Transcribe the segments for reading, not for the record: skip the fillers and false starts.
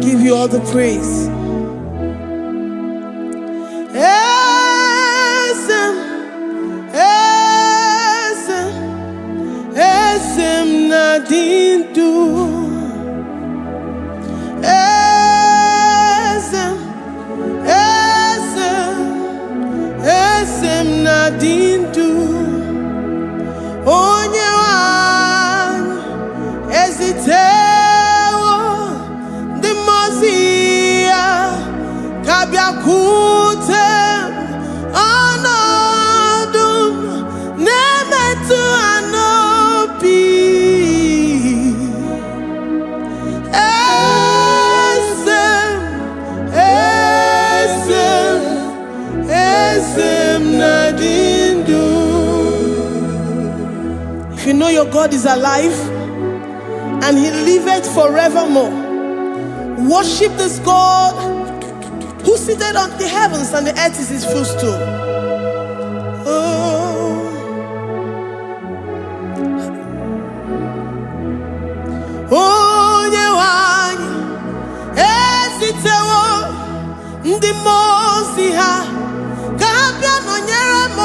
Give you all the praise. Eze m, eze m, eze m na-adị ndụ. Eze m, eze m, eze m na-adị ndụ. Onye nwe anyị ezitewo ndị mmụọ ozi ya ka bịakwute m. Ọnọdụ m na-emetụ ha n'obi. Eze m, eze m, eze m na-adị ndụ. If you know your God is alive and he liveth forevermore, worship this God who seated on the heavens and the earth is his footstool. Oh. Onye nwe anyị ezitewo ndị mmụọ ozi ha ka ha bịa nọnyere m.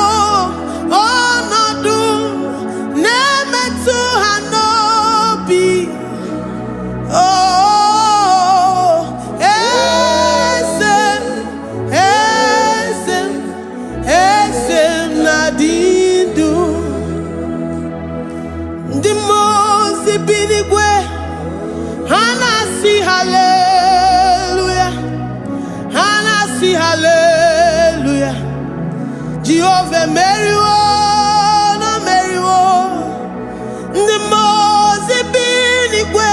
Ọnọdụ na-emetụ ha n'obi. Oh, eze m, eze m, eze m na-adị ndụ. Ndị mmụọ ozi bi n'igwe, ha na-asị haleluya, ha na-asị haleluya. Jehova emeriwo na meriwo. Ndị mmụọ ozi bi n'igwe,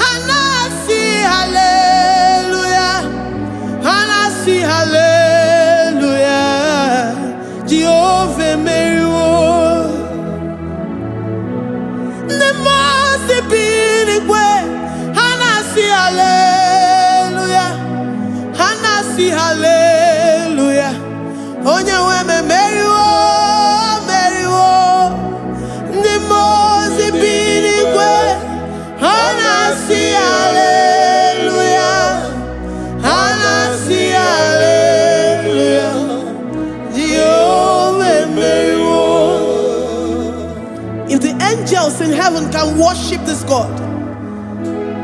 ha na-asị haleluya, ha na-asị haleluya. Jehova emeriwo. Ndị mmụọ ozi bi n'igwe, ha na-asị haleluya, ha na-asị haleluya. Onye nwe m emeriwo, meriwo. Ndị mmụọ ozi bi n'igwe, ha na-asị haleluya, ha na-asị haleluya. Jehova emeriwo. If the angels in heaven can worship this God,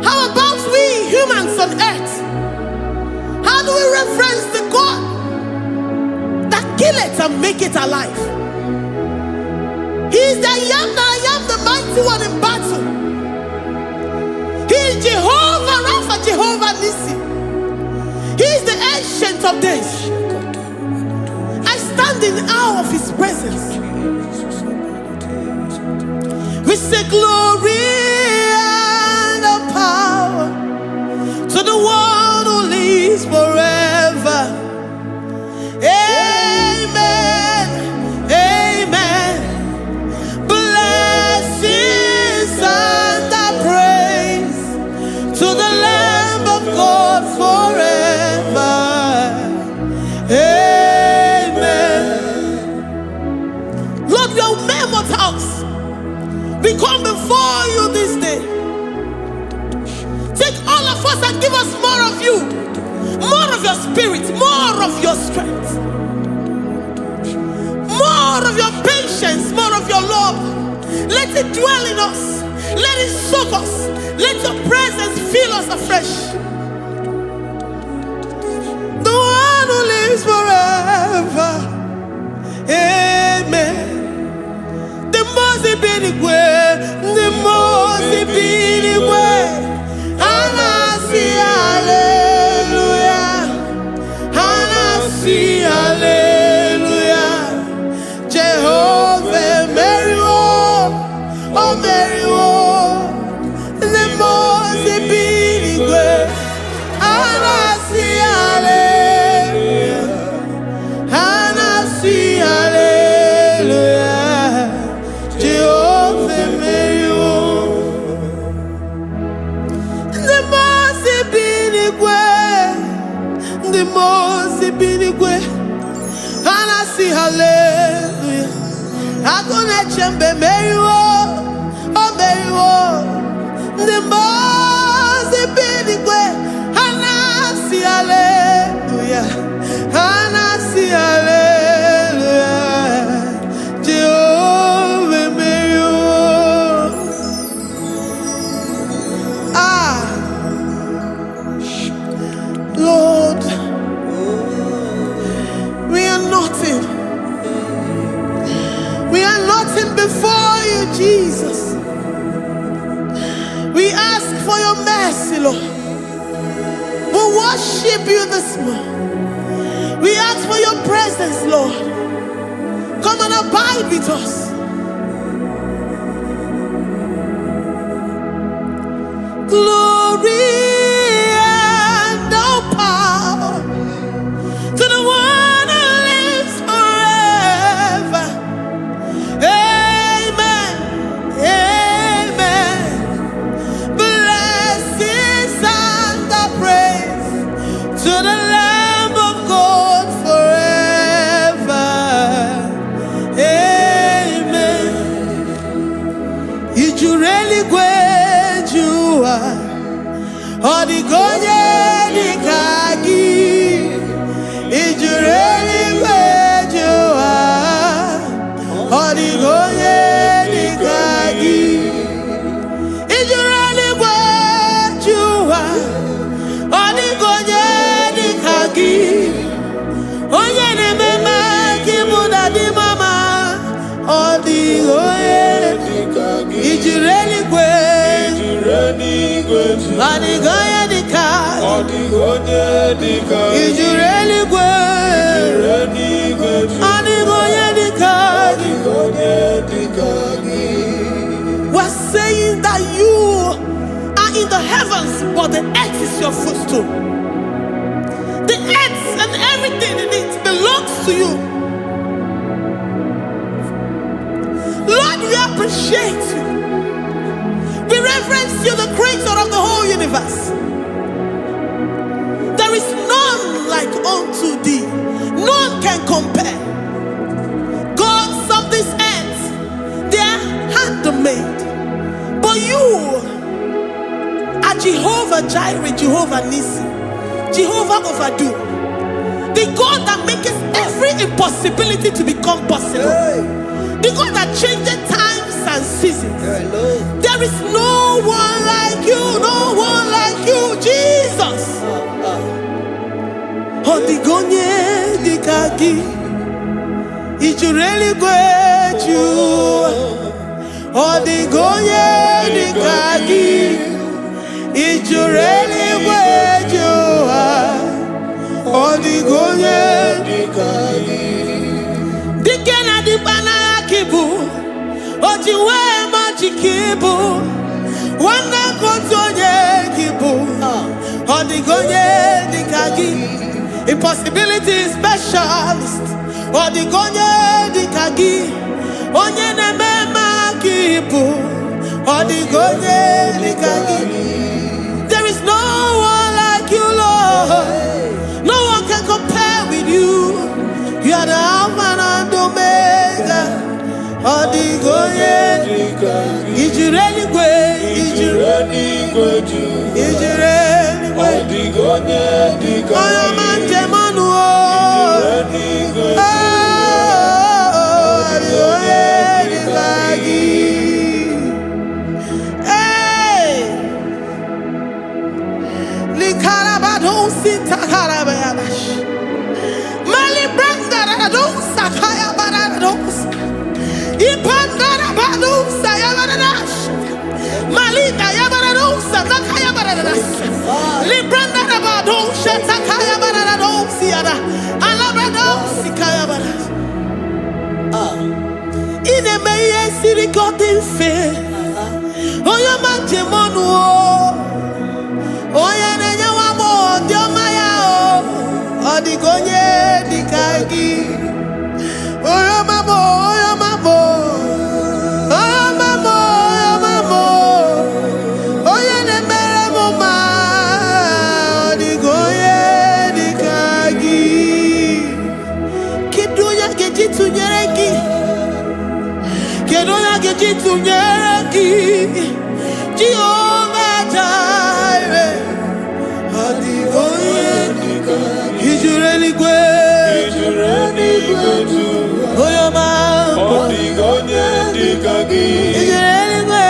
how about we humans on earth? How do we reverence the God that kill it and make it alive? He is the I am that I am, the mighty one in battle. He is Jehovah Rapha, Jehovah Nissi. He is the Ancient of Days. I stand in awe of his presence. We say glory and the power to the one who lives forever. Amen. Amen. Blessings and the praise to the Lamb of God forever. Amen. Lord, we are mere mortals. We come before you this day. Take all of us and give us more of you, more of your spirit, more of your strength, more of your patience, more of your love. Let it dwell in us. Let it soak us. Let your presence fill us afresh. The one who lives forever. Amen. The mmụọ bi n'igwe, ndị mmụọ bi n'igwe, ha na-asị haleluya, ha na-asị haleluya. Jehova emeriwo, o meriwo. Ndị mmụọ bi n'igwe, ha na-asị haleluya, ha na-asị haleluya. Jehova emeriwo. Ndị mmụọ bi n'igwe, ndị mmụọ bi n'igwe, ha na-asị haleluya. Agụ na-eche mba emeriwo, o meriwo. Ndị mmụọ bi n'igwe, ha ask for your mercy, Lord. We worship you this morning. We ask for your presence, Lord. Come and abide with us. Glory and all power to the one who lives forever. Amen. Amen. Blessings and the praise to the Lamb of God forever. Amen. I juru eluigwe ju ụwa, ọ dịghị onye dị ka gị. I juru eluigwe ju ụwa, ọ dịghị onye dị ka gị. I juru eluigwe ju ụwa, ọ dịghị onye dị ka gị. Onye na-eme mma ka ịbụ na dị mama, ọ dịghị onye. I juru eluigwe, ọ dịghị onye dị ka. Ọ dịghị onye dị ka. I juru eluigwe, Eluigwe. Ọ dịghị onye dị ka. Ọ dịghị onye dị ka gị. We're saying that you are in the heavens, but the earth is your footstool. The earth and everything in it belongs to you. Lord, we appreciate you. We reverence you, the creator of the whole universe. There is none like unto thee. None can compare. Gods of this earth, they are handmade. But you are Jehovah Jireh, Jehovah Nissi, Jehovah Overdo, the God that makes every impossibility to become possible, the God that changes times and seasons. There is no one like you, no one like you, Jesus. Ọ dịghị onye dị ka gị, i juru eluigwe ju ụwa. Ọ dịghị onye dị ka gị, i juru eluigwe ju ụwa. Ọ dịghị onye. Dị ka gị. Dike na dịkpa n'agha ka ị bụ, o ji wee ma ji ka ị bụ, nwanne ka otu onye ka ị bụ. Ọ dịghị onye dị ka gị, impossibility specialist. Ọ dịghị onye dị ka gị, onye na-eme mma ka ị bụ. Ọ dịghị onye dị ka gị. There is no one like you, Lord. No one can compare with you. You are the Alpha and Omega. Ọ dịghị onye. Dị ka gị. I juru eluigwe, i juru Eluigwe ju. I juru Ọ eluigwe. dịghị onye dị ka Onye gị. ọma njem ọnụ o. Eluigwe. Oh, ọ dịghị onye dị ka gị. Hey! Likarabadosi takarabayabash. Mali brandaradosa kayabarados. Ipandarabadosa yabaradas. Malika yabaradosa nakayabaradas. Librandarabadosa takayabaradosi yada. Alabradosi kayabaras. Ị na-eme ihe siri ka ọ dị mfe. Onye ọma njem ọnụ o. Onye na-enye nwa agbọghọ ndị ọma ya o. Ọ dịghị onye dị ka gị. Onye ọma m, onye ọma m, onye ọma m, onye ọma m, onye na-emere m mma, ọ dịghị onye dị ka gị. Kedu onye a ga-eji tụnyere gị? Kedu onye a ga-eji tụnyere gị? Jehova Jireh, ọ dịghị onye. Dị ka gị. I juru eluigwe, I juru eluigwe ju. Onye ọma. Ọ dịghị onye dị ka gị. I juru eluigwe.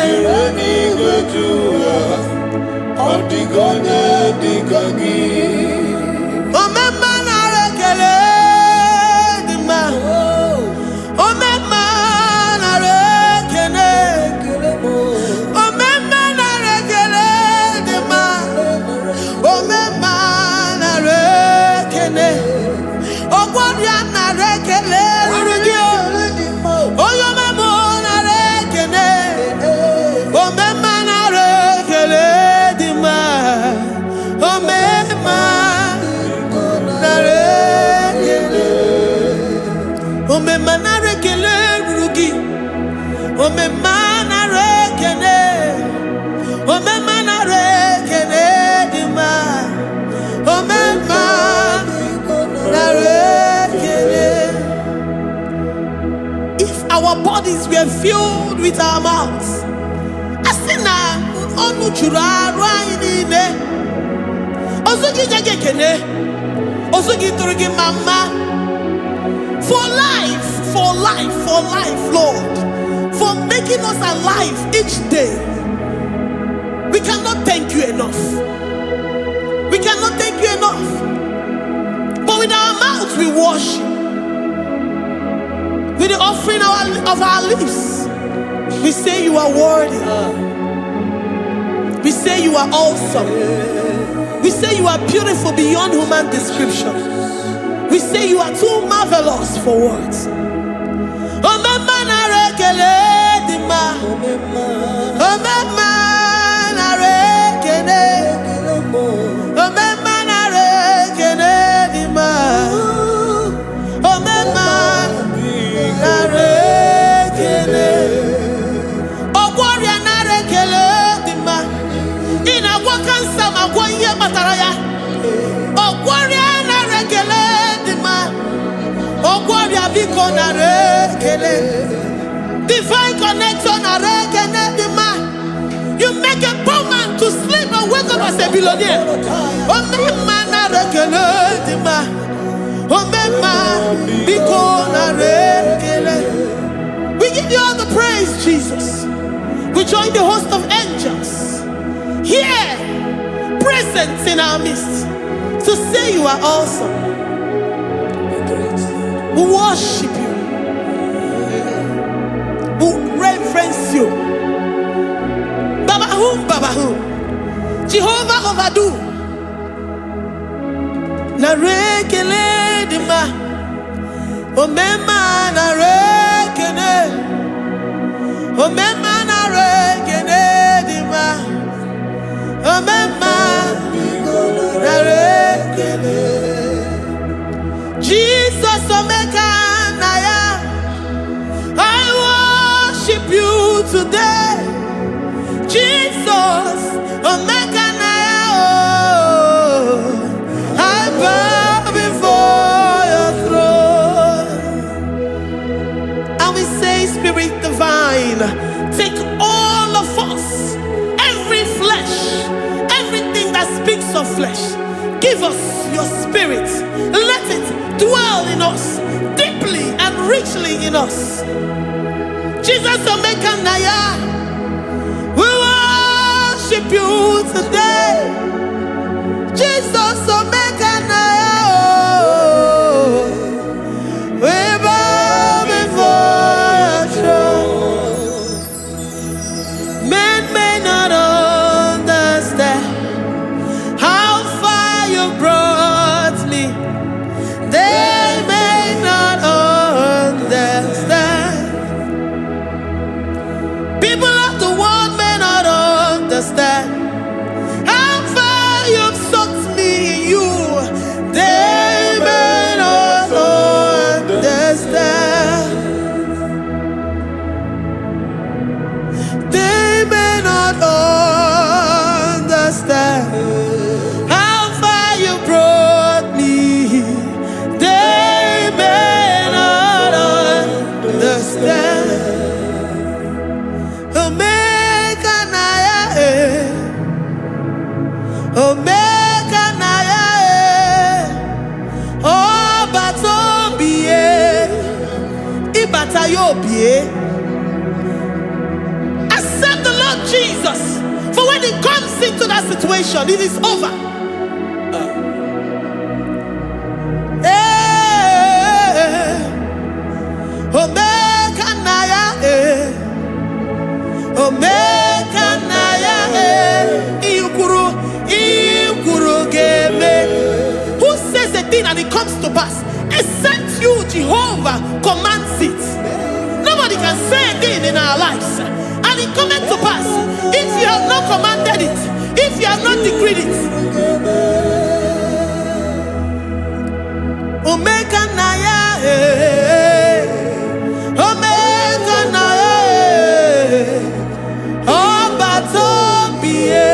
Juru eluigwe ju. Ọ dịghị onye dị ka gị. Omemma, nara ekele dị mma. Omemma, nara ekele. bodies were filled with our mouths, a sị na ọnụ juru arụ anyị niile, ozu gị nye gị ekene, ozu gị tụrụ gị mma mma. For life, for life, for life, Lord, for making us alive each day. We cannot thank you enough. We cannot thank you enough. But with our mouths we worship. With the offering of our lips, we say you are worthy. We say you are awesome. We say you are beautiful beyond human description. We say you are too marvelous for words. Omemma, nara ekele dị mma. Omemma, nara ekele. Omemma, nara ekele dị mma. Omemma, nara ekele. Ọgwọ ọrịa, nara ekele dị mma. Ị na-agwọ kansa ma gwọ ihe kpatara ya. Ọgwọ ọrịa, nara ekele dị mma. Ọgwọ ọrịa, biko nara ekele. Divine connector, nara ekele dị mma. You make a poor man to sleep and wake up as a billionaire. Omemma, nara ekele dị mma. Omemma, biko nara ekele. We give you all the praise, Jesus. We join the host of angels here present in our midst to say you are awesome. We worship you. We reverence you. Baba whom, Baba whom. Jehovah overdo. Nara ekele dị mma. Omemma, nara ekele. Omemma, nara ekele dị mma. Omemma, nara ekele. Jesus Omeka na ya. I worship you today. Jesus Omeka na ya. Oh, I bow before your throne. And we say, Spirit divine, take all of us, every flesh, everything that speaks of flesh. Give us your spirit. Let it dwell in us deeply and richly in us. Jesus Omeka Naya, we worship you today. Jesus Omeka Naya, oh, we bow before your throne. Men may not understand how far you brought me. They may not understand. People of the world may not understand how far you've sought me in you. They may not understand. They may not understand how far you brought me. They may not understand. Omega na ya, eh. Omega na ya, eh. Ọba tó bie, ịbata ya obie. Accept the Lord Jesus. For when he comes into that situation, it is over. Eh, Omega na ya, eh. Omega na ya, eh. Ihe kwuru, ihe kwuru ga-eme. Who says a thing and it comes to pass? Except you, Jehovah, commands it. Nobody can say a thing in our lives and it cometh to pass if you have not commanded it, if you have not decreed it. Omega na ya, eh. Omega na ya, eh. Ọba tó bie.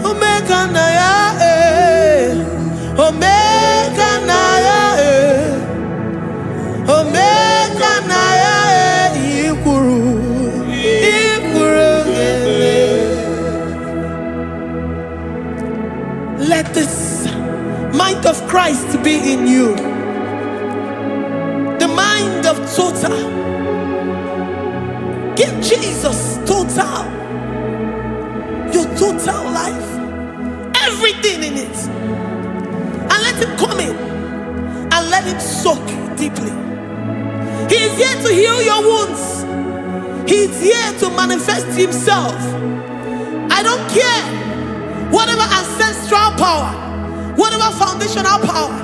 Omega na ya, eh. Omega na ya, eh. Omega na ya. Christ be in you. The mind of total. Give Jesus total. Your total life. Everything in it. And let him come in and let him soak you deeply. He is here to heal your wounds. He is here to manifest himself. I don't care whatever ancestral power, whatever foundational power.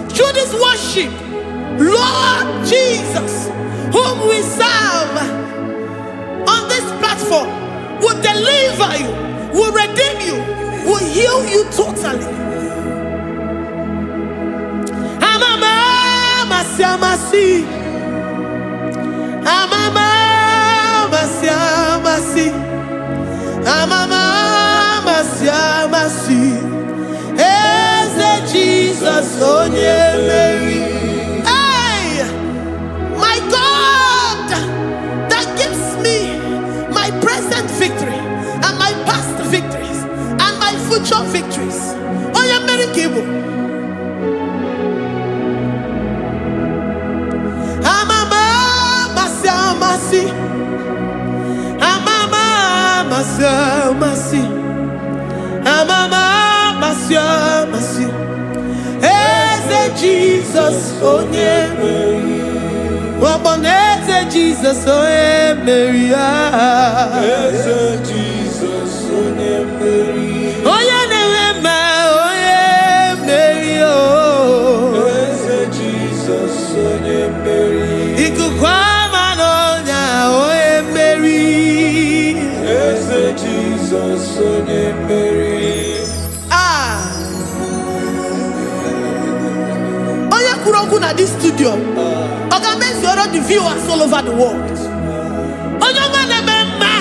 Through this worship, Lord Jesus, whom we serve on this platform, will deliver you, will redeem you, will heal you totally. Amama, masi, amasi. Amama, masi, amasi. Amama, masi, amasi. Eze Jesus, onye mmeri. Hey, my God, that gives me my present victory and my past victories and my future victories. Onye mmeri ka ị bụ. Amama, amasị, amasị. Amama, amasị, amasị. Amama, amasị, amasị. Eze Jesus, onye mmeri. Ọgbọnọ eze Jesus, onye mmeri. Ah. Eze Jizọs onye mmeri. Onye na-enwe mma, onye mmeri. Oh. Eze Jizọs onye mmeri. Ikuku ama n'ọnya, onye mmeri. Eze Jizọs onye mmeri. Ah. Onye kwuru okwu na this studio, ọ ga-emezuoro the viewers all over the world. Onye ọma na-eme mma.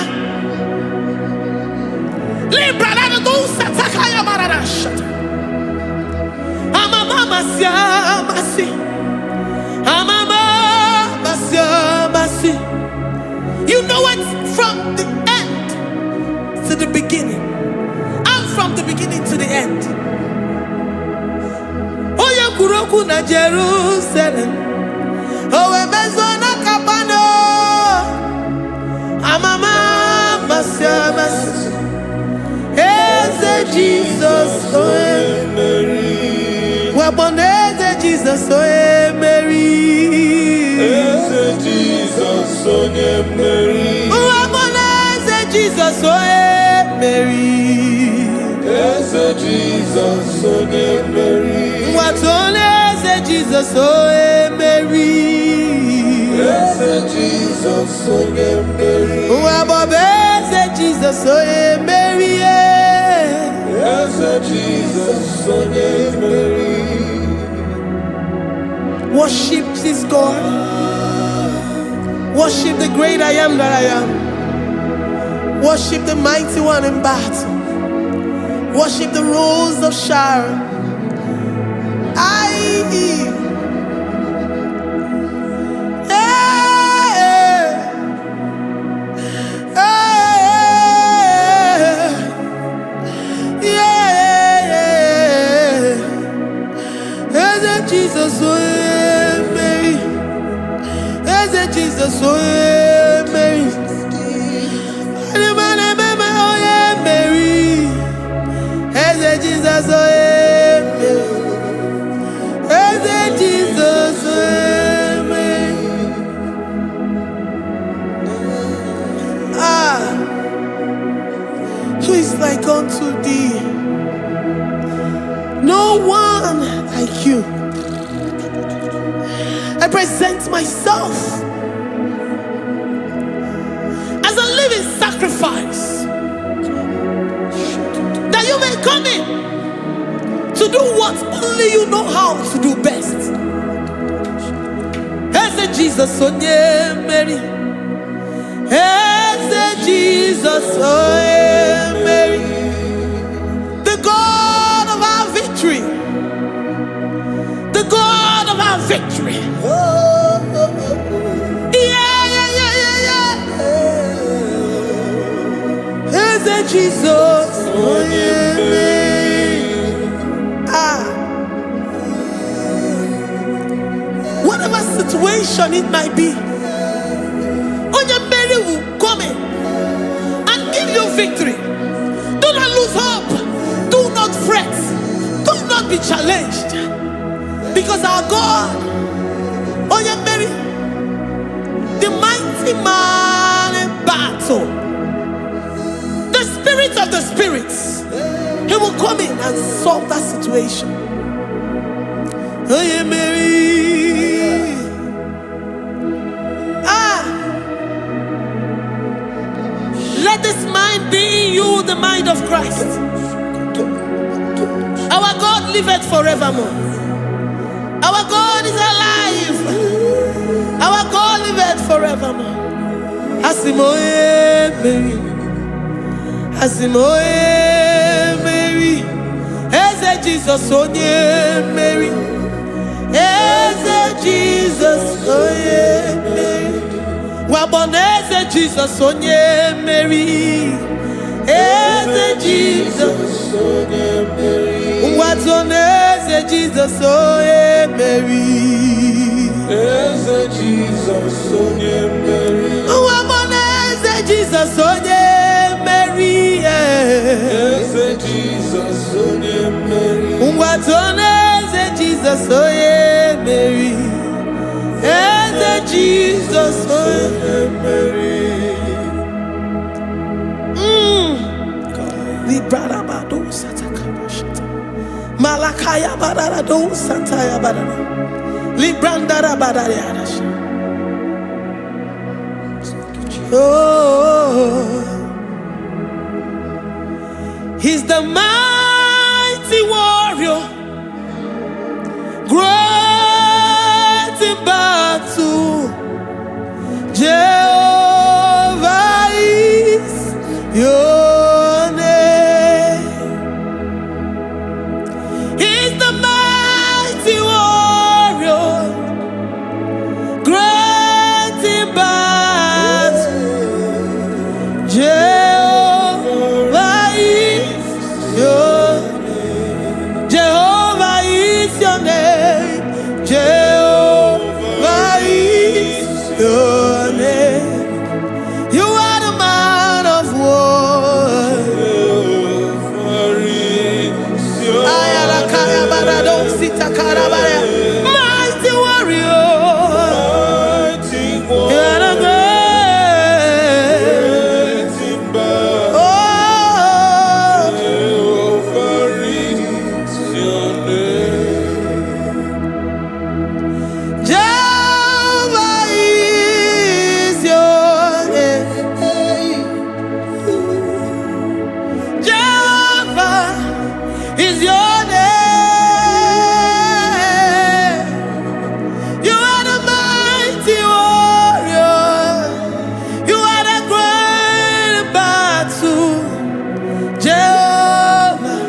Libra na do sataka ya barara shata. Amama amasị amasị. Amama amasị amasị. You know it from the end to the beginning. And from the beginning to the end. Onye kwuru okwu na Jerusalem, o wee mezuo na Kapanọm. Amama amasị amasị. Eze Jizọs onye Mmeri. Wakpo eze Jizọs onye mmeri. Eze Jizọs onye mmeri. Wakpo eze Jizọs onye mmeri. Eze Jizọs onye mmeri. Nwatụ eze Jizọs onye mmeri. Eze Jizọs onye mmeri. Nwa eze Jizọs onye mmeri. Eze Jizọs onye mmeri. Worship this God. Worship the great I am that I am. Worship the mighty one in battle. Worship the Rose of Sharon. I. Hey, hey, yeah. Eze Jesus, onye mmeri. Eze Jesus, onye mmeri. Onye onye mmeri. Eze Jesus, onye mmeri. Eze Jesus, onye mmeri. Ah, who is like unto thee? No one like you. I present myself as a living sacrifice that you may come in to do what only you know how to do best. Eze Jesus onye mmeri. Eze Jesus onye mmeri. The God of our victory. The God of our victory. Yeah. Eze Jesus onye mmeri. Ah. situation it might be, Onye mmeri will come in and give you victory. Do not lose hope. Do not fret. Do not be challenged. Because our God, Onye mmeri, the mighty man in battle, the spirit of the spirits, he will come in and solve that situation. Onye mmeri. Ah, let this mind be in you, the mind of Christ. Our God liveth forevermore. Our God is alive. Our God liveth forevermore. Asị m onye mmeri. Asị m onye mmeri. Eze Jizọs onye mmeri. Eze Jizọs onye mmeri. Gwabọ na Eze Jizọs onye mmeri. Eze Jizọs. Onye mmeri. Ngwatụ na Eze Jizọs onye mmeri. Eze Jizọs onye mmeri. Nwabọ na Eze Jizọs onye mmeri. Eze Jizọs onye mmeri. Ngwatụ na Eze Jizọs onye mmeri. Eze Jizọs onye Onye mmeri. Librarabado satakabashata. Malakaya bararado santaya barara. Librandara barariarash. Oh, he's the mighty warrior, great in battle. Jehovah is your name. He's the mighty warrior, great in battle. Jehovah is your Jehovah is your name. Jehovah is your name. You are the man of war. Jehovah is your Ayalakaya barado sitakarabaya. Mighty warrior. Mighty You are the warrior. great. Great in battle. Oh, Jehovah is your name. Jehovah is your name. Jehovah is your name. You are the mighty warrior. You are the great battle. Jehovah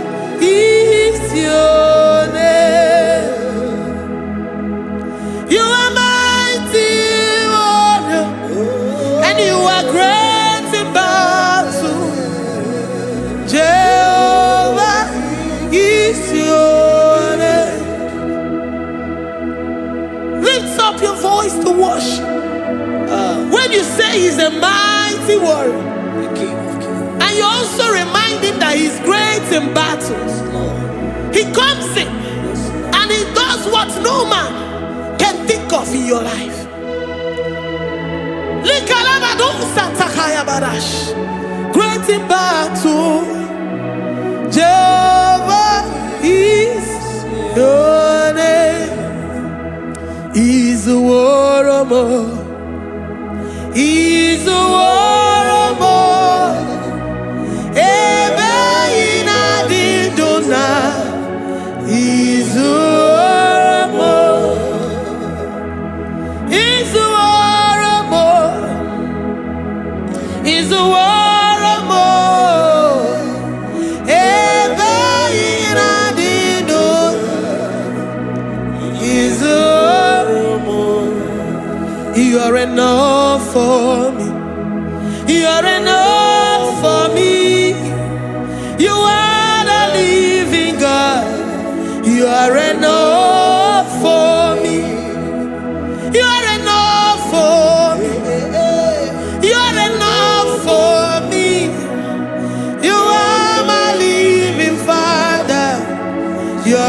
is your name. You are mighty warrior, and you are great in battle. Jehovah is your name. Lift up your voice to worship. When you say he's a mighty warrior, The King of Kings. and you also remind him that he's great in battles, Lord. he comes in and he does what no man can think of in your life. Likalabadosatakayabash. Great in battle, Jehovah is your name. Is a war Is a war Ebe ị na-adị ndụ na Izuomo. Izuomo. Izuomo. Ebe ị na-adị ndụ Izuomo. You are enough for me. You are enough for me. You are the living God. You are enough for me. You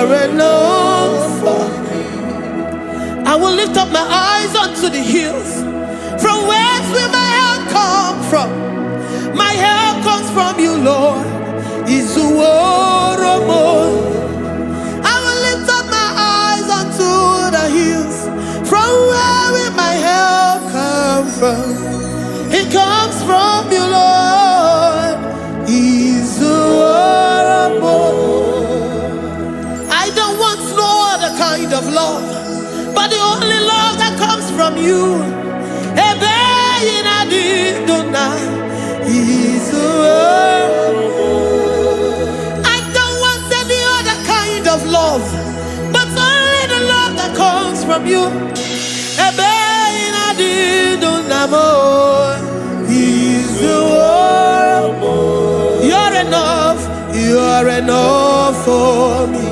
You're enough for me. I will lift up my eyes unto the hills. From whence will my help come from? My help comes from you, Lord. Izuworo mo. I will lift up my eyes unto the hills. From where will my help come from? It comes from you, Lord. Izuworo mo. I don't want no other kind of love, but the only love that comes from you. Ebe ị na-adị ndụ na Izuworo. I don't want any other kind of love, but only the love that comes from you. Ebe ị na-adị ndụ na mo, Izuworo. You're enough, you're enough for me.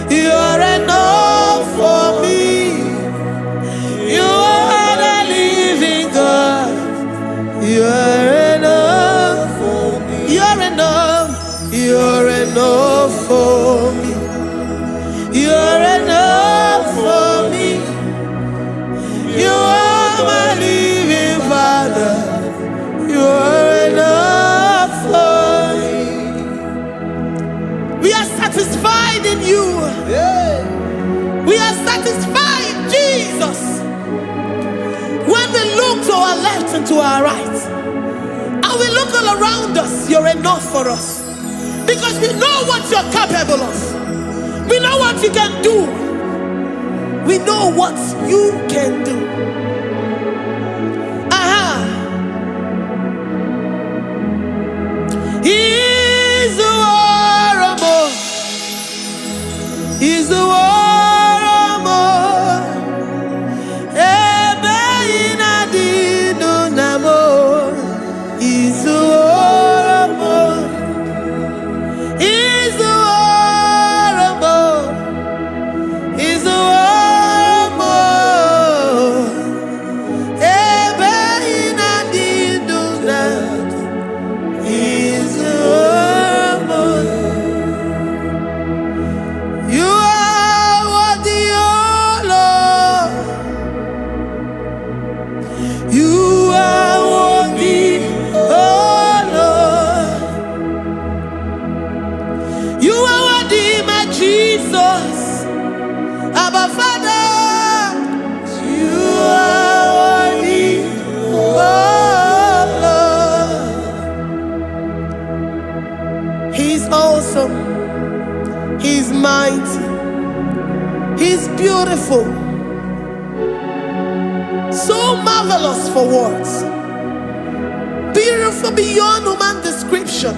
You're enough for me. You are the living God. You're enough for me. You're enough. You're enough for me. You're enough for me. You are my living Father. You are enough for me. We are satisfied in you. We are satisfied, Jesus. When we look to our left and to our right, and we look all around us, you're enough for us. Because we know what you're capable of. We know what you can do. We know what you can do. Aha. Izuworo mo. Izuworo mo. Ebe ị na-adị ndụ na mo. Izuworo mo. Izuworo mo. Izuworo mo. Ebe ị na-adị ndụ na Izuworo mo. You are worthy, O Lord. You are worthy, O Lord. You are worthy, my Jesus. Abba Father. You are worthy, O Lord. He's awesome. He's mighty. He's beautiful. So marvelous for words. Beautiful beyond human description.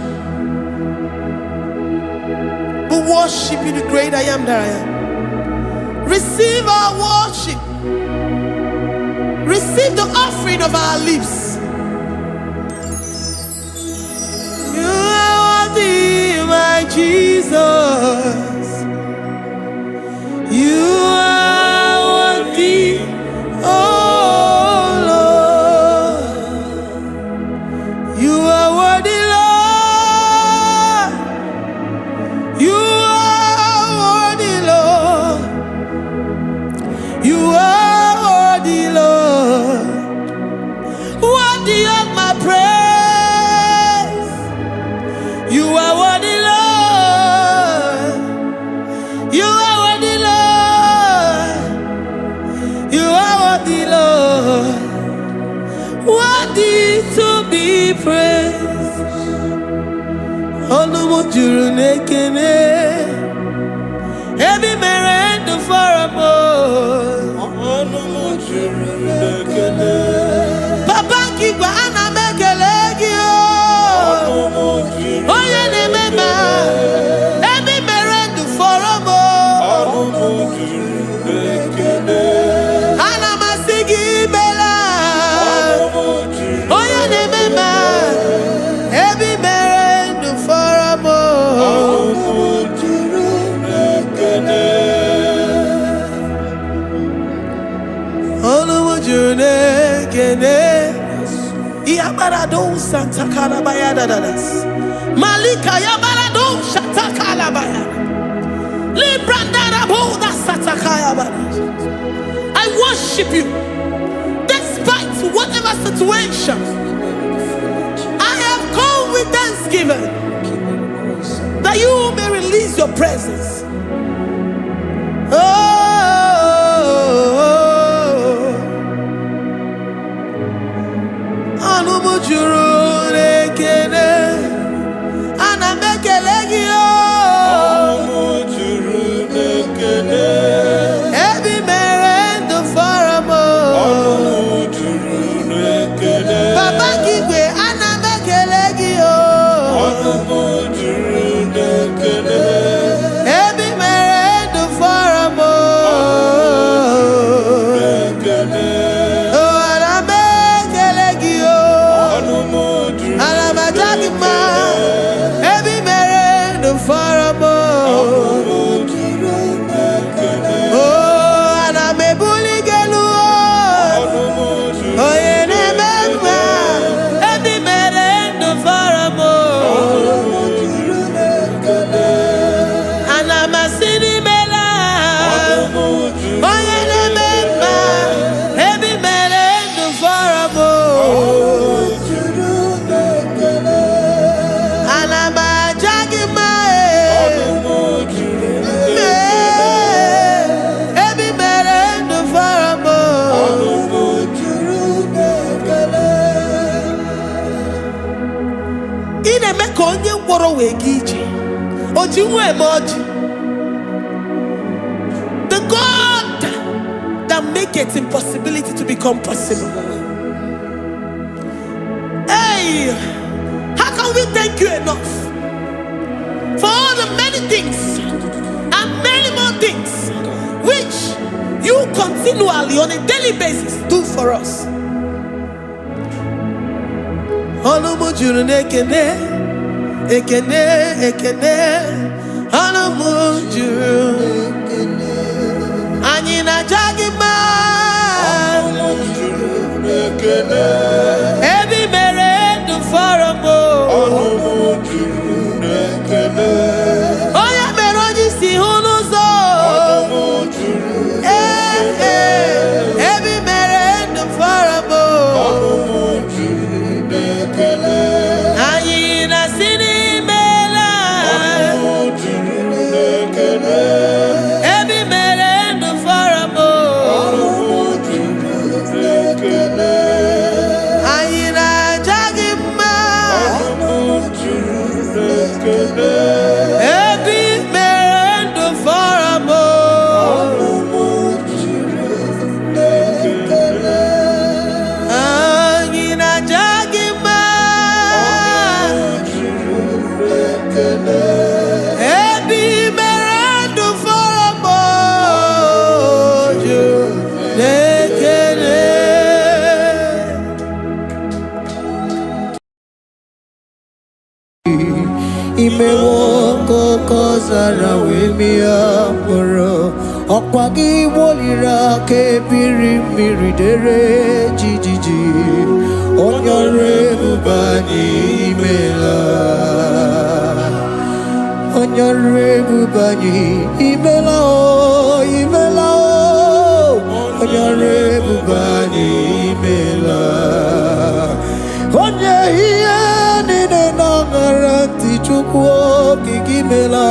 We worship you, the great I am that I am. Receive our worship. Receive the offering of our lips. You are worthy, my Jesus. You are worthy, oh Lord. You are worthy, Lord. You are worthy, Lord. You are worthy, Lord. Worthy of my praise. You are worthy, Lord. You are worthy, Lord. You are worthy, Lord. Worthy to be praised. Ọnụ m juru n'ekele. Ebe i mere ndụ fọrọ m. Ọnụ m juru n'ekele. Papa nke igwe, ana m ekele gị o. Ọnụ m juru. Onye na-eme mma, ebe i mere ndụ fọrọ m. Ọnụ m juru n'ekele. Ana m asị gị imela. Ọnụ m juru. Onye na-eme mma, ebe i mere ndụ fọrọ m. Ọnụ m juru n'ekele. Ọnụ m juru n'ekele. Yabarado santakarabaya dadadas. Malika yabarado shatakalabaya. I worship you despite whatever situation. I have come with thanksgiving that you may release your presence. Oh, ọnụ m juru n'ekele, ana m ekele gị o. Ọnụ m juru n'ekele. Ebe i mere ndụ fọrọ m o. Ọnụ m juru n'ekele. Papa gị igwe, ana m ekele gị o. Ọnụ m juru n'ekele. Ebe i mere ndụ fọrọ m o. N'ekele. Oh, ana m ekele gị o. Ọnụ m juru Ana m aja gị mma. Ebe i mere ndụ fọrọ m o. Ọnụ m juru n'ekele. Oh, ana m ebuli gị elu o. Ọnụ m juru Onye na-eme mma, ebe i mere ndụ fọrọ m o. Ọnụ m juru n'ekele. Ana m asị n'imela. Ọnụ m juru Onye na-eme mma, ebe i mere ndụ fọrọ m o. Juru n'ekele. Ana m aja gị mma e. Ọnụ m juru Ee, ebe i mere ndụ fọrọ m o. Ọnụ m juru n'ekele. Ị na-eme ka onye ngwọrọ wee gaa ije, o ji nwa eme ọjị. The God that maketh impossibility to become possible. Hey, how can we thank you enough for all the many things and many more things which you continually, on a daily basis, do for us? Ọnụ m juru n'ekene, ekene, ekene. Ọnụ m juru. Anyị na-aja gị mma. Ọnụ m juru n'ekele. Ebe i mere ndụ fọrọ m o. Ọnụ m juru n'ekele. Onye mere onye isi hụ n'ụzọ. Ọnụ m juru Ee, ee, ebe i mere ndụ fọrọ m o. Ọnụ m juru n'ekele. Anyị na-asị n'imela. Ọnụ m juru n'ekele. Ebe i mere ndụ fọrọ m o. Ọnụ m juru n'ekele. Anyị na-aja gị mma. Ọnụ m juru n'ekele. Ebe i mere ndụ fọrọ m o. Ọnụ m juru n'ekele. Anyị na-aja gị mma. Ọnụ m juru n'ekele. Ebe i mere ndụ fọrọ m o. Juru n'ekele. Imewo ka ọzara wee mịa mkpụrụ, ọkwa gị woliri aka ebiri mmiri dere jijiji. Onye ọrụ ebube anyị, imela. Onye ọrụ ebube anyị, imela o, imela o. Onye ọrụ ebube anyị, imela. Onye ihe niile na-aṅara ntị, Chukwu okike, imela.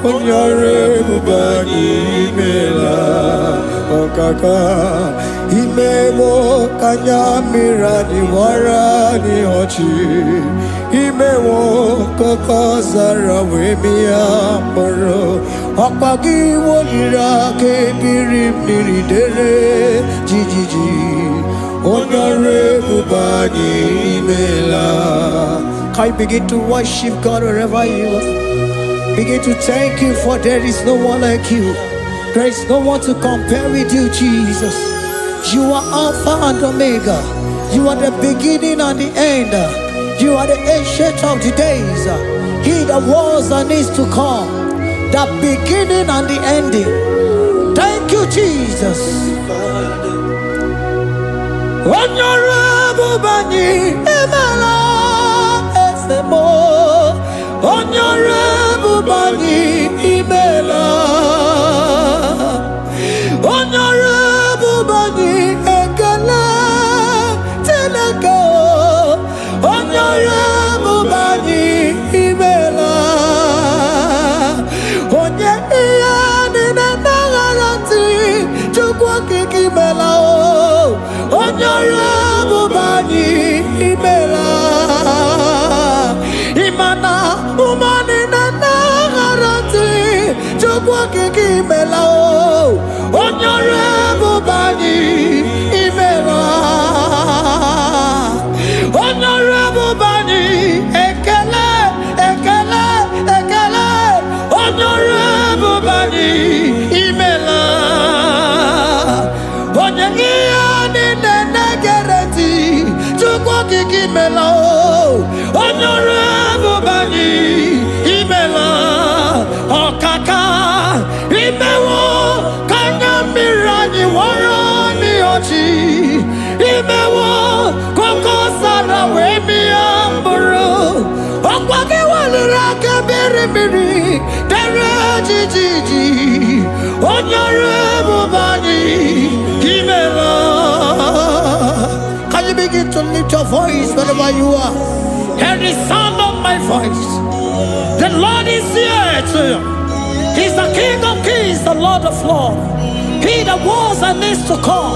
Onye ọrụ ebube anyị, imela. Ọkaka imewo ka anya mmiri anyị wara anyị ọchị, imewo ka ọzara wee mịa mkpụrụ, ọkwa gị woliri aka ebiri mmiri dere jijiji. Onye ọrụ ebube anyị, imela. Can you begin to worship God wherever you are? Begin to thank you, for there is no one like you. There is no one to compare with you, Jesus. You are Alpha and Omega. You are the beginning and the end. You are the Ancient of the Days. He that was and is to come. The beginning and the ending. Thank you, Jesus. Onye ọrụ ebube anyị, imela. Eze m, onye ọrụ ebube anyị, imela. Chukwu Okike, imela o. Onye ọrụ ebube anyị, imela. Onye ọrụ ebube anyị, ekele, ekele, ekele. Onye ọrụ ebube anyị, imela. Onye ihe niile na-egere ntị, Chukwu Okike, imela o. Onye ọrụ ebube anyị, imela. Ọkaka, imewo ka anya mmiri anyị wọrọ n'ọchị. Imewo koko sara wee mịa mkpụrụ. Ọkwa gị weliri aka mmiri mmiri dere jijiji. Onye ọrụ ebube anyị, imela. Can you begin to lift your voice wherever you are? Hear the sound of my voice. The Lord is here to you. He's the King of Kings, the Lord of Lords. He that was and is to come,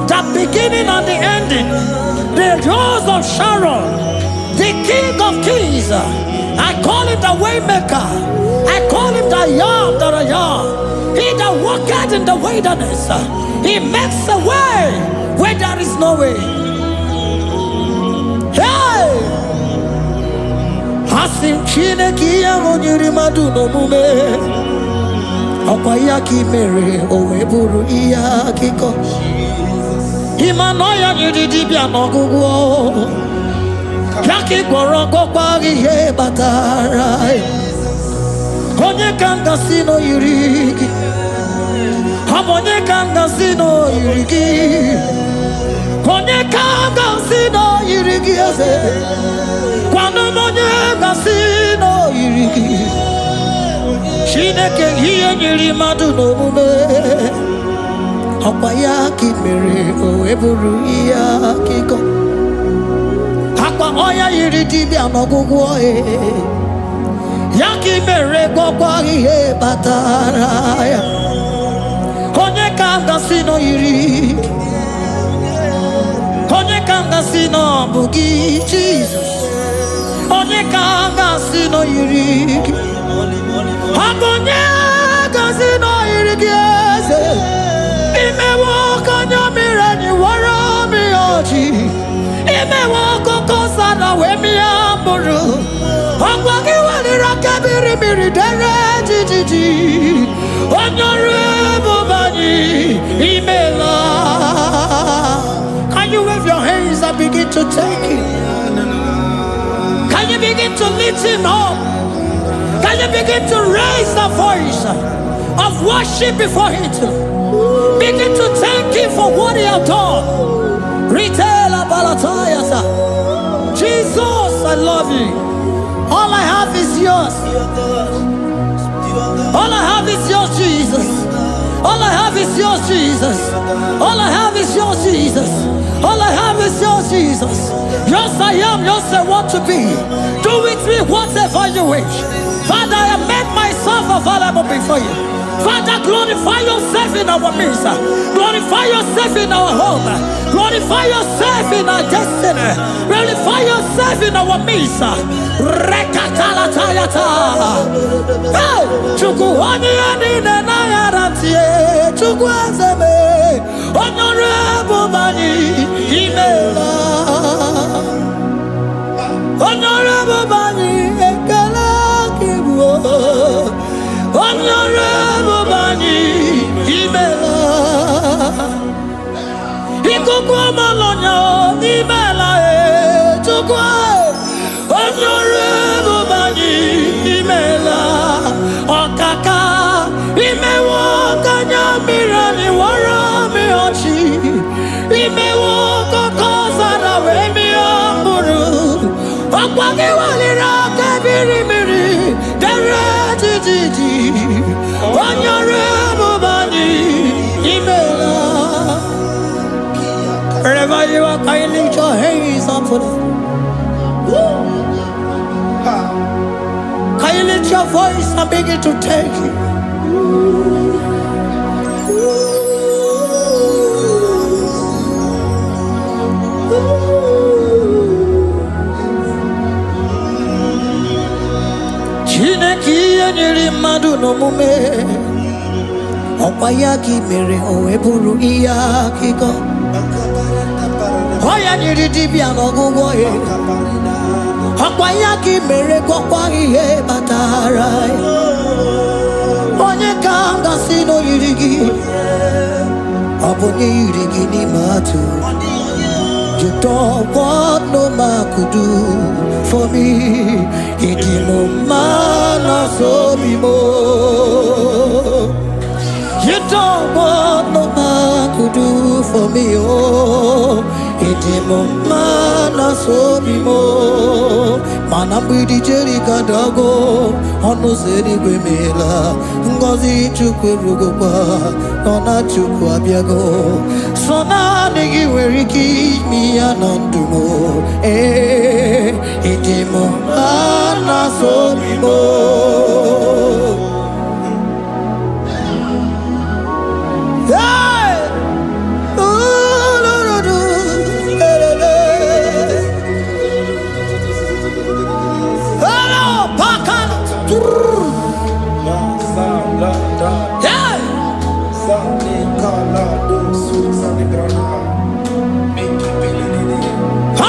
the beginning and the ending, the Rose of Sharon, the King of Kings. I call him the Waymaker. I call him the I Am that I Am. He that walketh in the wilderness. He makes a way where there is no way. Hey! Asị m Chineke, ihe ahụ nyere mmadụ n'omume, ọkwa ya ka ị mere o wee bụrụ ihe akụkọ. Ịma na ọya nyere dibịa n'ọgwụgwọ ya ka ị gwọrọ, gwọkwa ihe kpatara ya. Onye ka m gasị na o yiri gị? Ọ bụ onye ka m gasị na o yiri gị? Onye ka m gasị na o yiri gị, eze? Gwanụ m onye gasị na o yiri gị. Chineke, ihe nyere mmadụ n'omume, ọkwa ya ka ị mere o wee bụrụ ihe akụkọ. Akwa ọya yiri dibịa n'ọgwụgwọ ya ka ị mere gwọkwa ihe kpatara ya. Onye ka m gasị na o yiri gị? Onye ka m gasị na ọ bụ gị, Jizọs? Onye ka m gasị na o yiri gị? Ọ bụ onye gasị na o yiri gị, eze? Imewo ka anya mmiri anyị wara mmiri ọchị. Imewo akụkọ sara wee mịa mkpụrụ. Ọgwa gị weliri aka mmiri mmiri dere jijiji. Onye ọrụ ebube anyị, imela. Can you wave your hands and begin to thank him? Can you begin to lift him up? Can you begin to raise the voice of worship before him? Begin to thank him for what he has done. Retailer Balatayasa. Jesus, I love you. All I have is yours. All I have is yours, Jesus. All I have is yours, Jesus. All I have is yours, Jesus. All I have is yours, Jesus. Yours I am, yours I want to be. Do with me whatever you wish. Father, I have made myself available before you. Father, glorify yourself in our midst. Glorify yourself in our home. Glorify yourself in our destiny. Glorify yourself in our midst. Rekatalatayata. Hey! Chukwu, onye ya niile na-aghara ntị, Chukwu eze m, onye ọrụ ebube anyị, imeela. Onye ọrụ ebube anyị, ekele gị bụ. Onye ọrụ ebube anyị, imeela. Ikuku ọmalọnya, imeela e. Chukwu, onye ọrụ ebube anyị, imeela. Ọkaka, imewo ka anya mmiri anyị wara mmiri ọchị. Imewo kọkọ zara wee mịa mkpụrụ. Ọkwa gị weliri aka biri mmiri dere jijiji. Onye ọrụ ebube anyị, imeela. Wherever you are, can you lift your hands up for them? Can you lift your voice and begin to thank him? Chineke, ihe nyere mmadụ n'omume. Ọkwa ya ka i mere o wee bụrụ ihe akụkọ. Ọ ya nyere dibịa n'ọgwụgwọ ya. Ọkwa ya ka i mere gwọkwa ihe kpatara ya. Onye ka m gasị na o yiri gị? Ọ bụ onye yiri gị n'ime atụ. You don't want no man could do for me. Ịdị m mma na sobi m. You don't want no man could do for me. Oh, ịdị m mma na sobi m. Mana mgbidi Jeriko adago, ọnụ ụzọ eluigwe meela. Ngọzi Chukwu erugokwa, nọ na Chukwu abịago. Sọ naanị gị nwere ike ime ya na ndụ m. Ee, ịdị m mma na sobi m. Hey! Ooh, do, do, do. Eh, eh, eh. Hello, Pakan. La sa la da Hey! sa ni ka la do su sa ni grana mi ki pi li li li.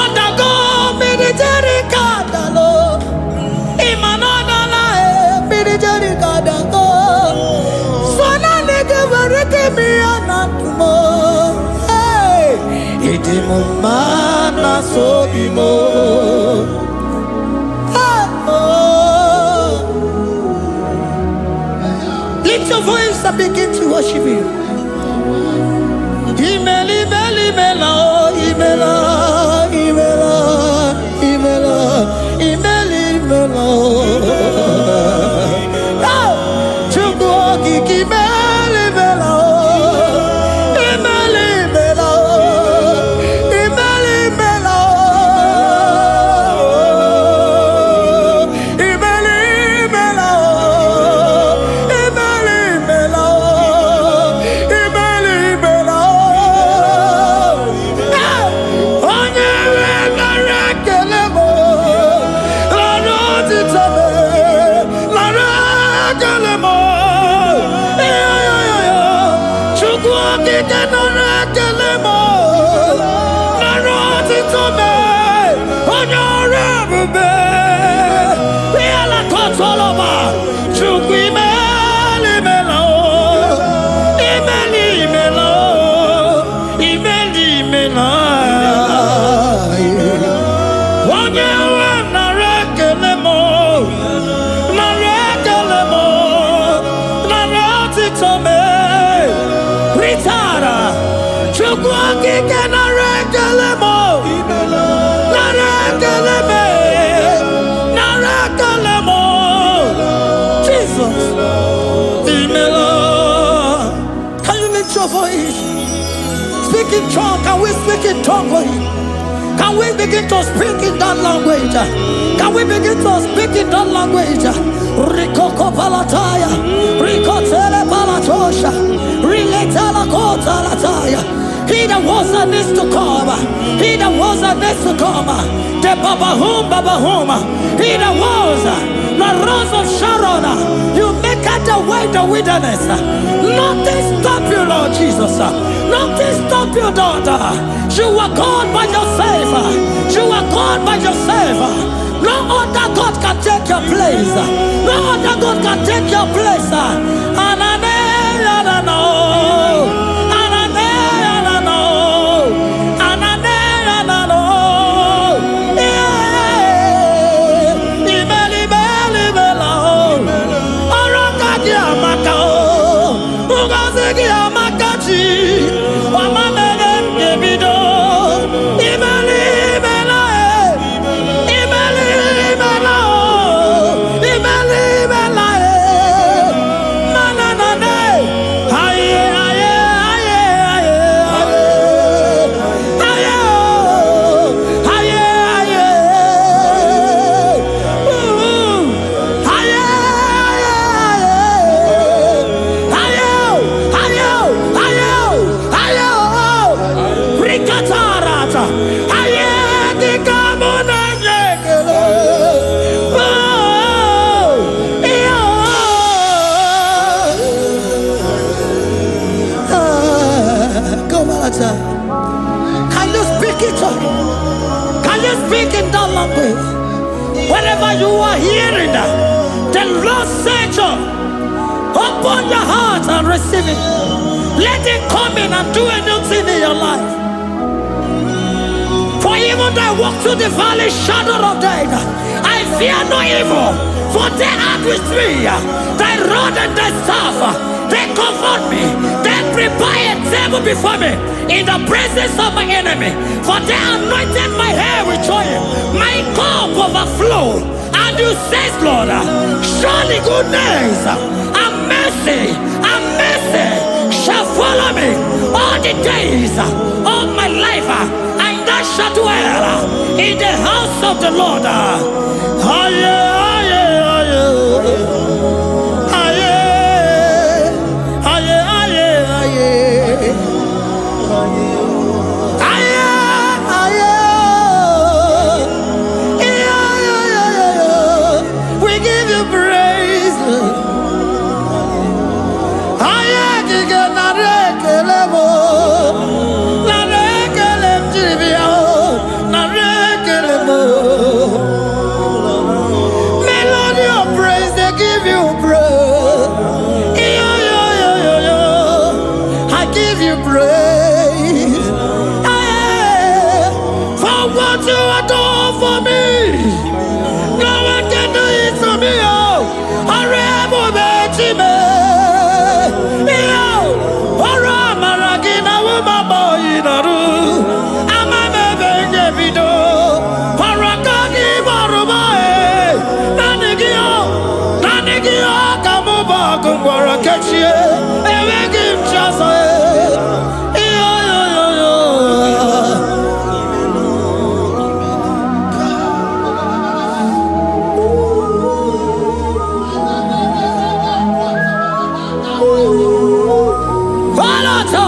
Ọdago mmiri Jeriko adalo. Ịma na ọ dala e, mmiri Jeriko adago. So naanị gị nwere ike ime ya na ndụ m. Hey! Ịdị m mma na sobi m. Hey! Oh. Lift your voice and begin to worship Him. Imela, imela, imela, oh, imela, imela, imela, imela, imela, oh. Oh, Chukwu okike imela, imela, oh. Imela, imela, oh. Imela, imela, oh. Imela, imela, oh. Imela, imela, oh. Imela, imela, oh. Hey! Onye nwe nara ekele m, nara otito m, nara ekele m. Iyo, Chukwu okike nara ekele m, nara otito m, onye ọrụ ebube. Ihe kọtọlọba, Chukwu imela, imela, o. Imela, imela, o. Imela, imela. Onye nwe m nara ekele m, nara ekele m, nara otito m. Ritara, Chukwu okike nara ekele m, nara ekele m, nara ekele m. Jesus, imela. Can you lift your voice? Speak in tongue. Can we speak in tongue for him? Can we begin to speak in that language? Can we begin to speak in that language? Rikoko palataya, rikotele palatosha, riletela kotalataya. He that was and is to come, he that was and is to come, the Babahum Babahum, he that was, the Rose of Sharon, you make out the way the wilderness. Nothing stop you, Lord Jesus. Nothing stop you, daughter. You are God by yourself. You are God by yourself. No other God can take your place. No other God can take your place. Anane, anano. Anane, anano. Anane, anano. Yeah. Imeli, imeli, imela, oh. Ọrụ aka gị amaka o. Ngọzi gị amaka chi. Ọma mere m ga-ebido. Imeli, imela, e. Imeli, imela, o. Imeli, imela, e. Mana na na. Aye, aye, aye, aye, aye. Aye, o. Aye, aye. Ooh. Aye, aye, aye. Aye, o. Aye, o. Aye, o. The Lord said, open your heart and receive it. Let it come in and do a new thing in your life. For even though I walk through the valley shadow of death, I fear no evil, for they are with me. Thy rod and thy staff, they comfort me. They prepare a table before me in the presence of my enemy. For they anointed my head with oil, my cup overflow. And you say, Lord, surely goodness and mercy shall follow me all the days of my life, and I shall dwell in the house of the Lord. Aye, aye, aye. Aye, aye, aye, aye. Aye, aye. Yeah, yeah, yeah, yeah. We give you praise, Lord. Aye, kike nara ekele m o. Nara ekele m jiri bịa o. Nara ekele m o. Melody of praise, they give you praise. Yo, yo, yo, yo, yo. I give you praise. Hey, for what you have done for me. No one can do it for me. Oh, ọrụ ebube Chime. Yo, ọrụ amara gị na wụmama oyi nọrụ. Ama m ebe m ga-ebido. Ọrụ aka gị gbọrọ m ee. Naanị gị o, naanị gị o ka mụ bụ ọgụ ngwọrọ kechie. Enweghị m chi ọzọ ee. Yo, yo, yo, yo. Falata!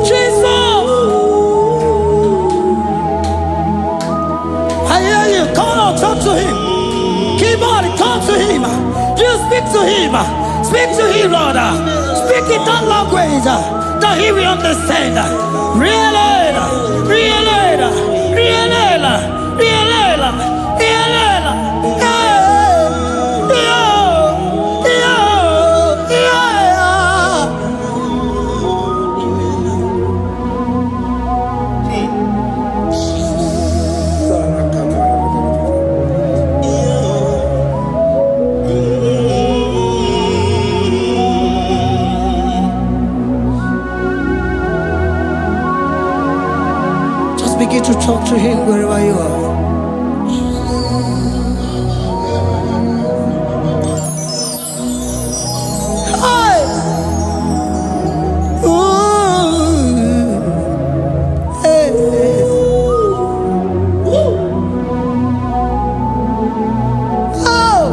Jesus! I hear you. Come on, talk to him. Keep on, talk to him. You speak to him. Speak to him, Lord. Speak in that language that he will understand. Really, really, really, really, really. Hey, yo, yo, yeah. Just begin to talk to him wherever you are. Hi! Ooh. Hey. Oh!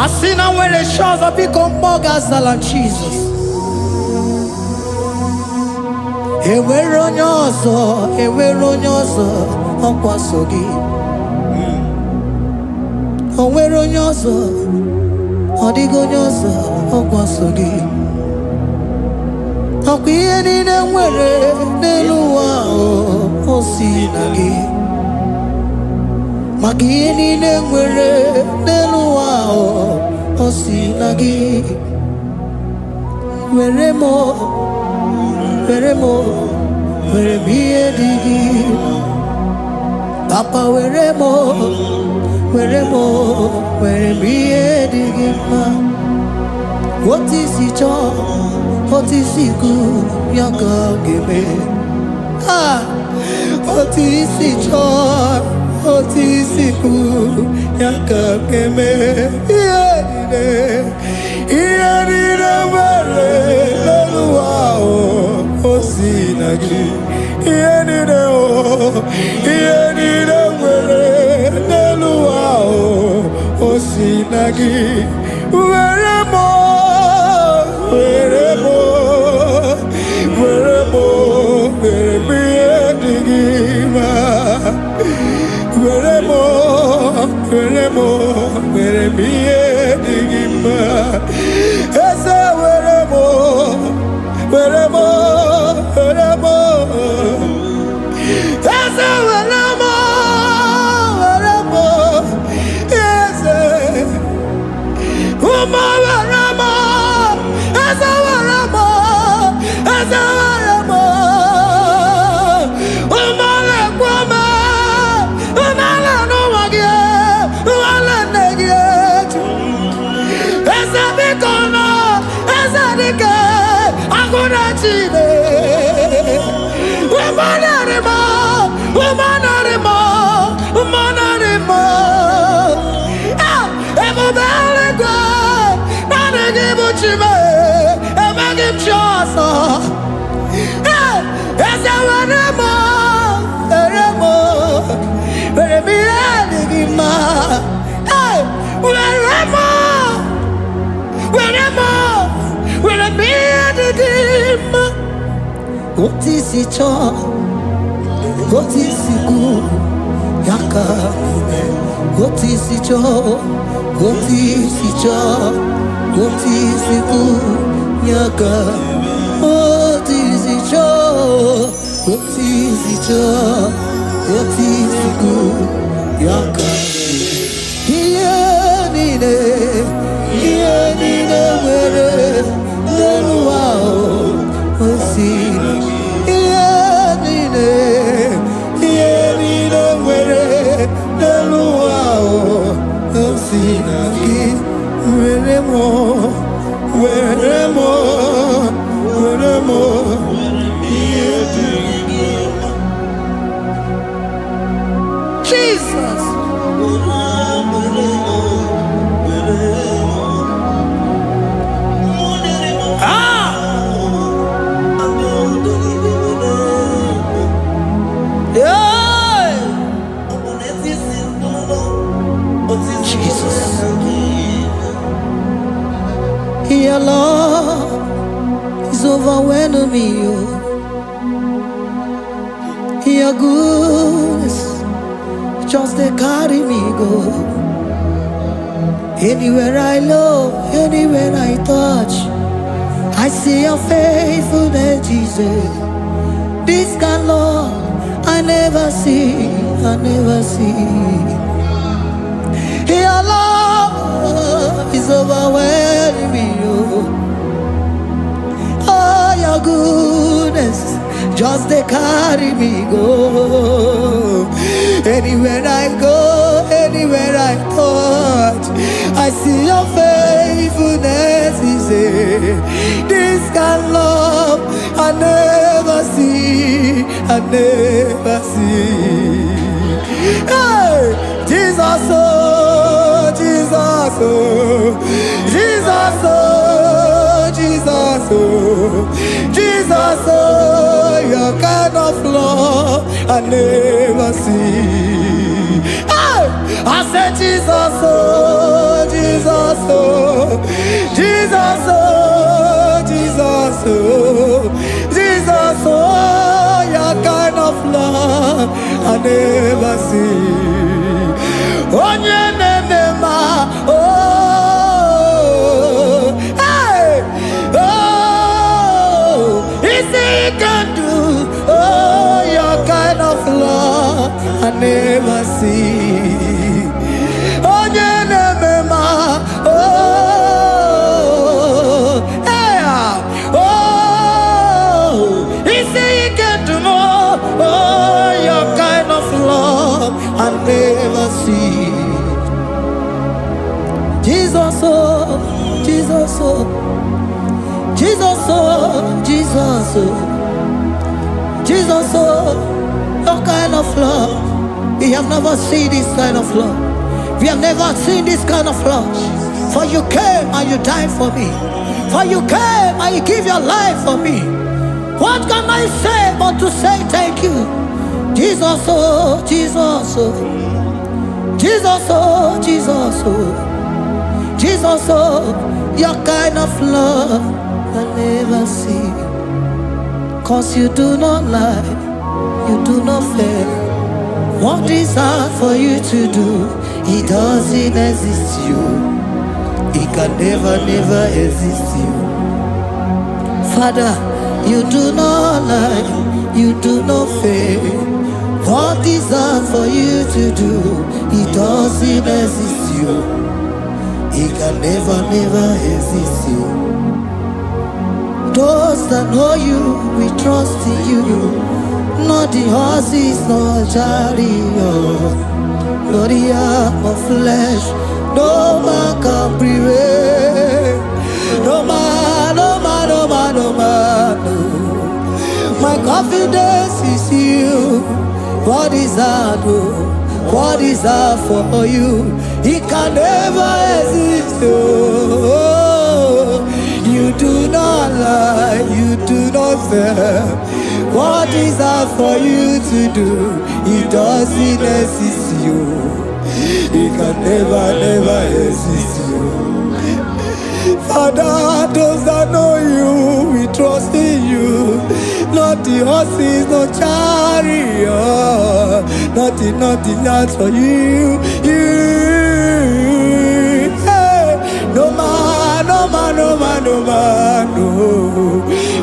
Asị na nwere chi ọzọ, biko mmụọ ga-azala Jizọs. Enwere onye ọzọ, enwere onye ọzọ, ọkwa so gị. O nwere onye ọzọ, ọ dịghị onye ọzọ, ọkwa so gị. Ọkwa ihe niile nwere n'elu ụwa ahụ, o si na gị. Maka ihe niile nwere n'elu ụwa ahụ, o si na gị. Were m, were m, were m ihe dị gị. Papa, were m, were m, were m ihe dị gị mma. Otu isi chọọ, otu isi kwu, ya ka ọ ga-eme. Ah, otu isi chọọ, otu isi kwu, ya ka ọ ga-eme. Ihe niile, ihe niile nwere n'elu ụwa ahụ, o si na gị. Ihe niile o, ihe niile nwere n'elu ụwa ahụ, o si na gị. Were m, were m, were m, were m ihe dị gị mma. Were m, were m, were m ihe dị gị mma. Eze, were m, were m, were m. Eze, were m. Otu isi chọọ, otu isi kwu, ya ka eme. Otu isi chọọ, otu isi chọọ, otu isi kwu, ya ka. Otu isi chọọ, otu isi chọọ, otu isi kwu, ya ka. Ihe niile, ihe niile nwere n'elu ụwa o si. Ihe niile, ihe niile nwere n'elu ụwa o si na gị. Were m, were m, were m. Ihe dị gị mma. Jesus. Were, were m, were m. Ah! Yeah. Jesus. Your love is overwhelming me, oh. Your goodness just dey carry me go. Anywhere I look, anywhere I touch, I see your faithfulness, Jesus. This kind of love I never see, I never see. Your love is overwhelming me, oh. Oh, your goodness just dey carry me go. Anywhere I go, anywhere I touch, I see your faithfulness. Is this kind of love I never see, I never see. Hey, Jesus, oh, Jesus, oh, Jesus, oh, Jesus, oh, Jesus, oh, your kind of love I never see. Hey, I said, Jesus, oh, Jesus, oh, Jesus, oh, Jesus, oh, Jesus, oh, your kind of love I never see. Onye na-eme mma, oh, hey, oh, isi ike ndụ, oh, your kind of love I never see. Onye na-eme mma, oh, hey, oh, isi ike ndụ m, oh, your kind of love I never see. Jesus, oh, Jesus, oh, Jesus, oh, Jesus, oh, Jesus, oh, your kind of love. We have never seen this kind of love. We have never seen this kind of love. For you came and you died for me. For you came and you give your life for me. What can I say but to say thank you? Jesus, oh, Jesus, oh, Jesus, oh, Jesus, oh, Jesus, oh, your kind of love I never see. 'Cause you do not lie, you do not fail. What is hard for you to do, it doesn't exist you. It can never, never exist you. Father, you do not lie, you do not fail. What is hard for you to do, it doesn't exist you. It can never, never exist you. Those that know you, we trust in you. Not the horses, nor chariot, nor the arm of flesh. No man can prevail. No man, no man, no man, no man. No. My confidence is you. What is that? Oh? What is that for you? It can never exist. Oh, you do not lie, you do not fail. What is that for you to do? It doesn't exist you. It can never, never exist you. Father, those that know you, we trust in you. Not the horses, no chariot. Nothing, nothing, not for you. You. Hey. No man, no man, no man, no man, no.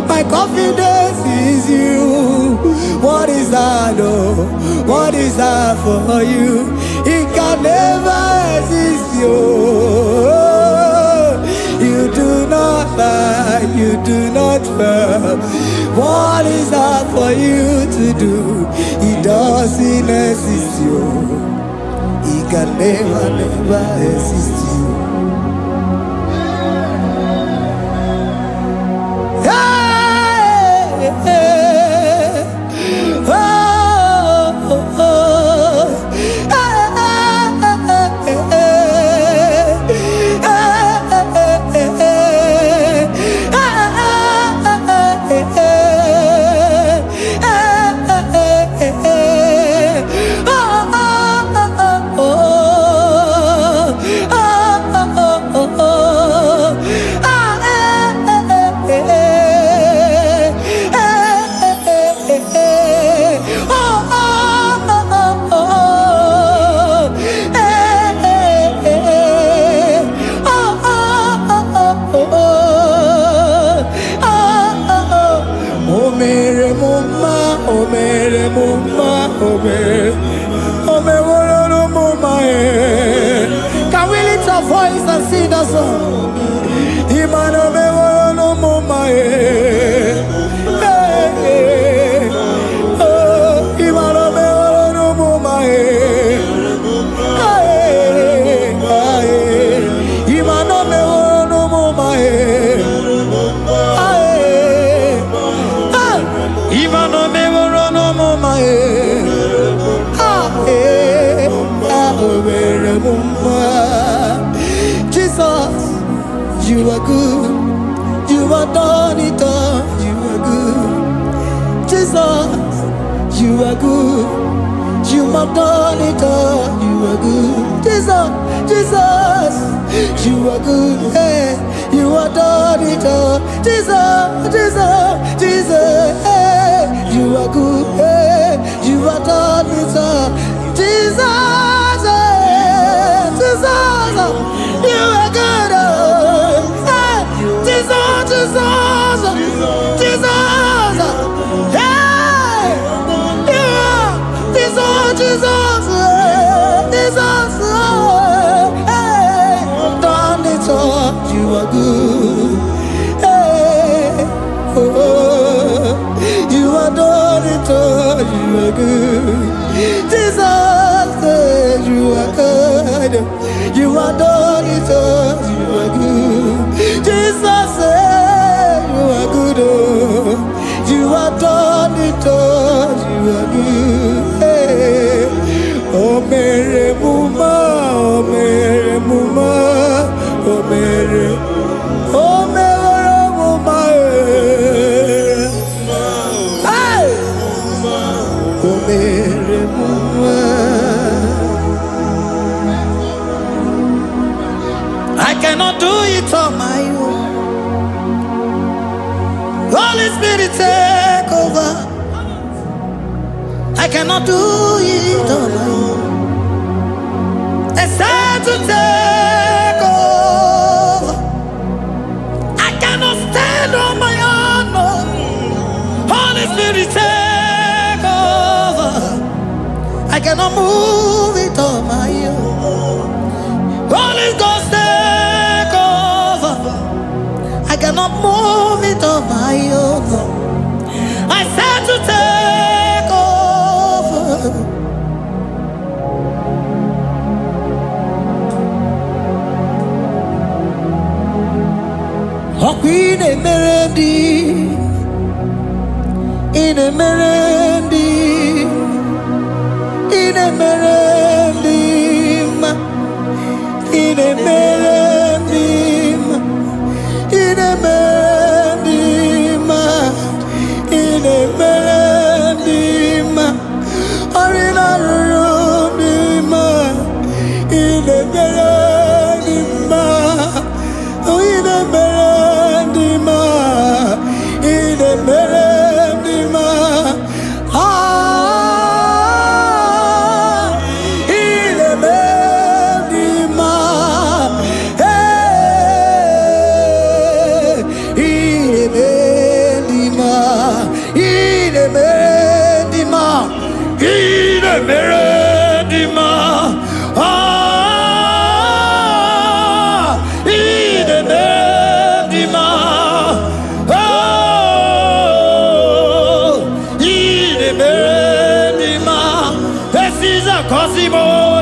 My confidence is you. What is that, oh? What is that for you? It can never exist, you. You do not lie, you do not fail. What is that for you to do? It doesn't exist, you. It can never, never exist, you. Hey, hey, oh, oh, oh. Hey, hey, hey, hey, oh, oh, oh, oh, oh, oh, ah, eh, eh, eh, eh, eh, eh, oh, oh, oh, oh, eh, eh, eh, oh, oh, oh, oh, oh, oh. O mere m mma, o mere m mma, o mere, o meworo m mma, eh. Can we lift our voice and sing that song? Imana meworo m mma, eh. Hey, hey. Oh, Imana meworo m mma, eh. Hey, hey. Imana meworo m mma, eh. Hey, hey. Imana meworo m mma, eh. Ah, eh. Ah, o mere m mma. Jesus, you are good. You are done it all. You are good. Jesus, you are good. You have done it all. You are good. Jesus, Jesus, you are good. Hey, you have done it all. Jesus, Jesus, Jesus, hey, you are good. Hey, you have done it all. Jesus, hey, Jesus, you are good. Oh, hey, Jesus, Jesus, Jesus, hey, yeah, Jesus, Jesus, hey, Jesus, hey, done it all. You are good. Hey, oh, you are done it all. You are good. Jesus, hey, you are good. You are done it all. You are good. Jesus, hey, you are good. Oh, you are done it all. You are good. Hey. O mere m mma, o mere m mma, o mere, o mere m mma, eh. Hey! O mere m mma. I cannot do it on my own. Holy Spirit, take over. I cannot do it on my own. Except to take over. I cannot stand on my own. No. Holy Spirit, take over. I cannot move it on my own. Holy Ghost, take over. I cannot move it on my own. I said to take over. Ọkwa ị na-emere ndị ị na-emere ndị ị na-emere ndị mma ị na-emere ndị mma ị na-emere ndị mma ị na-emere ndị mma ọrụ na-arụrụ ndị mma ị na-emere ndị mma ị na-emere ndị mma ị na-emere ndị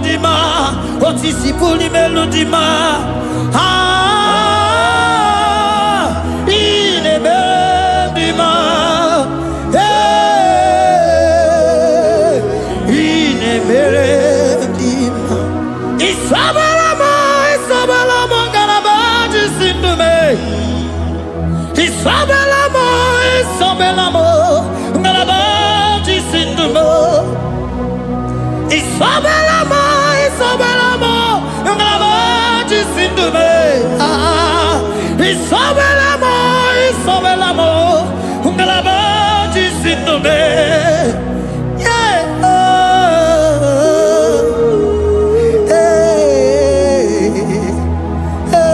dị mma, otu isi pụrụ imelu dị mma. Ah, ị na-eme dị mma. Ee, ị na-emere dị mma. Isabela m, Isabela m, ngalaba ji si ndụ mee. Isabela m, Isabela m, ngalaba ji si ndụ mee. Isabela m, Isabela m, ngalaba ji si ndụ mee. Ah, Isabela m, Isabela m, ngalaba ji si ndụ mee. Yeah. Oh, hey, hey,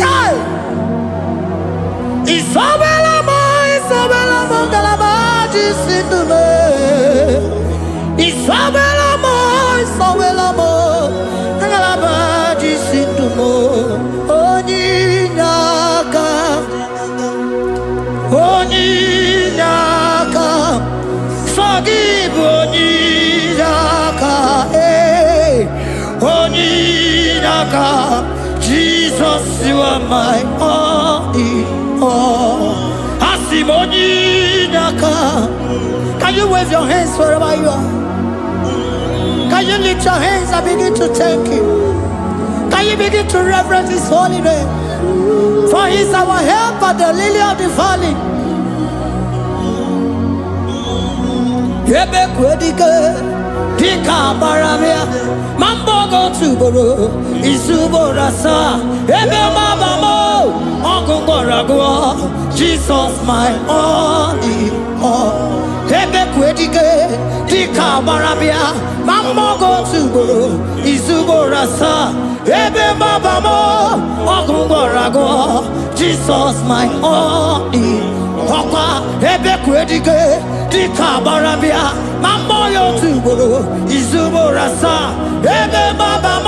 hey. Isabela m, Isabela m, ngalaba ji si ndụ mee. Isabela m, Isabela m, ngalaba ji si ndụ m. Onye inye aka, onye inye aka, sọ gị bụ onye inye aka, ee, onye inye aka. Jesus, you are my all in all. Asị m onye inye aka. Can you wave your hands wherever you are? Can you lift your hands and begin to thank Him? Can you begin to reverence His holy name? For He is our helper, the lily of the valley. Ebe kwedike dịka agbara bịa ma mbọ otu ugboro izu ugboro asaa ebe mgbaba m ọgụ gwọrọ agwọ. Jesus, my all in all. Ebe kwedike dịka agbara bịa ma mbọ otu ugboro izu ugboro asaa ebe mgbaba m ọgụ gwọrọ agwọ. Jesus, my all in ọkwa ebe kwedike dịka agbara bịa ma mmụọ ya otu ugboro izu ugboro asaa ebe mgbaba m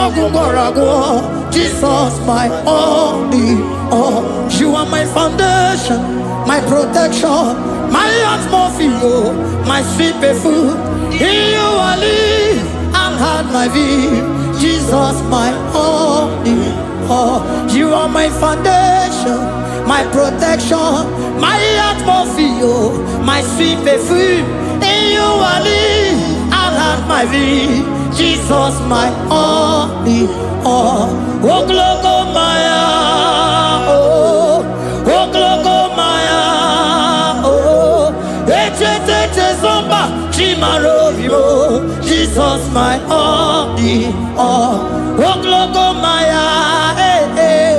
ọgwụ gwọrọ agwọ. Jesus, my all in all. You are my foundation, my protection, my atmosphere, my sweet perfume. In you I live and had my being. Jesus, my all in all. You are my foundation, my protection, my atmosphere, my sweet perfume. In you I live and have my being. Jesus, my all in all. Ogologo maya, oh, ogologo maya, oh. Echeteche zomba, chimaro vivo. Jesus, my all in all. Ogologo maya, eh, eh.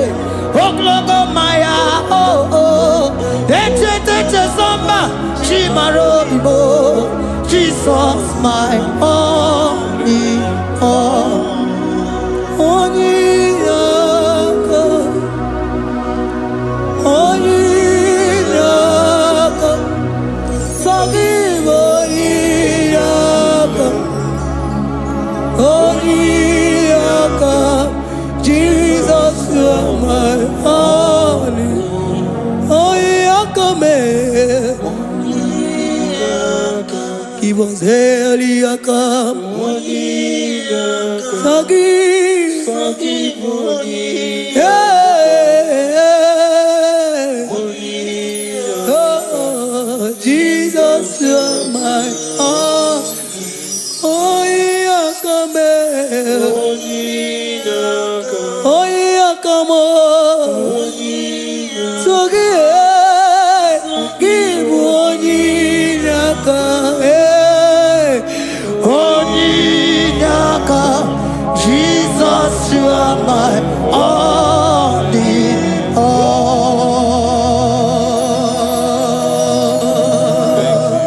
Ogologo maya, oh, oh. Echeteche zomba, chimaro vivo. Jesus, my all in all. Onye aka, onye aka, sọ gị bụ onye aka, onye aka. Jesus, you are my only, onye aka mee. Give us heli aka, sọ gị. Yeah. Oh, Jesus, you are my all. Onye aka mee. Onye aka m. So gị, gị bụ onye inye aka. Onye inye aka. Jesus, you are my all in all.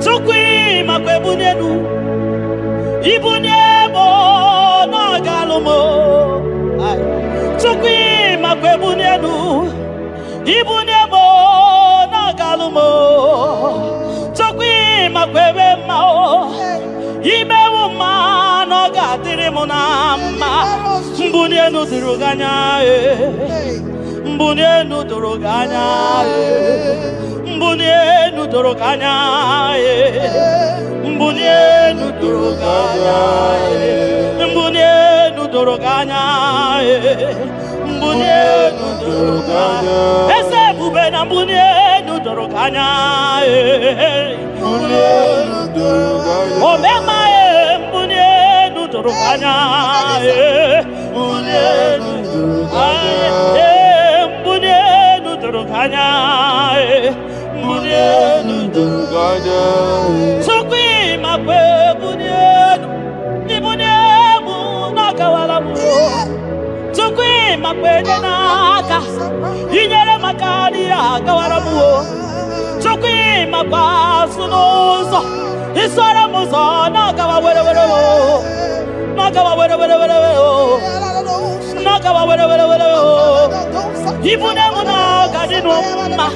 Chukwu makwa ebunye elu ibunye m na ọ ga-alụ m. Ai. Chukwu makwa ebunye elu ibunye m na ọ ga-alụ m. Chukwu makwa ebe mma o imewu mma na ọ ga-adịrị m na mma. Mbunye elu doro gị anya ee. Mbunye elu doro gị anya ee. Mbunye elu doro gị anya ee. doro gị anya. Mbuli elu doro gị anya. Mbuli elu doro gị anya. Eze ebube na mbuli elu doro gị anya. Mbuli elu doro gị anya. Omema mbuli elu doro gị anya. Mbuli elu doro gị anya. Mbuli elu doro gị anya. Mbuli elu doro gị anya. Chukwu ịmakwa ebuli elu, ibuli elu n'ọkawara m. Chukwu ịmakwa enye n'aka, inyere maka n'ihe agawara m. Chukwu ịmakwa azụ n'ụzọ, isoro m ụzọ n'ọgawa were were o, n'ọgawa were were were o, n'ọgawa were were were o. Ibuli elu n'ọga dị m mma.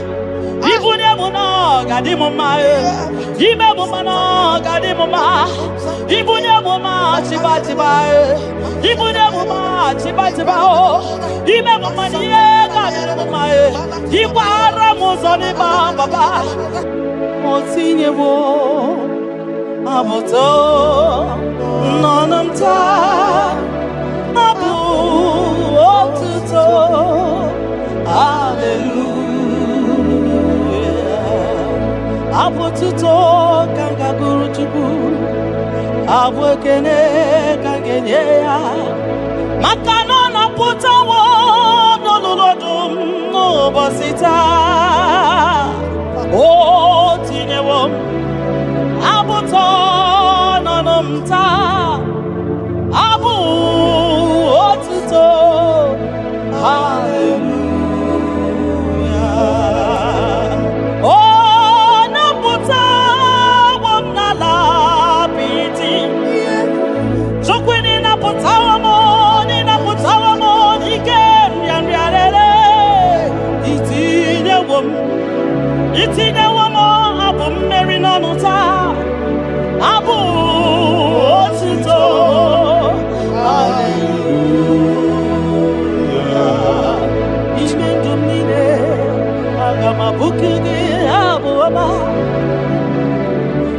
Ibuli elu n'ọga dị m mma. Ime m mma n'ọga dị m mma. Ibuli elu ma chiba chiba. Ibuli elu ma chiba chiba o. Ime m mma n'ihe ga-adị m mma. Ịkwara m ụzọ n'ịba papa. O tinyewo abụtọ n'ọnụ m taa. Abụ otuto. Hallelujah. Abụ otuto ka m ga-agụrụ Chukwu. Abụ ekene ka m ga-enye ya. Maka na ọ napụtawo n'olulu ọdụm n'ụbọchị taa. O tinyewo m abụ ụtọ n'ọnụ m taa. Abụ otuto. Hallelujah. Ọ napụtawo m n'ala apịtị. Chukwu ịnapụtawo m, ịnapụtawo m n'ike nrịanrịa rere. Itinyewo m, itinyewo m abụ mmeri n'ọnụ taa. Abụ otuto. Hallelujah. Ime ndụ m niile, aga m abụku gị abụ ọma.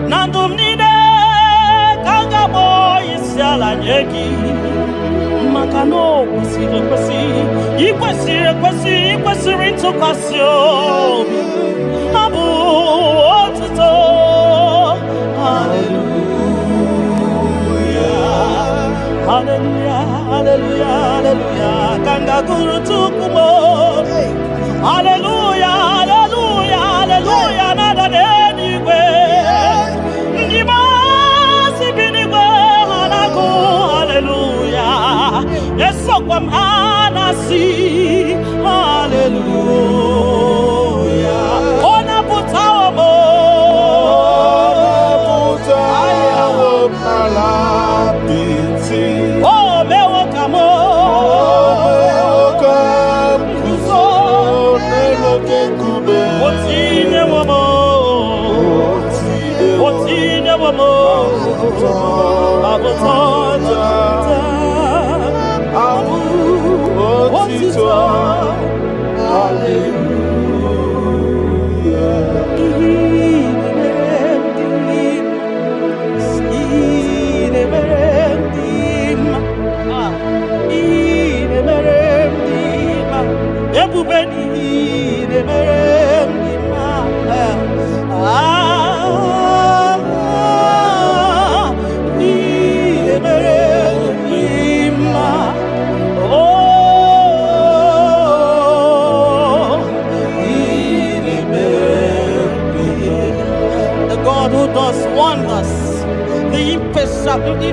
Na ndụ m niile ka m ga-akpọ isi ala nye gị. Maka na o kwesịrị ekwesị, ị kwesịrị ekwesị, ị kwesịrị ntụkwasị obi. Abụ otuto. Hallelujah. Hallelujah, hallelujah, hallelujah. Ka m ga-agụrụ Chukwu m. Hallelujah, hallelujah, hallelujah. Na-ada n'eluigwe. Ndị maasị bi n'igwe ha na-agụ hallelujah. Esokwa m ha na-asị hallelujah. Ọ napụtawo m. Ọ napụtawo m n'ala apịtị. O mewo ka m O mewo ka m guzo n'elu oke nkume. O tinyewo m. O tinyewo m. Abụtọ Abụ otito. Hallelujah. Ihe na-emere m dị mma. Ihe na-emere m dị mma. Ebube n'ihe na-emere m dị mma. Ah, ihe na-emere m dị mma. Oh, ihe na-emere m dị mma. The God who does wonders, the impossibility,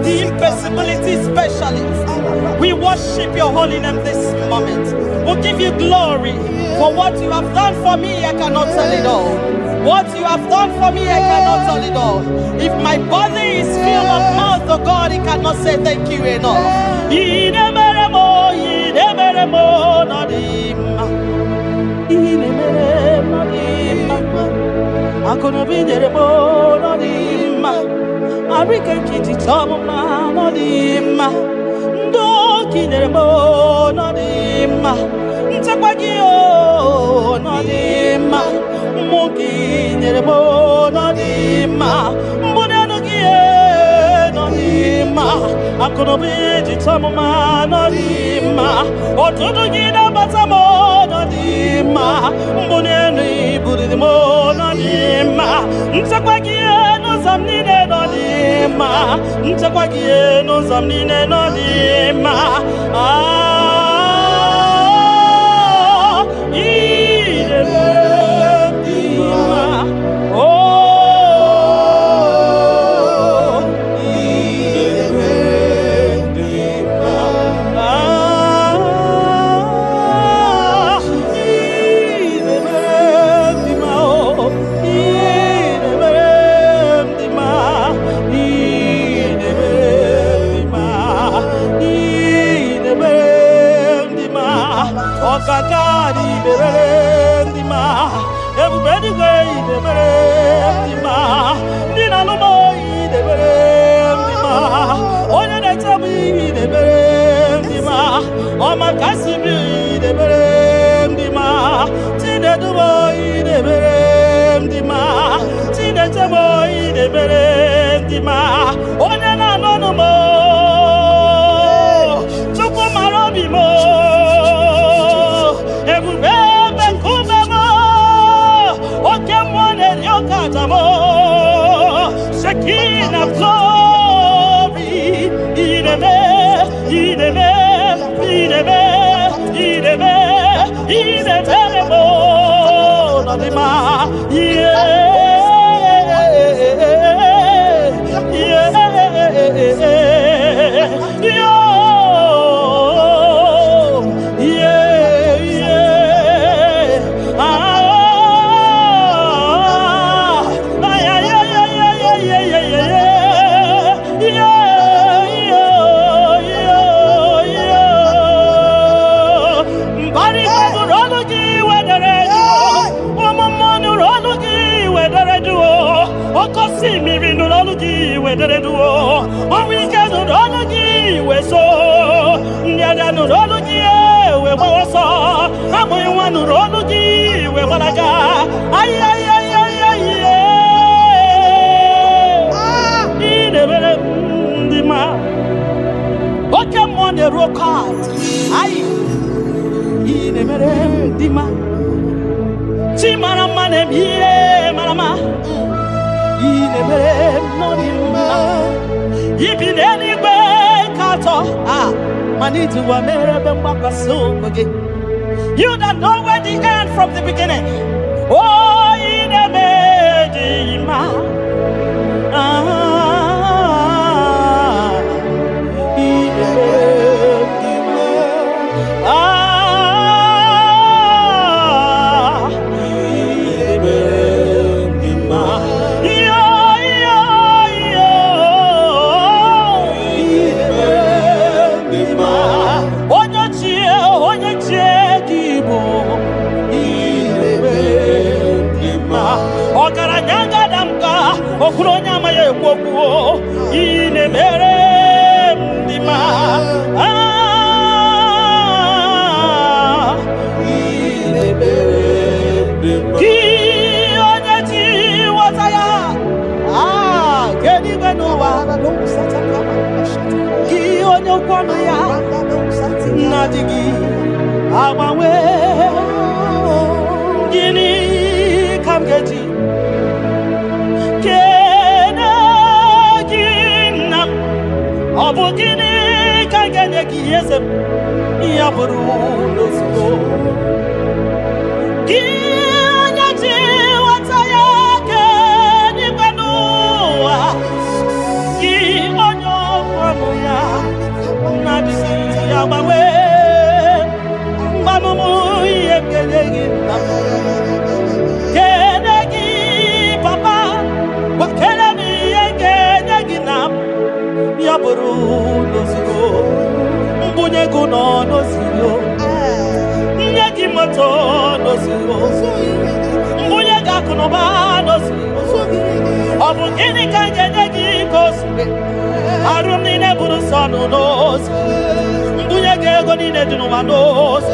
the impossibility specialist. We worship your holy name this moment. We give you glory for what you have done for me. I cannot tell it all. What you have done for me, I cannot tell it all. If my body is filled of mouth, oh God, it cannot say thank you enough. Inemeremo, inemeremo, nadima. Inemeremo, nadima. Akụnụba nyere m ọ dị mma. Arịka nkịtị chọọ m mma ọ dị mma. Ndị oke nyere m ọ dị mma. Nchekwa gị ọ dị mma. Mmụọ gị nyere m nọ dị mma. Mbuli elu gị nọ dị mma. Akụnụba iji chọọ m mma nọ dị mma. Ọtụtụ gị na-abata m nọ dị mma. Mbuli elu ibuliri m nọ dị mma. Nchekwa gị n'ụzọ m niile nọ dị mma. Nchekwa gị n'ụzọ m niile nọ dị mma. Ah, ị na-eme dị mma. Oh, ị na-eme dị mma. Ah, ị na-eme dị mma. Oh, ị na-eme dị mma. Ị na-eme dị mma. Ị na-eme dị mma. Ọkaka dị mere dị mma. Ebube eluigwe ị na-emere dị mma. Ndị na-alụ m ị na-emere dị mma. Onye na-eche m ị na-emere dị mma. Ọma kasị m ị na-emere dị mma. Chinedu m ị na-emere dị mma. Chineche m ị na-emere dị mma. Onye na-anụ ọnụ m, Chukwu mara obi m, ebube ebe nkume m, oke mmụọ na-eri oke aja m, Shekinah glory, ị na-eme, ị na-eme, ị na-eme, ị na-eme, ị na-emere m n'ọdịmma. Yeah, yeah, yeah, yeah. Ah, ay, ay, ay, ay, ay, ay, ay, ay, ay. Yeah, yeah, yeah, yeah. Mbara igwe nụrụ olu gị wedere jụụ. Ụmụ mmụọ nụrụ olu gị wedere jụụ. Oke osimiri nụrụ olu gị wedere jụụ. Ọnwụ ike nụrụ olu gị weso. Ndị agha nụrụ olu gị wee gbawa ọsọ. Amụghị nwa nụrụ olu gị wee gbalaga. Ay, ay, ay, ay, ay, ị na-emere m ndị mma. Oke mmụọ na-eru oke ala. Ayi, ị na-emere m ndị mma. Chi mara mma na-eme ihe mara mma. Ị na-emere m n'ọdị mma. Ibi n'eluigwe ka atọ a mana iji ụwa mere ebe mgbakwasị ụkwụ gị. You that know where the end from the beginning. Oh, ị na-eme dị mma. Ah, ị na-eme dị mma. Ah, ị na-eme dị mma. Yo, yo, yo. Ị na-eme dị mma. Onye ochie, onye ochie gị bụ. Ị na-eme dị mma. Ọgaranya gada m ka okwuru onye amaghị ekwu okwu. Ị na-emere m dị mma. Ah, ị na-emere gị onye ji nghọta ya ah kedu n'ụwa gị onye okwu ọnụ ya na-adịghị agbanwe. Gịnị ka m ga-eji kene gị, nna m? Ọ bụ gịnị ka m ga-enye gị, eze m? Ya bụrụ n'ozugbo gị onye ji nghọta ya kedigwe n'ụwa, gị onye okwu ọnụ ya na-adịghị agbanwe, mgbanụmụ ihe m ga-enye gị, nna m, kene gị, papa, gwakere m ihe m ga-enye gị na m ya bụrụ n'ozugbo. Mbunye gị nọ n'ozugbo, nye gị moto n'ozugbo, mbunye gị akụnụba n'ozugbo. Ọ bụ gịnị ka m ga-enye gị ka o zuru arụ m niile bụrụ nsọ nụ n'ozu? Mbunye gị ego niile dị n'ụwa n'ozu,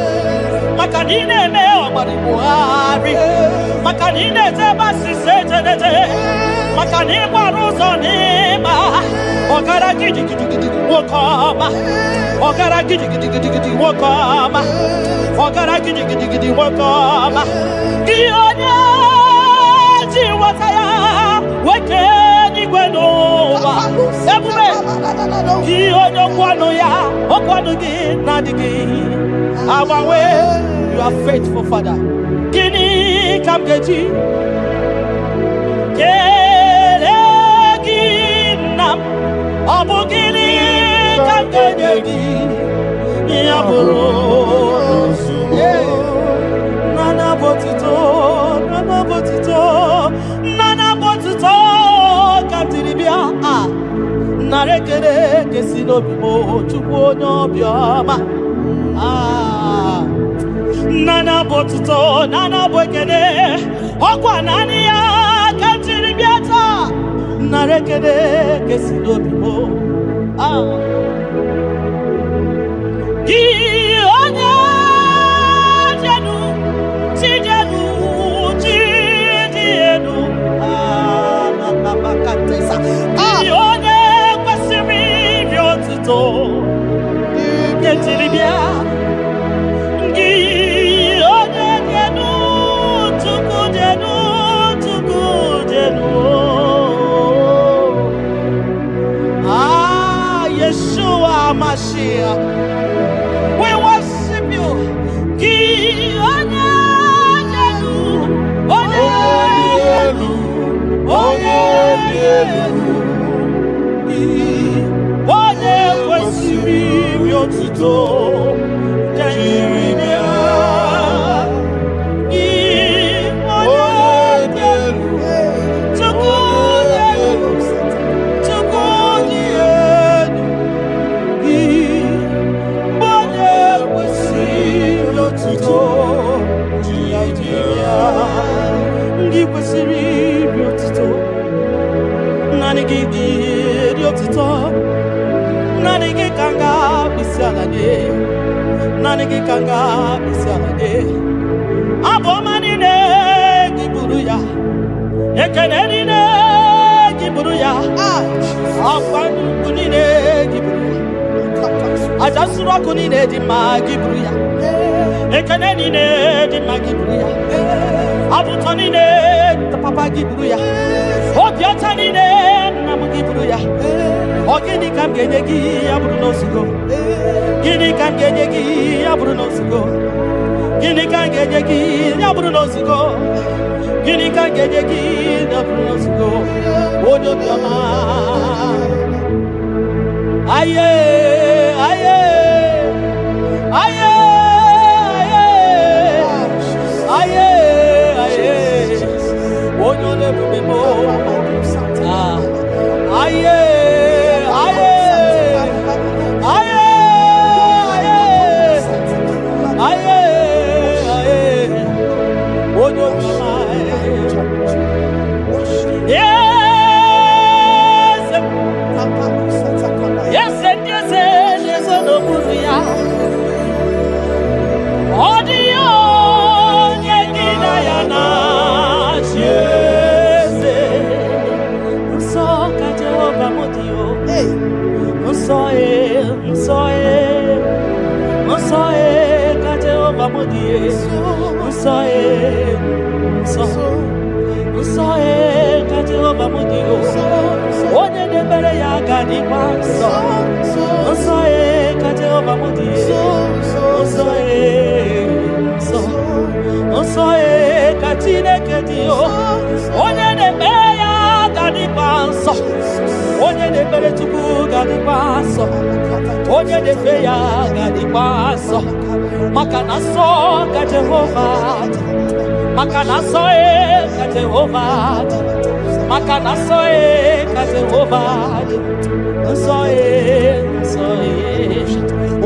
maka na ị na-eme ọgbara Buhari. Maka na ị na-eje ebe asịsa ejeneje, maka na ị gbara ụzọ n'ịma ọgara gidigidigidi nwoke ọma, ọgara gidigidigidi nwoke ọma, ọgara gidigidigidi nwoke ọma. Gị onye ji nweta ya weke n'igwe n'ụwa ebube, gị onye okwu ọnụ ya, okwu ọnụ gị na-adịghị agbanwe. You are faithful, Father. Gịnị ka m ga-eji kelee gị, nna m? Ọ bụ gịnị ka m ga-enye gị ya bụrụ nana bụ otuto, nana bụ otuto, nana bụ otuto ka m jiri bịa a nara ekele kesi n'obi m, Chukwu onye obiọma. Ah, nana bụ otuto, nana bụ ekele, ọkwa naanị ya ka m jiri bịa taa nara ekele kesi n'obi m. Ah. Gị onye jenu chijenu chidi enu. Ah, na, na, Makatesa. Gị onye kwesịrị iri otuto nke jiri bịa, gị onye dị elu, Chukwu dị elu, Chukwu dị elu. Ah, Yeshua Mashiach, we worship you. Gị onye dị elu, onye dị elu, onye dị elu, gị onye kwesịrị iri otuto jiri bịa, gị onye dị elu, Chukwu dị elu, Chukwu dị elu, gị onye kwesịrị otuto jiri bịa, ndị kwesịrị iri otuto, naanị gị dị eri otuto, naanị gị ka m ga-akpịsị ala nye, naanị gị ka m ga-akpịsị ala nye. Abụ ọma niile gị buru ya, ekene niile gị buru ya, Ah, ọkwa nnukwu niile gị buru ya, aja nsuru ọkụ niile dị mma gị buru ya, ekene niile dị mma gị buru ya, abụ ụtọ niile papa gị buru ya, obi ọcha niile nna m gị buru ya. Ọ gịnị ka m ga-enye gị ya bụrụ na ozugo? Gịnị ka m ga-enye gị ya bụrụ na ozugo? Gịnị ka m ga-enye gị ya bụrụ na ozugo? Gịnị ka m ga-enye gị ya bụrụ na ozugo? Onye obiọma. Aye, aye, aye, aye, aye, aye, onye ọla ebube m. Ah, aye, aye, aye, aye, aye, aye, onye obiọma. Eze, eze ndị eze na-ezo n'okpuru ya. Ọ dịghị onye gị na ya na-achị eze. Nsọ ka Jehova m dị o. Nsọ e, nsọ e, nsọ e ka Jehova m dị e. Nsọ e, nsọ, nsọ e ka Jehova m dị o. Onye na-ekpere ya ga-adịkwa nsọ. Nsọ e ka Jehova m dị e. Nsọ e, nsọ, nsọ e ka Chineke dị o. Onye na-ekpe ya ga-adịkwa nsọ. Onye na-ekpere Chukwu ga-adịkwa nsọ. Onye na-efe ya ga-adịkwa nsọ. Maka na nsọ ka Jehova dị. Maka na nsọ e ka Jehova dị. Maka na nsọ e ka Jehova dị. Nsọ e, nsọ e.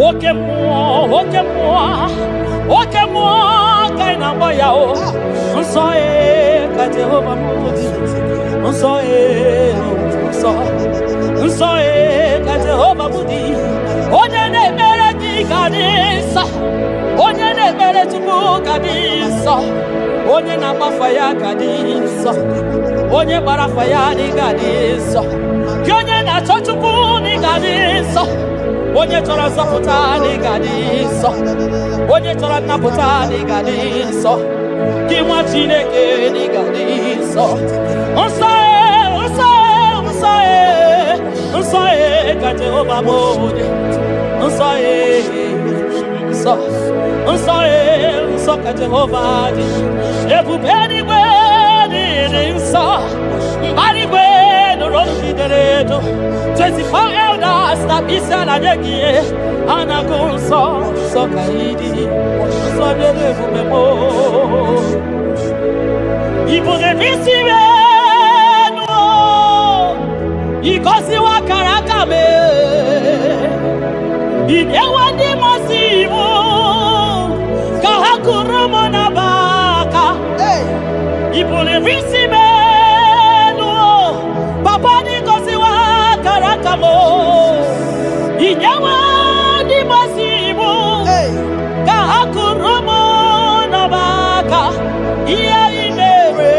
Oke mmụọ, oke mmụọ, oke mmụọ ka ị na-agba ya o. Nsọ e ka Jehova m dị. Nsọ e, nsọ, nsọ e ka Jehova m dị. Onye na-ekpere gị ga-adị nsọ. Onye na-ekpere Chukwu ga-adị nsọ. Onye na-agbafa ya ga dị nsọ. Onye gbara afa ya na ị ga-adị nsọ. Gị onye na-achọ Chukwu na ị ga-adị nsọ. Onye chọrọ nzọpụta na ị ga-adị nsọ. Onye chọrọ nnapụta na ị ga-adị nsọ. Gị nwa Chineke na ị ga-adị nsọ. Nsọ e, nsọ e, nsọ e, nsọ e ka Jehova bụ onye. Nsọ e, nsọ, nsọ e, nsọ ka Jehova dị. Ebube eluigwe dịrị nsọ. Mbara igwe nụrụ olu gị dere edo. 24 elders na isi ala nye gị ihe. A na-agụ nsọ, nsọ ka ị dị. Nsọ nyere ebube m. Ị bụ n'isi m enu, ịgọziwa akara aka m. Ị nyewa ndị mmasị iwu ka ha kụrụ m n'abaka. Hey. Ị buliri isi m elu, papa, ndị gọziwa akara aka m. Ị nyewa ndị mmasị iwu Hey. ka ha kụrụ m n'abaka. Ihe ị mere,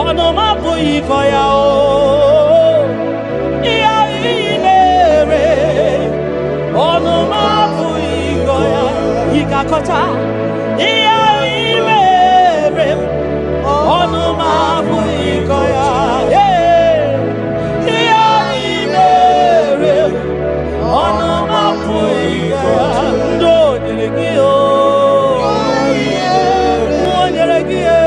ọnụ m apụghị ịkọ ya o. Ihe ị mere, ọnụ m apụghị ịkọ ya. Ị ga-akọcha ihe ị mere, ọnụ m apụghị ịkọ ya. Ee, ihe ị mere, ọnụ m apụghị ịkọ ya. Ndị o nyere gị o, o nyere gị e,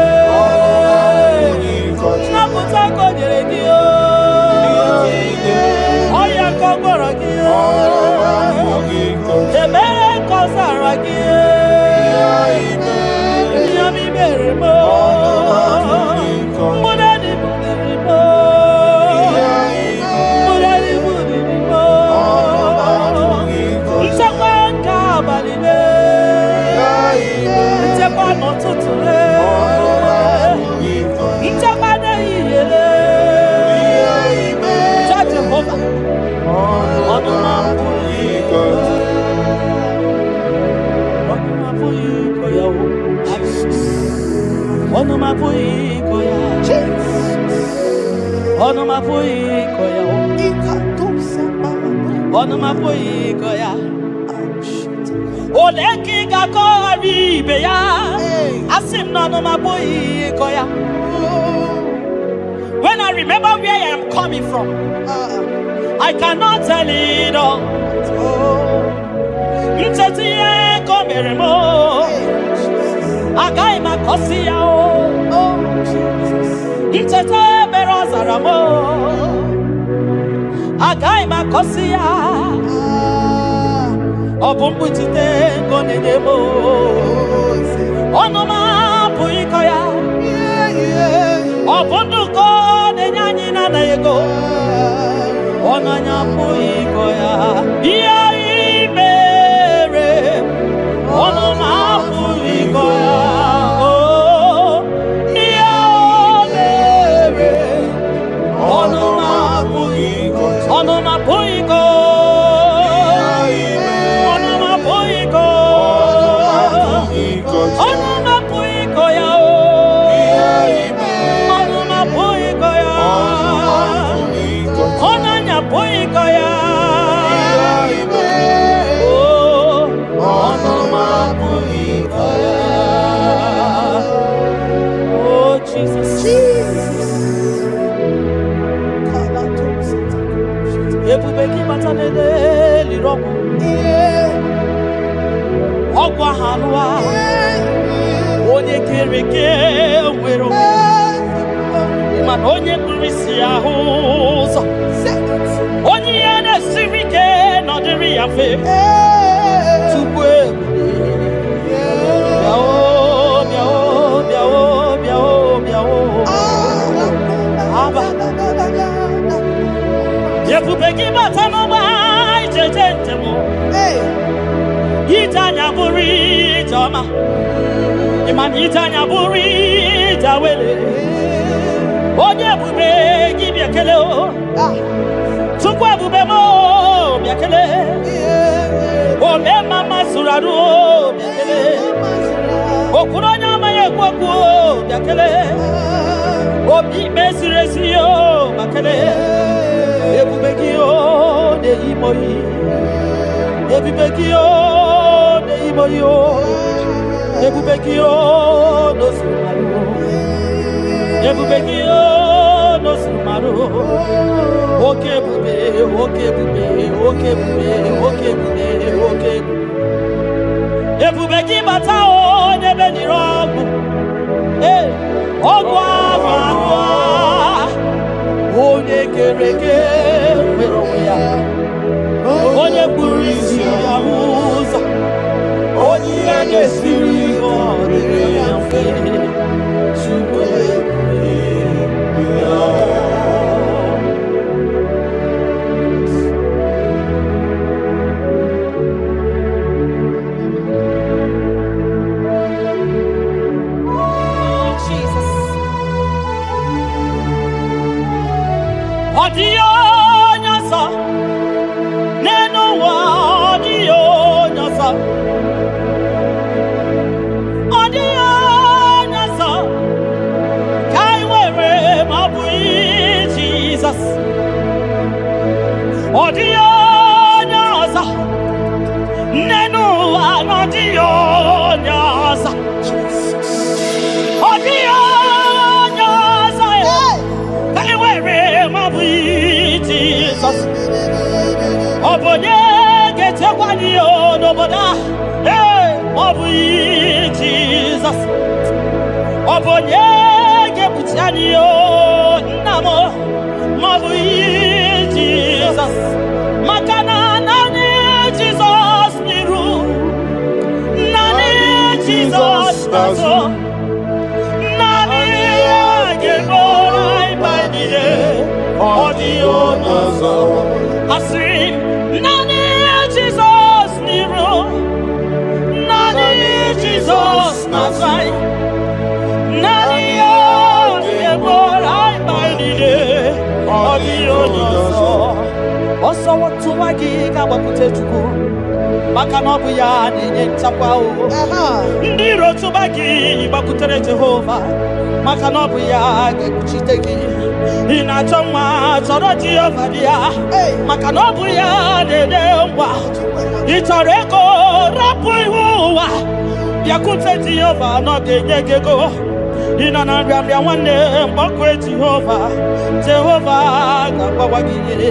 nnapụta ka o nyere gị o, ọya ka ọ gwọrọ gị o, ebere ka ọ zara gị e, ihe ọma i mere m o, mgbụrụ dị buliri m o, mgbụrụ dị buliri m o, nchekwa nke abalị le, nchekwa n'ụtụtụ le, nchekwa n'ehihie le. Cha Jehova, ọnụ m apụghị ịkọ ya. Ọnụ m apụghị ịkọ ya o. Ọnụ m apụghị ịkọ ya. Ọnụ m apụghị ịkọ ya o. Ọnụ m apụghị ịkọ ya. Ole ka ị ga-akọgharị ibe ya? Asị m na ọnụ m apụghị ịkọ ya. When I remember where I am coming from, I cannot tell it all. Ncheta ihe ka o mere m o, agaghị m akọsi ya o. Ncheta ebere ọ zara m o, agaghị m akọsi ya. Ọ bụ mkpuchite nke ọ na-enye m o. Ọnụ m apụghị ịkọ ya. Ọ bụ ndụkọ na-enye anyị na-anaghị ego. Ọnụ anyị apụghị ịkọ ya. Ihe ị mere, ọnụ m apụghị ịkọ ya. Oh, ihe o mere, ọnụ m apụghị ịkọ. Ọnụ m apụghị ịkọ. Ọnụ m apụghị ịkọ. Ọnụ m apụghị ịkọ ya o. Ọnụ m apụghị ịkọ ya. Ọnụ anyị apụghị ịkọ ya. Oh, ọnụ m apụghị ịkọ ya. Oh, Jesus. Jesus. Ebube gị bata n'ele liri ọgwụ. Ọgwụ ahụ alụwa. Onye kere eke nwere onwe. Mana onye kpuru isi ahụ ụzọ. Onye ihe na-esiri ike nọdịrị ya mfe. Tupu ebube. Bịa o, bịa o, bịa o, bịa o, bịa o. Aba. Ebube gị bata n'ụgbọ ijeje njem. Ije anya bụrụ ije ọma. Ịma na ije anya bụrụ ije awele. Onye ebube gị bịa kele o. Chukwu ebube m o, bịa kele. Ome mama zụrụ arụ o, bịa kele. Okwuru onye ọma ya. na-ekwu okwu o, bịa kelee. Obi ikpe ziri ezi o, ma kelee. Ebube gị o na-eyi m oyi. Ebube gị o na-eyi m oyi o. Ebube gị o n'ozuru marụ. Ebube gị o n'ozuru marụ. Oke ebube, oke ebube, oke ebube, oke ebube, oke ebube. Ebube gị bata o n'ebe nire ọgwụ. Ee, ọgwụ ahụ ahụ a. Onye kere eke nwere onwe ya. Onye kpuru isi ya hụ ụzọ. Onye ihe na-esiri ike ọ dịrị ya mfe. Chukwu ebube ya. Oh, Jesus. Ọ dịghị onye ọzọ n'elu ụwa, ọ dịghị onye ọzọ. Ọ dịghị onye ọzọ ka anyị nwere ma ọ bụghị Jizọs. Ọ dịghị onye ọzọ n'elu ụwa na ọ dịghị onye ọzọ. Ọ dịghị onye ọzọ ka anyị nwere ma ọ bụghị Jizọs. Ọ bụ onye ga-echekwa anyị o n'obodo a? Ee, ma ọ bụghị Jizọs. Ọ bụ onye ga-ekpuchi anyị o nna m ma ọ bụghị Jizọs? Maka na naanị Jizọs n'iru, naanị Jizọs n'azụ, naanị ya ga-eburu anyị mkpa niile. Ọ dịghị onye ọzọ. Asịrị m, naanị Jizọs n'iru, naanị Jizọs n'azụ anyị, naanị ya ga-eburu anyị mkpa niile. Ọ dịghị onye ọzọ. Ọsọ tụwa gị ga-agbakwute Chukwu, maka na ọ bụ ya na-enye nchekwa o. Ndị iro tụba gị, gbakwutere Jehova, maka na ọ bụ ya ga-ekpuchite gị. Ị na-achọ nwa, chọrọ Jehova dị ya, maka na ọ bụ ya na-enye ngwa. Ị chọrọ ego, rapụ ihu ụwa, bịakwute Jehova na ọ ga-enye gị ego. Ị nọ na nrịanrịa, nwanne, mgbakọ Jehova, Jehova ga-agbawa gị ihe.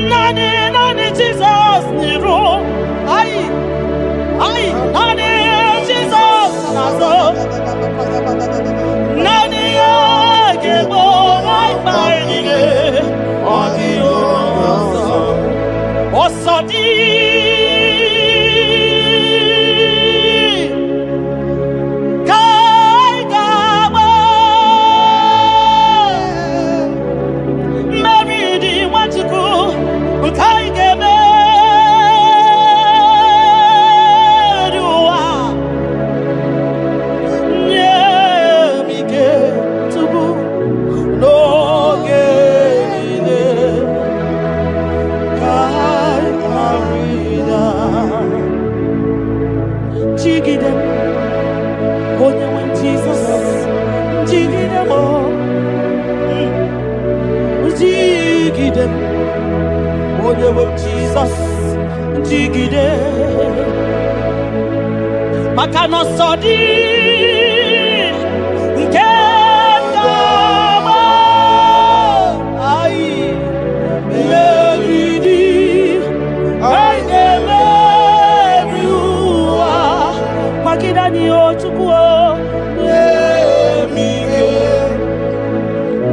Naanị, naanị Jizọs n'iru anyị anyị, naanị Jizọs n'azụ, naanị ya ga-egbo anyị mkpa anyị niile. Ọ dịghị onye ọzọ. Ọsọ dị ka anyị ga-agba, mmeri dị Nwachukwu nke anyị ga-emeri ụwa. Nye m ike tupu n'oge niile ka anyị ghara ịda. Jigide m, onye nwe m Jizọs, jigide m o. Jigide m, onye nwe m Jizọs, jigide, maka na ọsọ dị nke ga-agba anyị, mmeri dị, anyị ga-emeri ụwa. Kwagide anyị o Chukwu o, nye m ike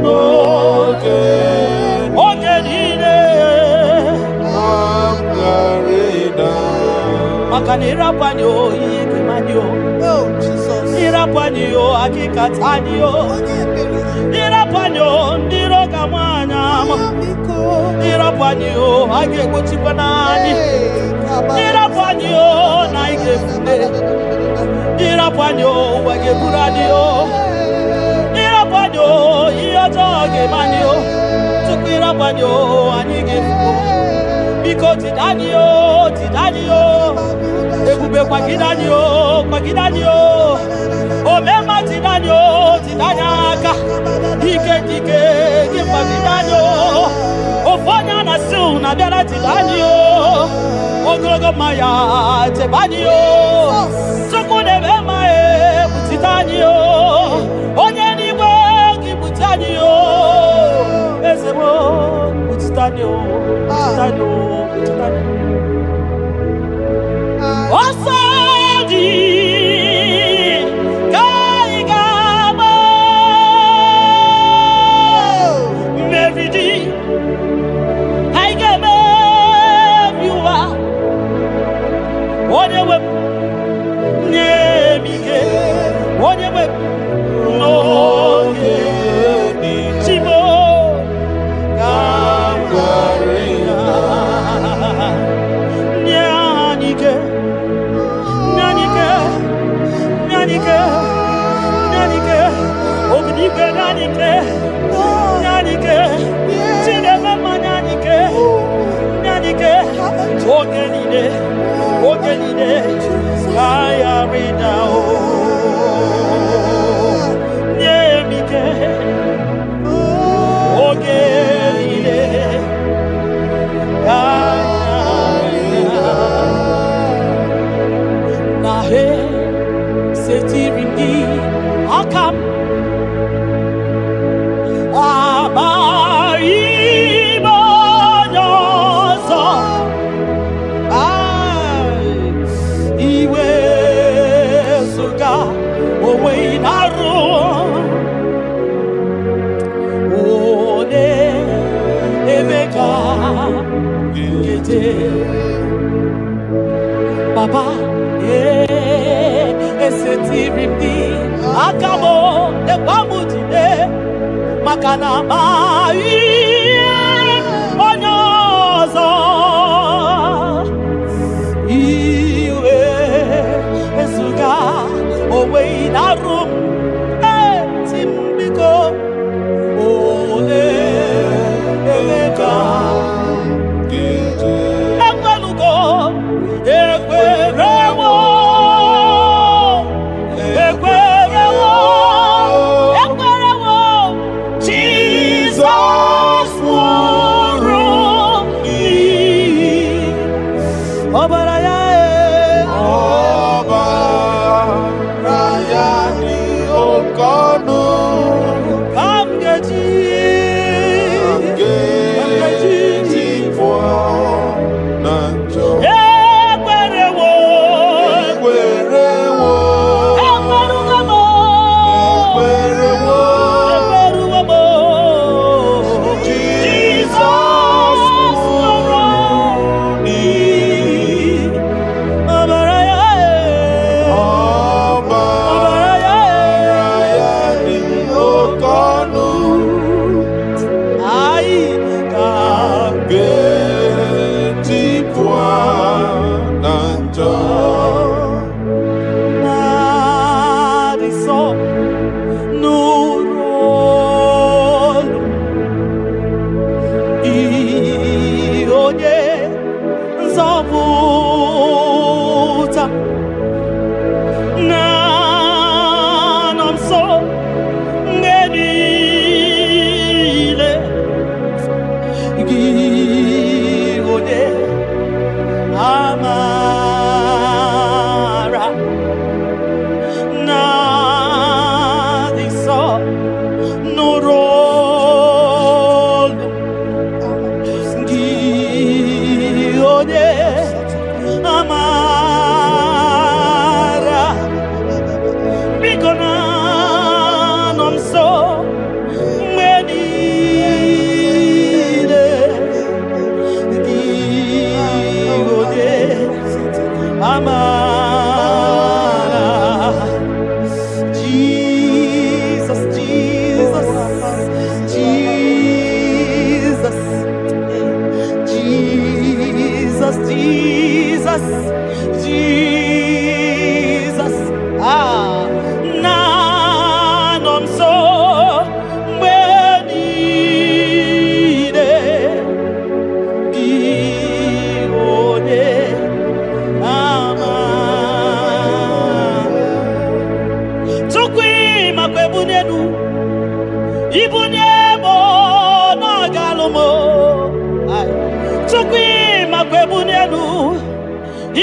n'oge oge niile m ghara ịda. Maka na ịrapụ anyị o, ihe ga-eme anyị o. Oh, Jesus. Ịrapụ anyị o, akịkata anyị o. Onye ebere. Ịrapụ anyị o, ndị iro ga-ama anyị ama. Biko. Ịrapụ anyị o, a ga-egbochikwa n'anyị. Hey, kaba. Ịrapụ anyị o, na anyị ga-efute. Ịrapụ anyị o, ụwa ga-eburu anyị o. Ịrapụ anyị o, ihe ọjọọ ga-eme anyị o. Tupu ịrapụ anyị o, anyị ga-efu. Biko jide anyị o, jide anyị o. Ebube, kwagide anyị o, kwagide anyị o. Omema. na-abịara chebe anyị o. Ogologo mmanya chebe anyị o. Chukwu na-eme mma ekpuchite anyị o. Onye n'igwe gị kpuchi anyị o. Eze m kpuchite anyị o. Kpuchite anyị o. Kpuchite anyị o. Ọsọ dị ka anyị ga-agba. Mmeri dị anyị ga-emebi ụwa. Onye nwe m nye m ike. Onye nwe m n'oge Chimo ka m ghara ịda. Nye anyị ike. Nye anyị ike. Nye anyị ike. Nye anyị ike. Obidigwe nye anyị ike. Nye anyị ike. Chineke mma nye anyị ike. Nye anyị ike. Oge niile. Oge niile. Ka anyị ghara ịda o. Nye m ike. Oge niile. Ka anyị ghara ịda. Na he setiri m gị aka m amaghị m onye ọzọ. Ai, iwezuga onwe ị na-arụ onye ebe ka nkeje Baba, esetiri m gị aka m lekwa m jide maka na amaghị m onye ọzọ. Iwe ezuga onwe ị na-arụ m eti m biko ole ebe ka ekwelugo ekwerewo ekwerewo ekwerewo Jizọs nwụrụ n'ihi ọbara ya e. Ọbara ya dị oke ọnụ Ka m ga-eji ga-eji pụọ na njọ. Ekwerewo Ekwerewo, ekwerugo m ekwerewo, ekwerugo m Jizọs nwụrụ n'ihi ọbara ya e. ọbara ọbara ya e. ya dị oke ọnụ Anyị ka ga-eji pụọ na njọ. Na-adị nsọ nụrụ olu ị onye nzọpụta na-anọ nso mgbe niile gị onye amara na-adị nsọ nụrụ olu gị onye amara biko na-anọ nso mgbe niile gị onye amara. Jesus, Jesus, Jesus, Jesus, Jesus, Jesus. Ah, na-anọ nso mgbe niile gị onye ama. Chukwu ịmakwa ebuni elu ibuni ebo na-agalụ m. Ai.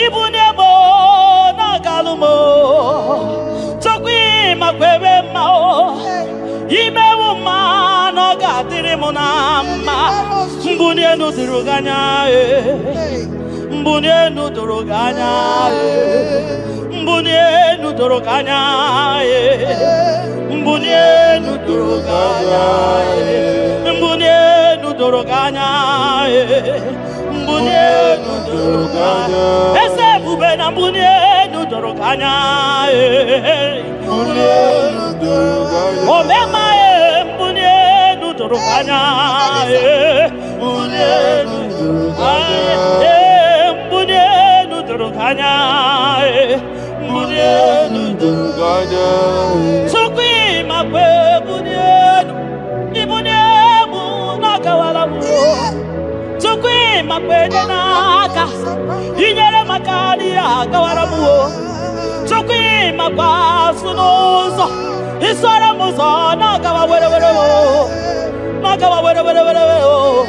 Ibunye m na-agalụ m. Chukwu, ịmakwa ebe mma o. Imewu mma na ọ ga-adịrị m na mma. Mbuli elu doro gị anya e. Mbuli elu doro gị anya e. Mbuli elu doro gị anya e. Mbuli elu doro gị anya e. Mbuli elu doro gị anya e. Mbuli elu doro gị anya. Eze ebube, na mbuli elu doro gị anya e. Mbuli elu doro gị anya. Omema e, mbuli elu doro gị anya e. Mbuli elu doro gị anya. Ee, mbuli elu doro gị anya e. Mbuli elu Doro gị anya. Chukwu, ịmakwa ebuli elu, ibuli elu na-agawala m. Chukwu, ịmakwa enye n'aka, inyere maka n'ihe agawara m o. Chukwu, ịmakwa asụ n'ụzọ, isoro m ụzọ na-agawa were were o, na-agawa were were were o,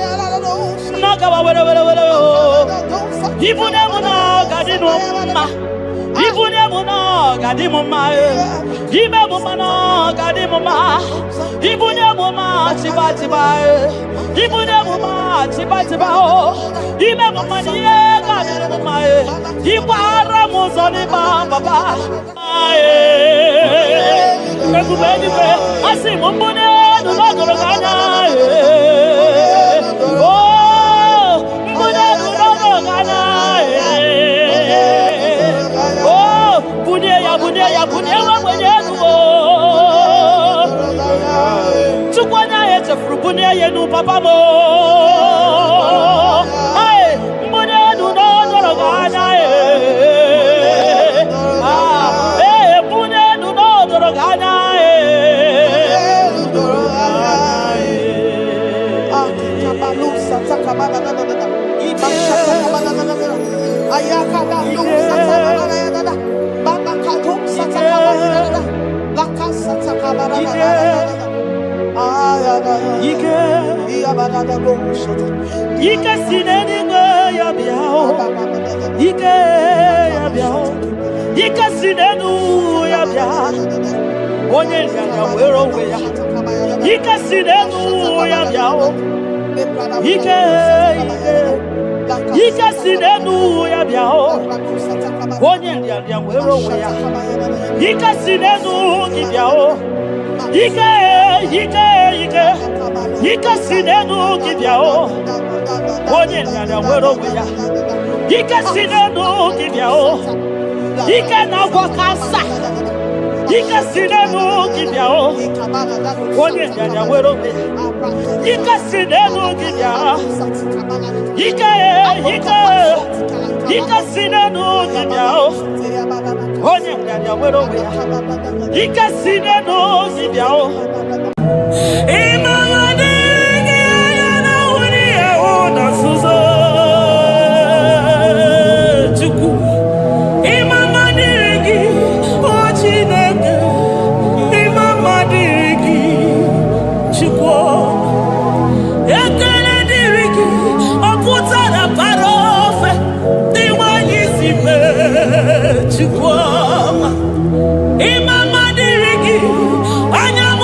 na-agawa were were were o. Ibunye m na ọ ga-adị m mma, ibunye m na ọ ga-adị m mma e. Ime m mma na ọ ga-adị m mma. Ibunye m mma chiba chiba e. Ibunye m mma chiba chiba o. Ime m mma na ihe ga-adịrị m mma e. Ịgbara m ụzọ n'ịgba papa e. Ebube eluigwe, asị m mbunye elu n'ọgọrọ gị anya e. O mbunye elu n'ọgọrọ gị anya e. O bunye ya, bunye ya, bunye nwa ogbenye elu o. Chukwu, onye ahụ echefuru, bunye ya elu papa m o. Ee, mbunye elu n'ọdọrọ gị anya e. Ah, ee, bunye elu n'ọdọrọ gị anya e. Doro anya. Ike, ike si n'eluigwe ya bịa o. Ike ya bịa o. Ike si n'elu ya bịa. Onye nrịanrịa were onwe ya. Ike si n'elu ya bịa o. Ike, ike, ike si n'elu ya bịa o. Onye nrịanrịa were onwe ya. Ike si n'elu gị bịa o. Ike, ike, ike, ike si n'elu gị bịa o. Onye nrịanrịa were onwe ya. Ike si n'elu gị bịa o. Ike na-agwọ cancer. Ike si n'elu gị bịa o. Onye nrịanrịa were onwe ya. Ike si n'elu gị bịa. Ike, ike, ike si n'elu gị bịa o. Onye nrịanrịa were onwe ya. Ike si n'elu gị bịa o. Ịmara dịghị anya na nwunye ahụ na nzuzo. Chukwu, ịma mma dịrị gị, o Chineke, ịma mma dịrị gị, Chukwu. Ekele dịrị gị, ọ pụtara bara ofe dị nwanyị si mee, Chukwu ọma. Ịma mma dịrị gị, anya m.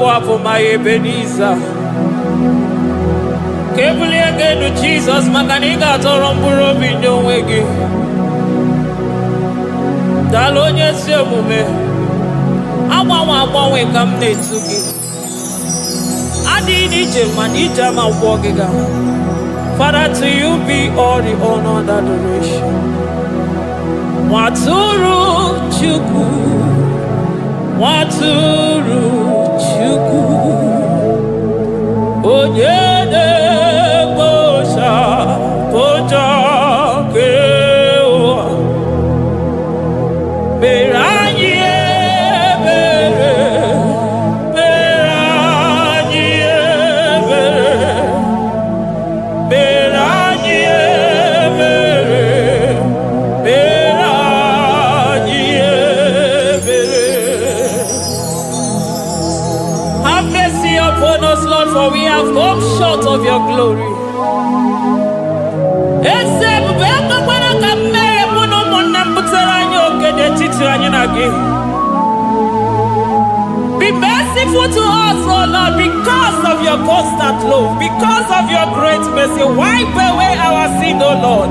Na-apụ apụ, ma ya Ebenezer. Ka ebulie gị elu, Jizọs, maka na ị ga-atọrọ mkpụrụ obi nye onwe gị. Daalụ, onye ezi omume. Agbanwe agbanwe ka m na-etu gị. Adịghị n'ije mana ije ama gwọ gị ga. Father, to you be all the honor and adoration. Nwatụrụ Chukwu, Nwatụrụ Chukwu, onye na-ekpochapụ njọ nke ụwa, mere anyị ebere, mere anyị ebere, mere anyị ebere, mere anyị ebere. Have mercy upon us, Lord, for we have come short of your glory. Eze ebube, ekwekwara ka mmehie mụ na ụmụnne m butere anyị oke n'etiti anyị na gị. Be merciful to us, O Lord, because of your constant love, because of your great mercy. Wipe away our sin, O Lord.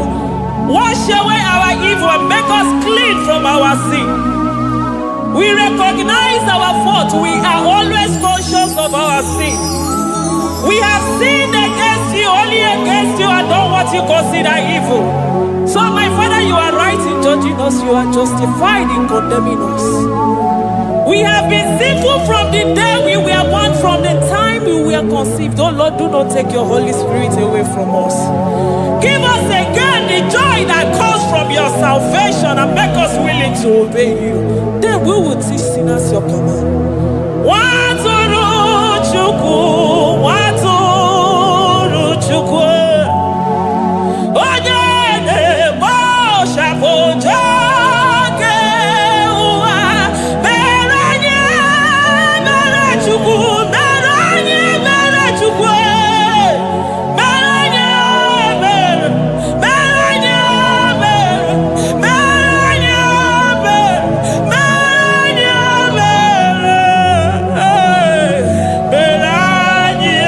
Wash away our evil and make us clean from our sin. We recognize our fault. We are always conscious of our sin. We have sinned against you, only against you, and done what you consider evil. So, my Father, you are right in judging us, you are justified in condemning us. We have been sinful from the day we were born, from the time we were conceived. Oh Lord, do not take your Holy Spirit away from us. Give us again the joy that comes from your salvation and make us willing to obey you. Then we will teach sinners your command. Nwatụrụ Chukwu, Nwatụrụ Chukwu, onye na-ekpochapụ njọ nke ụwa, mere anyị mere Chukwu, mere anyị mere Chukwu, mere anyị mere, mere anyị mere, mere anyị mere, mere anyị mere, mere anyị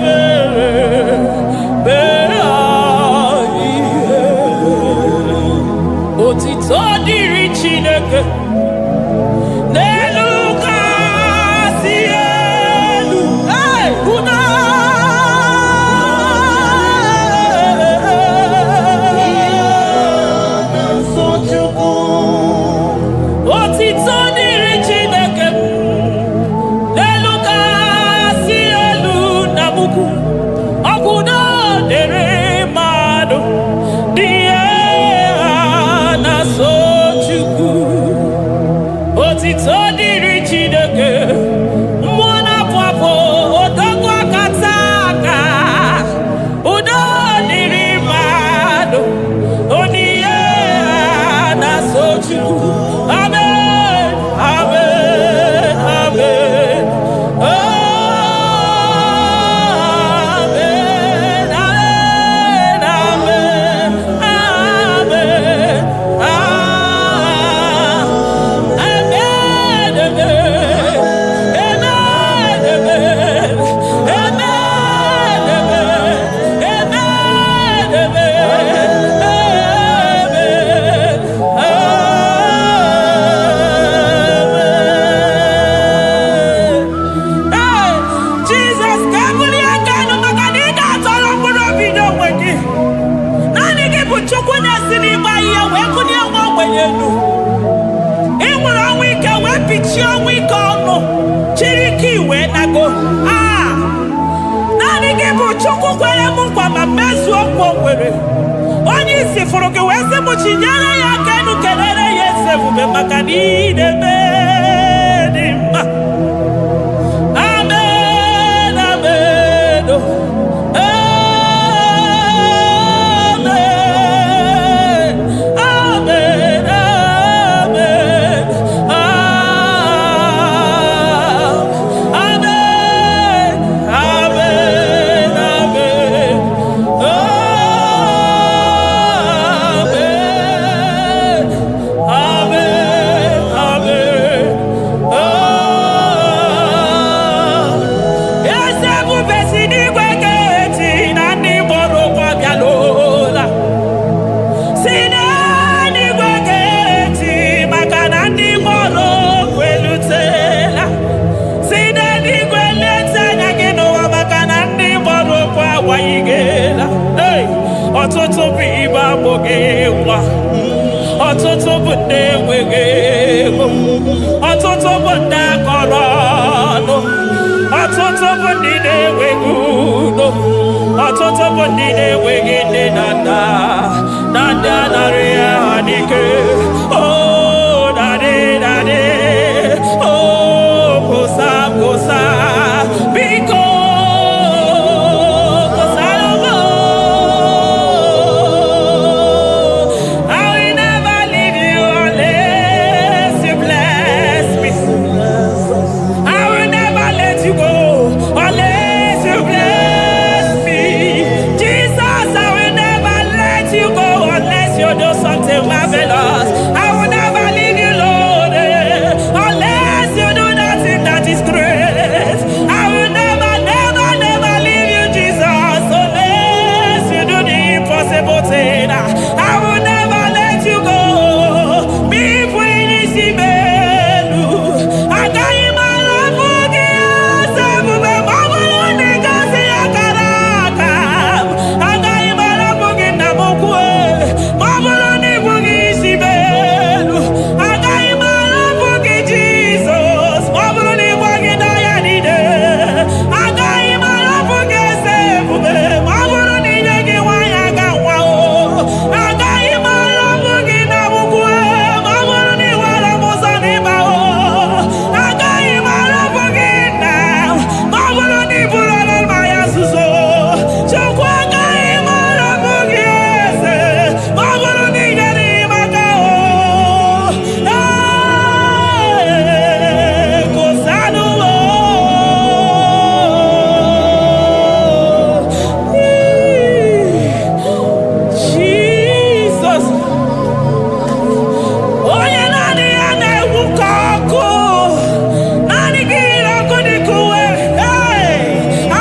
mere, mere anyị ebere. Otito dịrị Chineke n'elu kasị elu. Hey, udo. Nsọ Chukwu. Otito dịrị Chineke n'elu kasị elu na mukwu. Ọkwụdo dịrị mmadụ dị ihe ha na-asọ Chukwu. Otito dịrị Chineke, mmụọ na-apụ apụ, odogwu akata aka. Udo dịrị mmadụ, onye ihe ha na-asọ Chukwu. Amen, amen, amen. Amen, amen, amen, amen, amen, amen, amen, amen, amen, amen, amen, amen. Ee, Jizọs, ka ebulie aka elu maka na ị ga-atọrọ mkpụrụ obi n'onwe gị. Naanị gị bụ Chukwu na-esi n'ịgba ihe wee bulie nwa ogbenye elu. Ị nwere ọnwụ ike wee pichie ọnwụ ike ọnụ, chiri ike wee nago. Aa, naanị gị bụ Chukwu kwere m nkwa ma mezuo nkwa o kwere. Onye isi fụrụ gị wee sị m chinyere ya aka elu, kelere ya eze ebube maka na ị na-eme dị mma. Amen, amen, oh. Amen, amen, amen, amen, amen, amen, amen, amen, amen. bụ ndị enweghị ego, ọtụtụ bụ ndị akọrọ ọnụ, ọtụtụ bụ ndị na-enweghị udo, ọtụtụ bụ ndị na-enweghị nne na nna na ndị anarị ya ha n'ike. Oh, daddy, daddy, oh, kwụsa, kwụsa, biko kwụsara m. I will never leave you unless you bless me. I will never let you go unless you bless me. Jesus, I will never let you go unless you do something marvelous. I will never leave you, Lord, unless you do that thing that is great. I will never, never, never leave you, Jesus, unless you do the impossible thing. I will never let you go. Me n'isi m elu. Agaghị m arapụ gị, eze ebube, ma ọ bụrụ na ị gosi akara aka m. Agaghị m arapụ gị, nna m ukwu, ma ọ bụrụ na ị bụghị isi m elu. Agaghị m arapụ gị, Jizọs, ma ọ bụrụ na ị gwaghị n'ọya niile. Agaghị m arapụ gị, eze ebube, ma ọ bụrụ na ị nye gị nwaanyị aga nwa o. Agaghị m arapụ gị na ukwu, ma ọ bụrụ na ị were m ụzọ n'ịba o. Agaghị m arapụ gị, nna, ma ọ bụrụ na ị bụrụ mmanya nzuzo. Chukwu, agaghị m arapụ gị, eze, ma ọ bụrụ na ị nyere m aka o. Ee, kwụsanụ m o. Jesus, onye naanị ya na-egwu ka ọkụ, naanị gị yiri ọkụ dị ka uwe. Hey!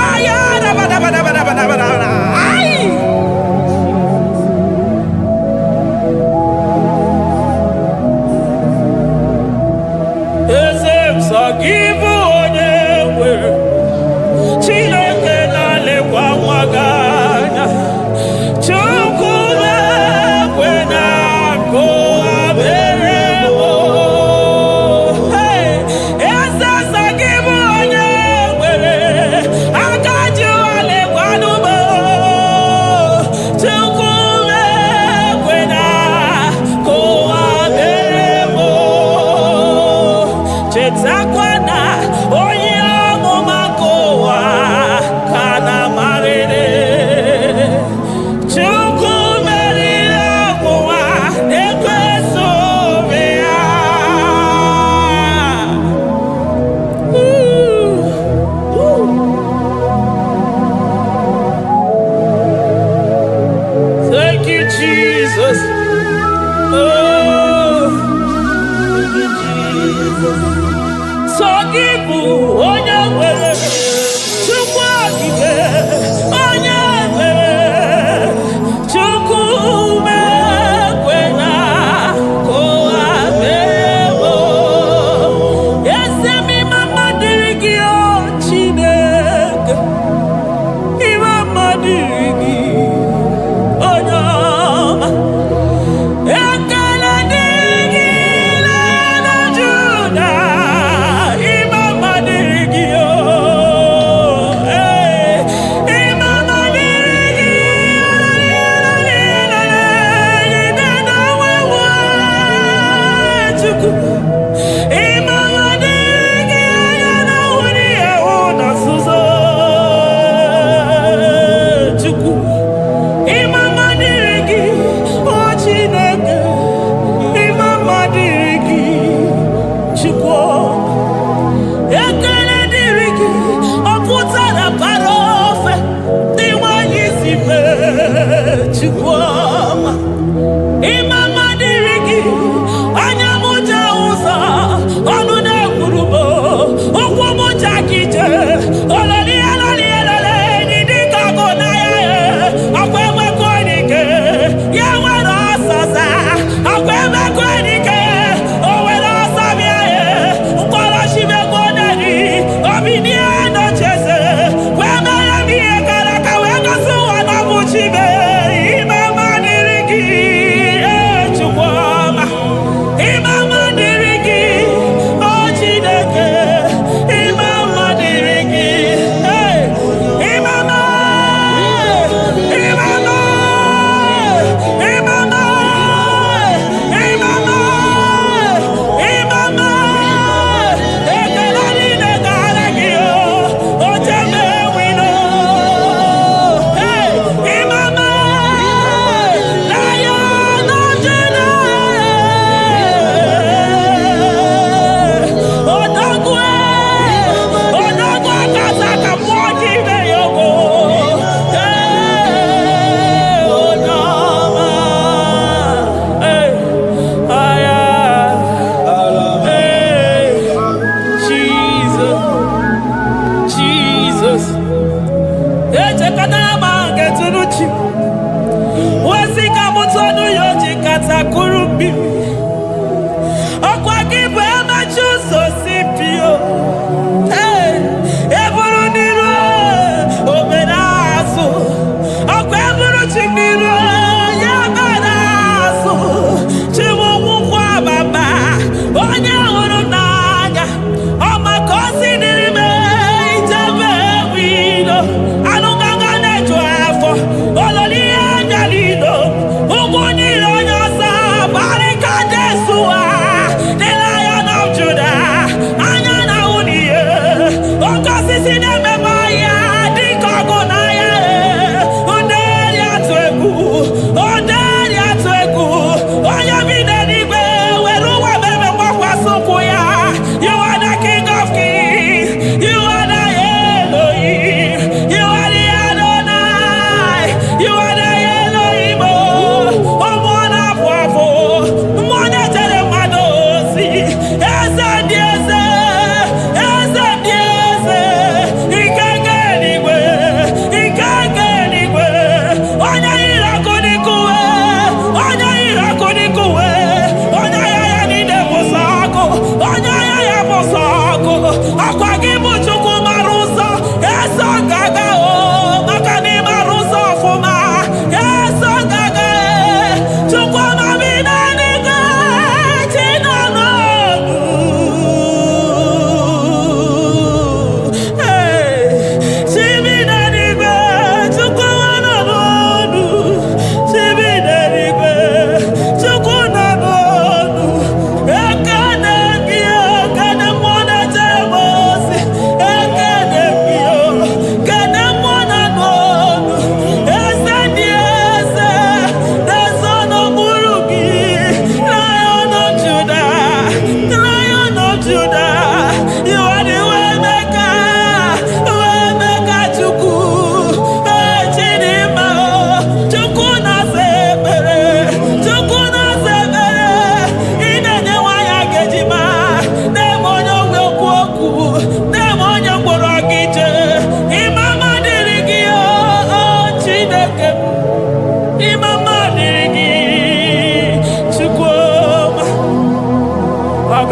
Aya, dabadabadabadabadabada. Ai! Eze m, sọ gị bụ onye nwere Chineke na-alekwa nwa gị anya. Chukwu na-ekwe na akụ abere m. Hey! Eze, sọ gị bụ onye nwere aka ji ụwa lekwanụ m. Chukwu na-ekwe na akụ abere m. Chetakwa na onye amụma nke ụwa ka na-amarịrị. Chukwu meriri ọgwụnwa na-ekweso obi ya. Thank you, Jesus. Oh, thank you, Jesus. Sọ gị bụ onye nwere Chukwu okike, onye nwere Chukwu mekwena ka ụwa mere m. Eze m, ịma mma dịrị gị, o Chineke, ịma mma dịrị gị, onye ọma. Ekele dịrị gị na Juda, ịma mma dịrị gị o. Ee, ịma mma dịrị gị, Chukwu. Ịma mma dịrị gị, anya na-ahụ n'ihe hụ na nzuzo. Chukwu. Ịma mma dịrị gị, o Chineke. Ịma mma dịrị gị, Chukwu. Ekele dịrị gị, ọ pụtara bara ofe dị nwanyị si mee, Chukwu ọma. Ịma mma dịrị gị, anya m ji ahụ.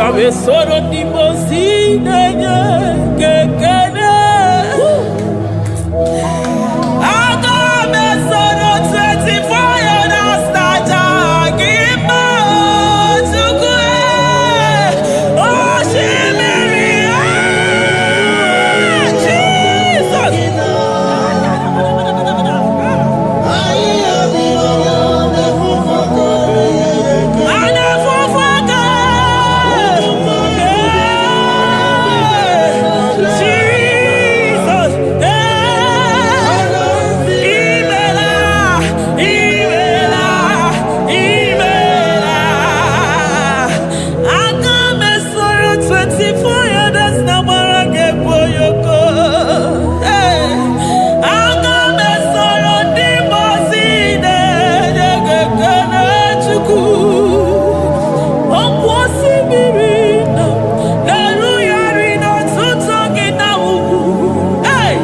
Aga m esoro ndị mmụọ ozi na-enye gị ekele. Aga m esoro 24 elders na-aja gị mma, Chukwu. Osimiri, ah, Jesus! A na-efufe aka. Jesus! Imela, imela, imela. Aga m esoro 24 elders na gbara gị egwu oyoko. Aga m esoro ndị mmụọ ozi na-enye gị ekele, Chukwu. Ọkwa osimiri nọ na-erugharị n'ọtụtụ gị na ugwu. Hey!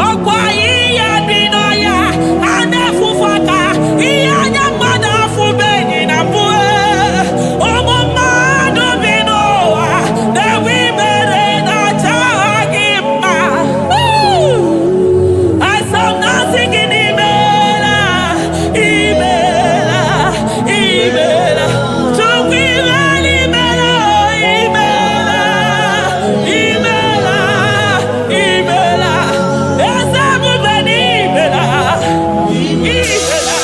Ọkwa ihe dị n'ọhịa a na-efufe aka, ihe anya mmadụ afụbeghị na mbụ. Ụmụ mmadụ bi n'ụwa na-enwe ibere na-acha gị mma. Asọ m na-asị gị n'imela, imela, imela. Chukwu, imela, imela, imela, imela, imela. Eze ebube, n'imela, imela,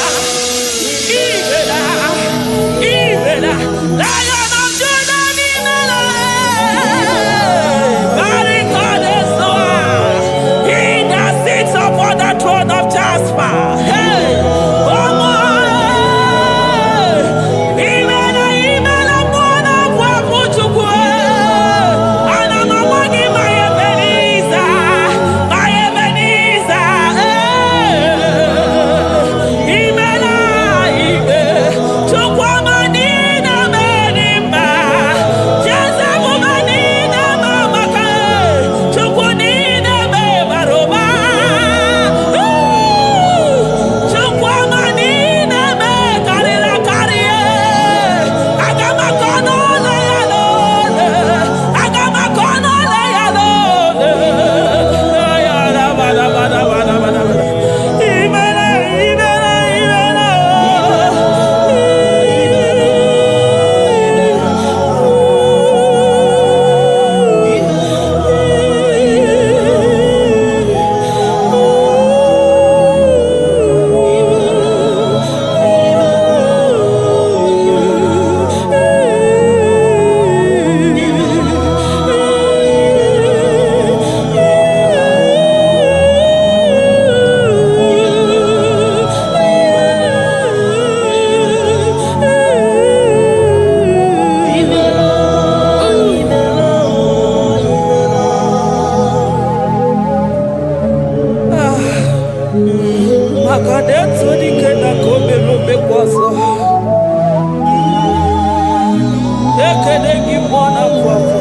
imela, imela. Lion of Judah, n'imela. Barikade-soa. He that sits upon the throne of Jasper. Hey, Omo, imela, imela, mmụọ na-abụ abụ, Chukwu. Ana m agwa gị, ma Ebenezer, ma Ebenezer, imela, ime, Chukwu ọma niile mere mma. Jeze ebube niile ma maka Chukwu niile bara ụba. Chukwu ọma niile karịrị akarị. Aga m akọ n'ụlọ ya n'ole. Aga m akọ n'ụlọ ya n'ole. Imela, imela, imela. Maka na etu dike na ka o mere omekwa ọzọ. Ekene gị, mmụọ na-apụ apụ.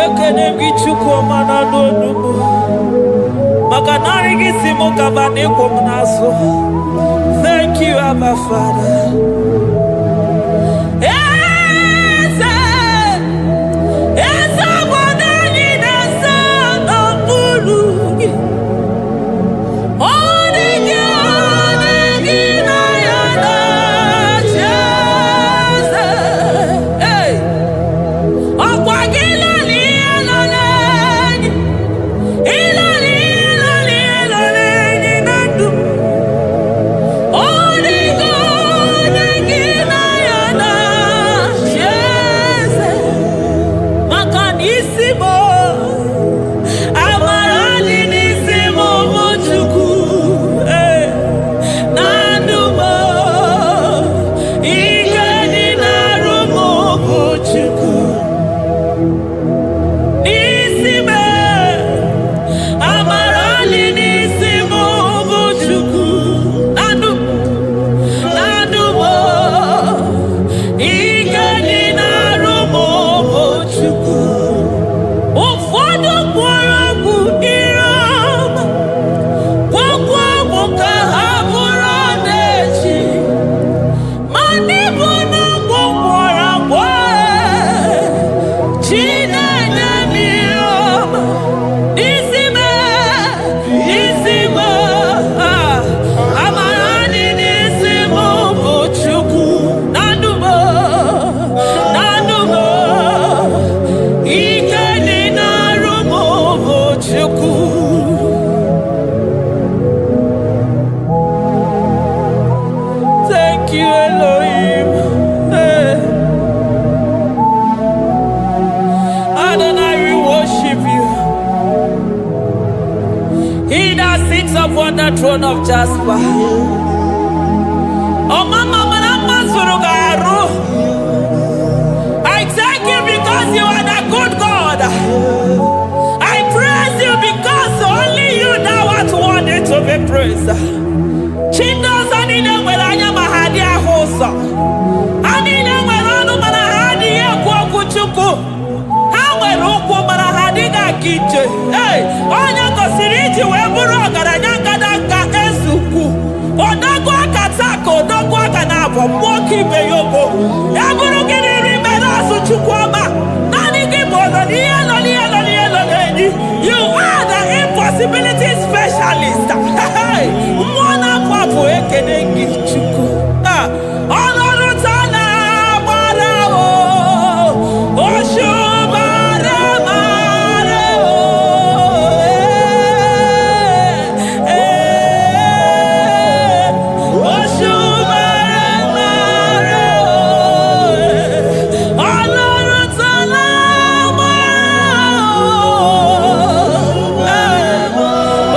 Ekene gị, Chukwu ọma na-anụ onugbu, maka narị gị si m kaba na ịkwụ m n'azụ. Thank you, Abba Father. Eze, eze obodo anyị na-eze n'okpuru gị. Ọ dị gị, ọ dị gị na ya na-achị eze. Hey! Ọkwa gị lọrọ ihe lọrọ enyi, ịlọrọ ihe lọrọ ihe lọrọ enyi na ndụ. Ọ dị gị, ọ dị gị. throne of Jasper. Ọmama mara mma zuru gị arụ. I thank you because you are the good God. I praise you because only you thou art worthy to be praised. Chi ndị ọzọ niile nwere anya ma ha adịghị ahụ ụzọ. Ha niile nwere ọnụ mana ha adịghị ekwu okwu Chukwu. Ha nwere ụkwụ mana ha adịghị aga ije. Ee, onye gosiri iji wee bụrụ ọgaranya ngada eze ukwu. Odogwu aka taa ka odogwu aka na-abụ mmụọ ka ibe ya ogo. Ya bụrụ gị n'iri mere azụ, Chukwu ọma. Naanị gị bụ ọnọ n'ihe nọ n'ihe nọ n'ihe nọ n'enyi. You are the impossibility specialist. Hey, mmụọ na-apụ apụ, ekene gị, Chukwu. Ah, ọlọ́run tó lágbára o, òṣùbàrẹ̀ màrẹ̀ o, eh, òṣùbàrẹ̀ màrẹ̀ o, ọlọ́run tó lágbára o,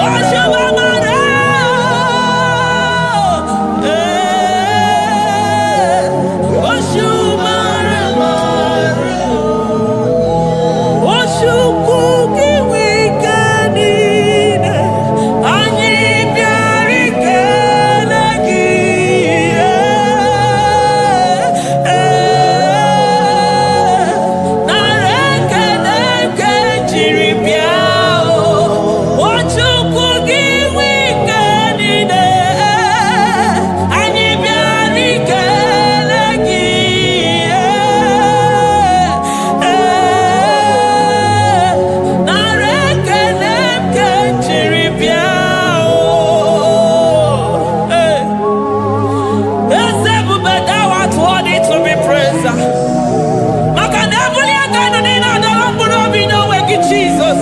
òṣùbàrẹ̀ màrẹ̀ o, òṣùbàrẹ̀ màrẹ̀ o. Chukwu gị nwe ike niile, anyị bịara ikele gị. Ee, nara ekele nke jiri bịa o. O Chukwu gị nwe ike niile, anyị bịara ikele gị. Ee, nara ekele nke jiri bịa o. Ee. Eze ebube, thou art worthy to be praised. Maka na ebuli aka elu niile adọrọ mkpụrụ obi n'onwe gị, Jizọs.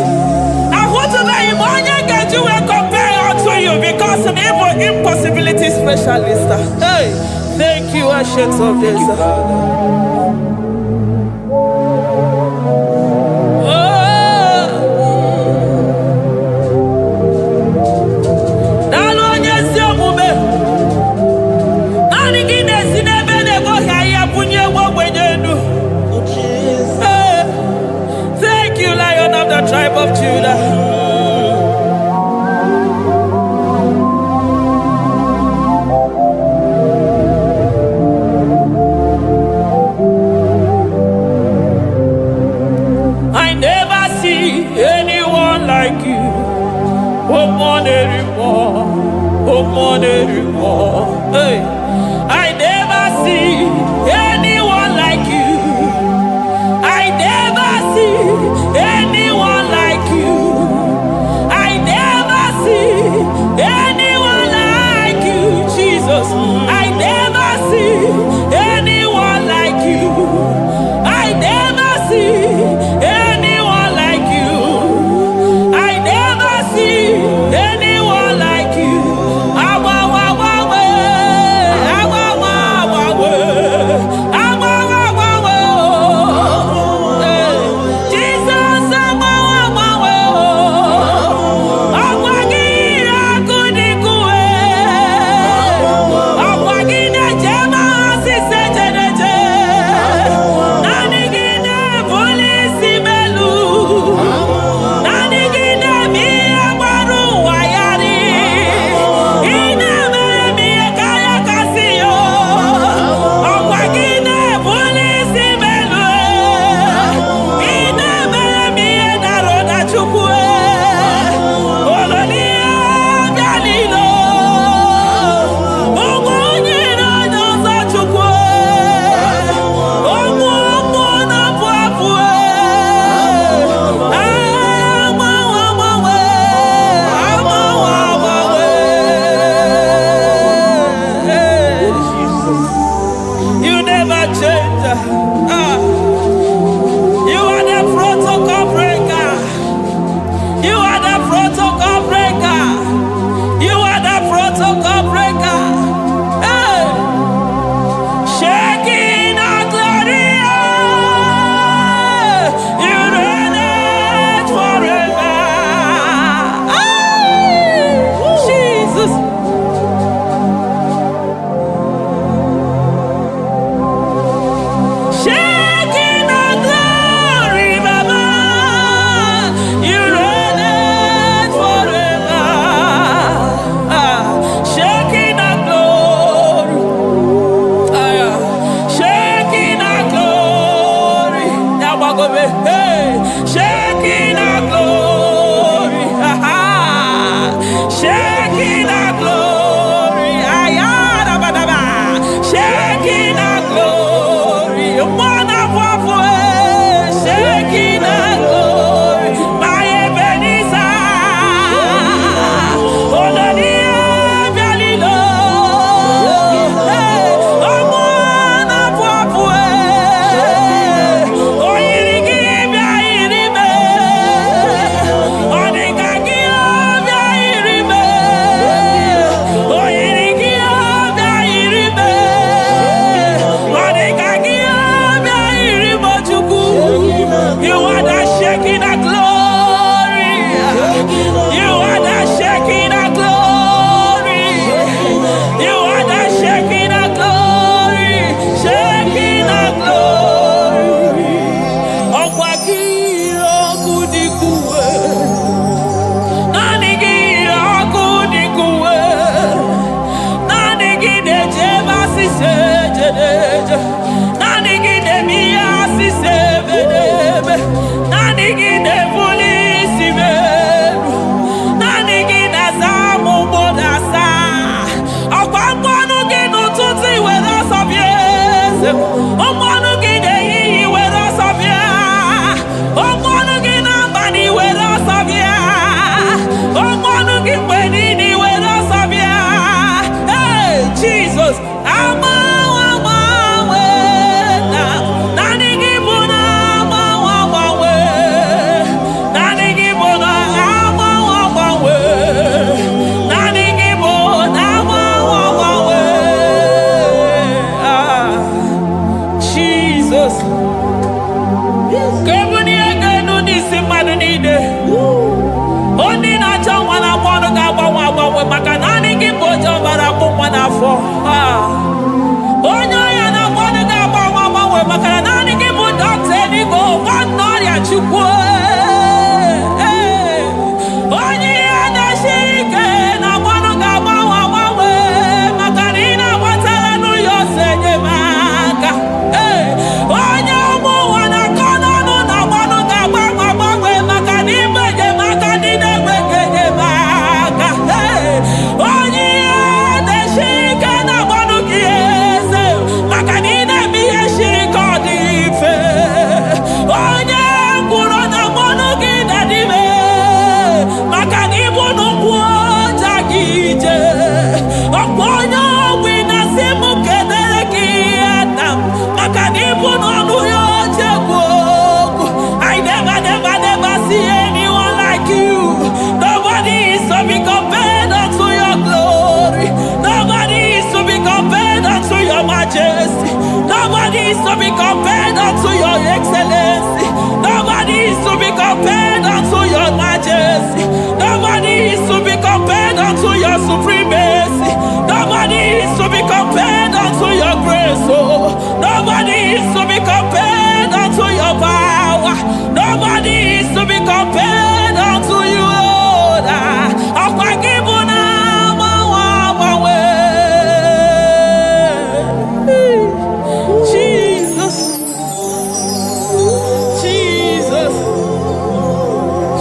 Ahụtụbeghị m onye ga-eji wee compare unto you because na ịbụ impossibility specialist. Hey, thank you, Ancient of Thank Days. you, Father. Oh, daalụ onye ezi omume. Naanị gị na-esi n'ebe na-egoghị ahịhịa bunye nwa ogbenye elu. Oh, Jesus. Hey, thank you, Lion of the tribe of Judah. I never see anyone like you. Oh, more, oh, more, hey. I never see anyone like you. I never see anyone like you. I never see anyone like you, Jesus. I never see anyone like you. I never see anyone like you. I never see anyone like you. Awa, wa, wa, we. Ka ebulie gị elu n'isi mmadụ niile. Onye na-achọ nwa na-agba ọnụ ga-agbanwe agbanwe, maka naanị gị bụ oche ọbara akpụ nwa n'afọ. Ah. Onye ọrịa na-agba ọnụ ga-agbanwe agbanwe, maka na naanị gị bụ dọkịta eluigwe, ọgwọ ọrịa, Chukwu. Ee. Onye ihe na-esi ike na-agba ọnụ ga-agbanwe agbanwe, maka na ị na-agbatara n'ụlọ ọsọ enyemaka. Ee. Onye ụmụ ụwa na-akọ n'ọnụ na-agba ọnụ ga-agbanwe agbanwe, maka na ịbụ enyemaka ndị na-enweghị enyemaka. Ee. Onye ihe na-esi ike na-agba ọnụ gị, eze, maka na ị na-eme ihe siri ka ọ dị mfe. Onye ngwụrọ na-agba ọnụ gị na-adịme, maka na ịbụ n'ụkwụ ọja gị ije. Ọkwa onye ogbi na-asị m kedere gị nna m, maka na ịbụ n'ọnụ ya oche ekwu okwu. I never, never, never see anyone like you. Nobody is to be compared unto your glory. Nobody is to be compared unto your majesty. Nobody is to be compared unto your excellency. Nobody is to be compared unto your majesty. Nobody is to be compared unto your supremacy. Nobody is to be compared unto your grace. Oh, nobody is to be compared unto your power. Nobody is to be compared unto you, Lord. Ọkwa gị bụ na agbanwe agbanwe. Jesus, Jesus,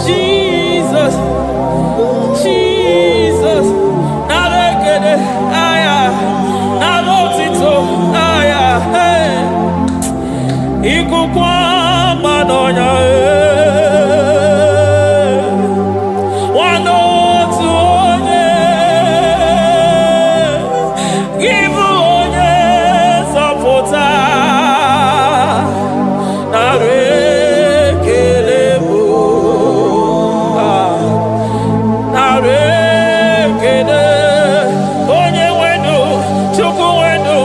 Jesus, Jesus. Nara ekele, aya, nara otito, aya, hey. Ikuku ọma n'ọnya, ee. Nwanne otu onye, gị bụ onye nzọpụta. Nara ekele bụ, ah. Nara ekele, onye nwenu, Chukwu nwenu,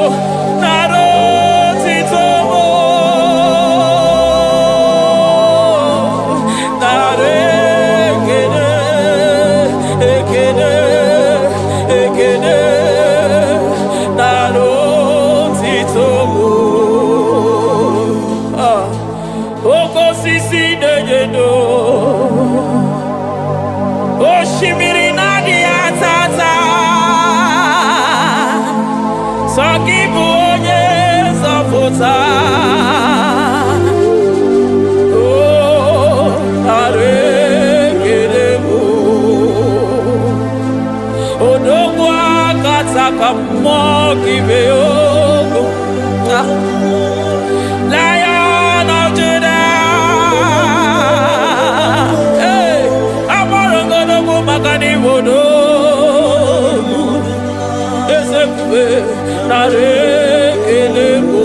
nara otito bụ. Nara ekele, ekele, ekele, nara otito bụ. Ah. Oke osisi na-enye ndụ, osimiri na-adịghị ata ata, sọ gị bụ onye nzọpụta. O, nara ekele bụ. Odogwu akataka, mmụọ gị mee ogo. Ah. Lion of Judah. Hey, agbọrọgodogwu maka na Igbo n'ogwu. Eze ebube, nara ekele bụ.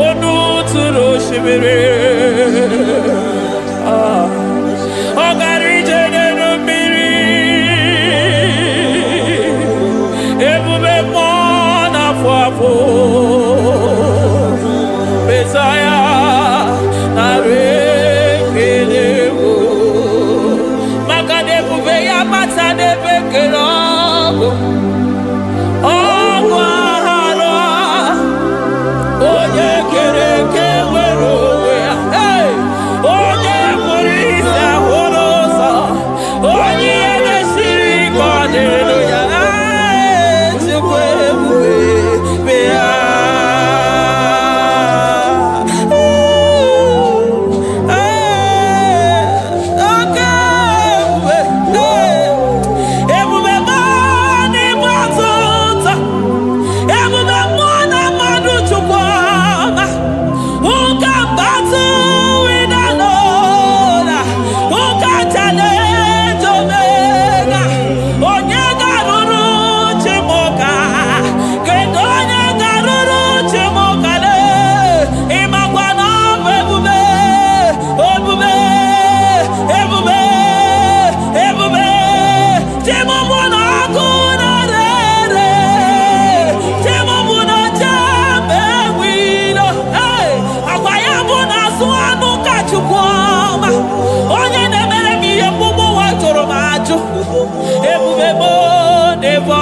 Onu tụrụ osimiri. Ah. Ọ gara ije n'elu mmiri. Ebube mmụọ na-afụ afụ. Mesaya, nara ekele bụ. Maka na ebube ya bata n'ebe kere ọgụ. Ọgụ aghara, onye kere eke nwere onwe ya.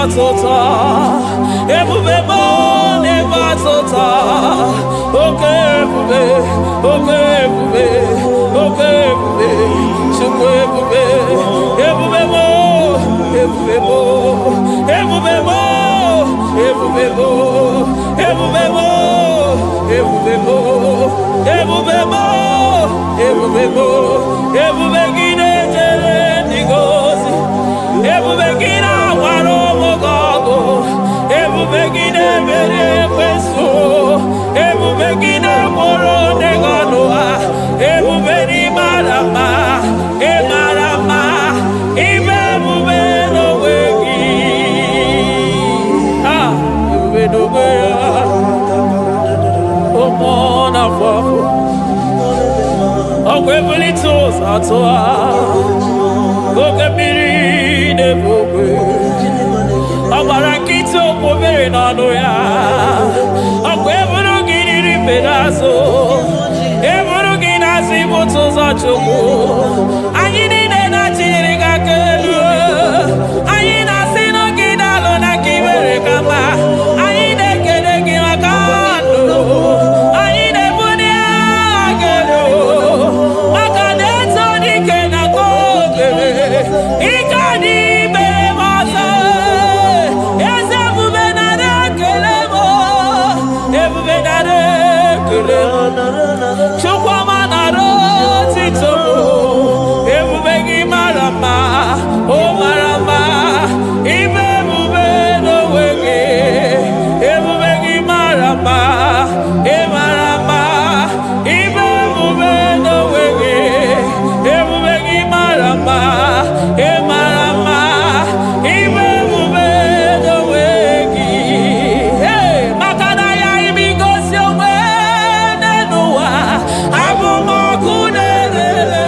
ọtụtụ, ebube m na-eme ọtụtụ. Oke ebube, oke ebube, oke ebube, Chukwu ebube, ebube m, ebube m, ebube m, ebube m, ebube m, ebube m, ebube m, ebube m, ebube gị na-ejere ndị gị ozi, ebube gị na-agbara ụmụ gị ọgụ, ebube gị na-emeri ekwensu, ebube gị na-akpọrọ ndị gị ọnụ ha, ebube n'ịmara mma, ịmara mma, ibe ebube n'onwe gị. Ah, ebube n'onwe ya, ụmụ na-afọ afọ ọkwa ebulite ụzọ atụ ha, oke mmiri na-ebu ogwe, ọ gbara nkịtị okwu mmiri n'ọnụ ya, ọkwa eburu gị riri mbe n'azụ, eburu gị n'azụ ibute ụzọ Chukwu. Anyị niile na-achịnyere gị aka elu, anyị na-asị na gị daalụ na ka i mere ka mma, anyị na-ekele gị maka ndụ, anyị na-ebuli aha gị elu maka na eto dike na ka okere ike dị imere m ọzọ. Eze ebube nara ekele m, ebube nara ekele m, Chukwuma nara otito m, ebube gị mara mma, o mara mma, ibe ebube n'onwe gị, ebube gị mara mma, ị mara mma, ibe ebube n'onwe gị, ebube gị mara mma, ị mara mma, ibe ebube n'onwe gị. Hey, maka na ya imi gosi onwe n'ụwa, abụ m ọkụ na-erere.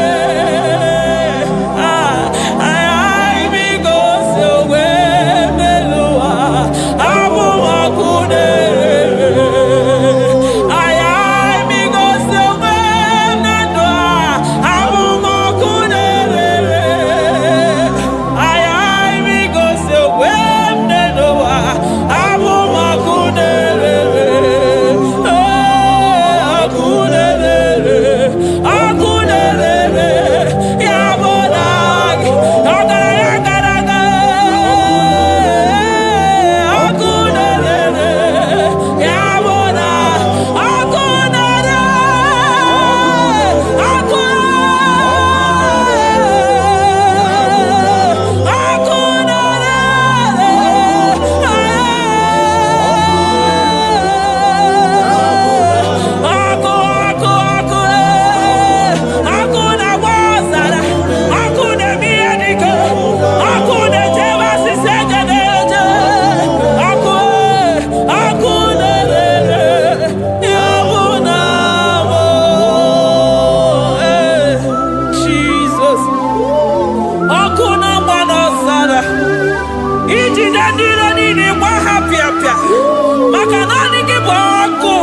Ah, imi gosi onwe n'ụwa, abụ m ọkụ na-erere. Aya imi gosi onwe na ndụ a, abụ m ọkụ na-erere. Aya imi gosi onwe m n'ụwa, abụ m ọkụ na-erere. Ee, ọkụ na-erere, ọkụ na-erere, ya bụ na gị, ọgaranya gara aga. Ee, ọkụ na-erere, ya bụ na ọkụ na-ere, ọkụ ọkụ na-ere, ọkụ ọkụ ọkụ, ọkụ na-agba ọzara, ọkụ na-eme ihe dike, ọkụ na-echebe asịsị eje na-eje, ọkụ ọkụ na-ere, ya bụ na mụ. Jizọs, ọkụ na-agba n'ọzara, ijide ndị iro niile gba ha pịapịa, maka naanị gị bụ ọkụ,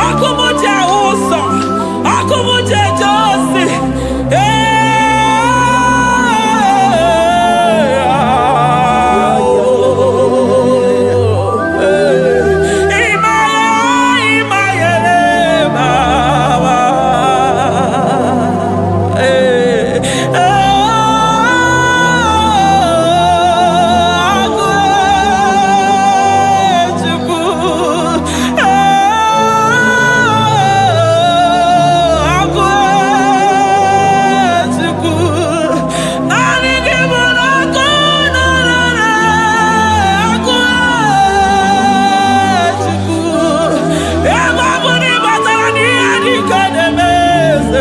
ọkụ m ji ahụ ụzọ, ọkụ m ji eje ozi. Ee, ịmaya, ịmayere mama. Ee, agụ Chukwu, agụ Chukwu, naanị gị bụ na ọkụ na-ere, agụ Chukwu, ebe ọ bụ na ị batara n'ihe dị ka na-eme eze,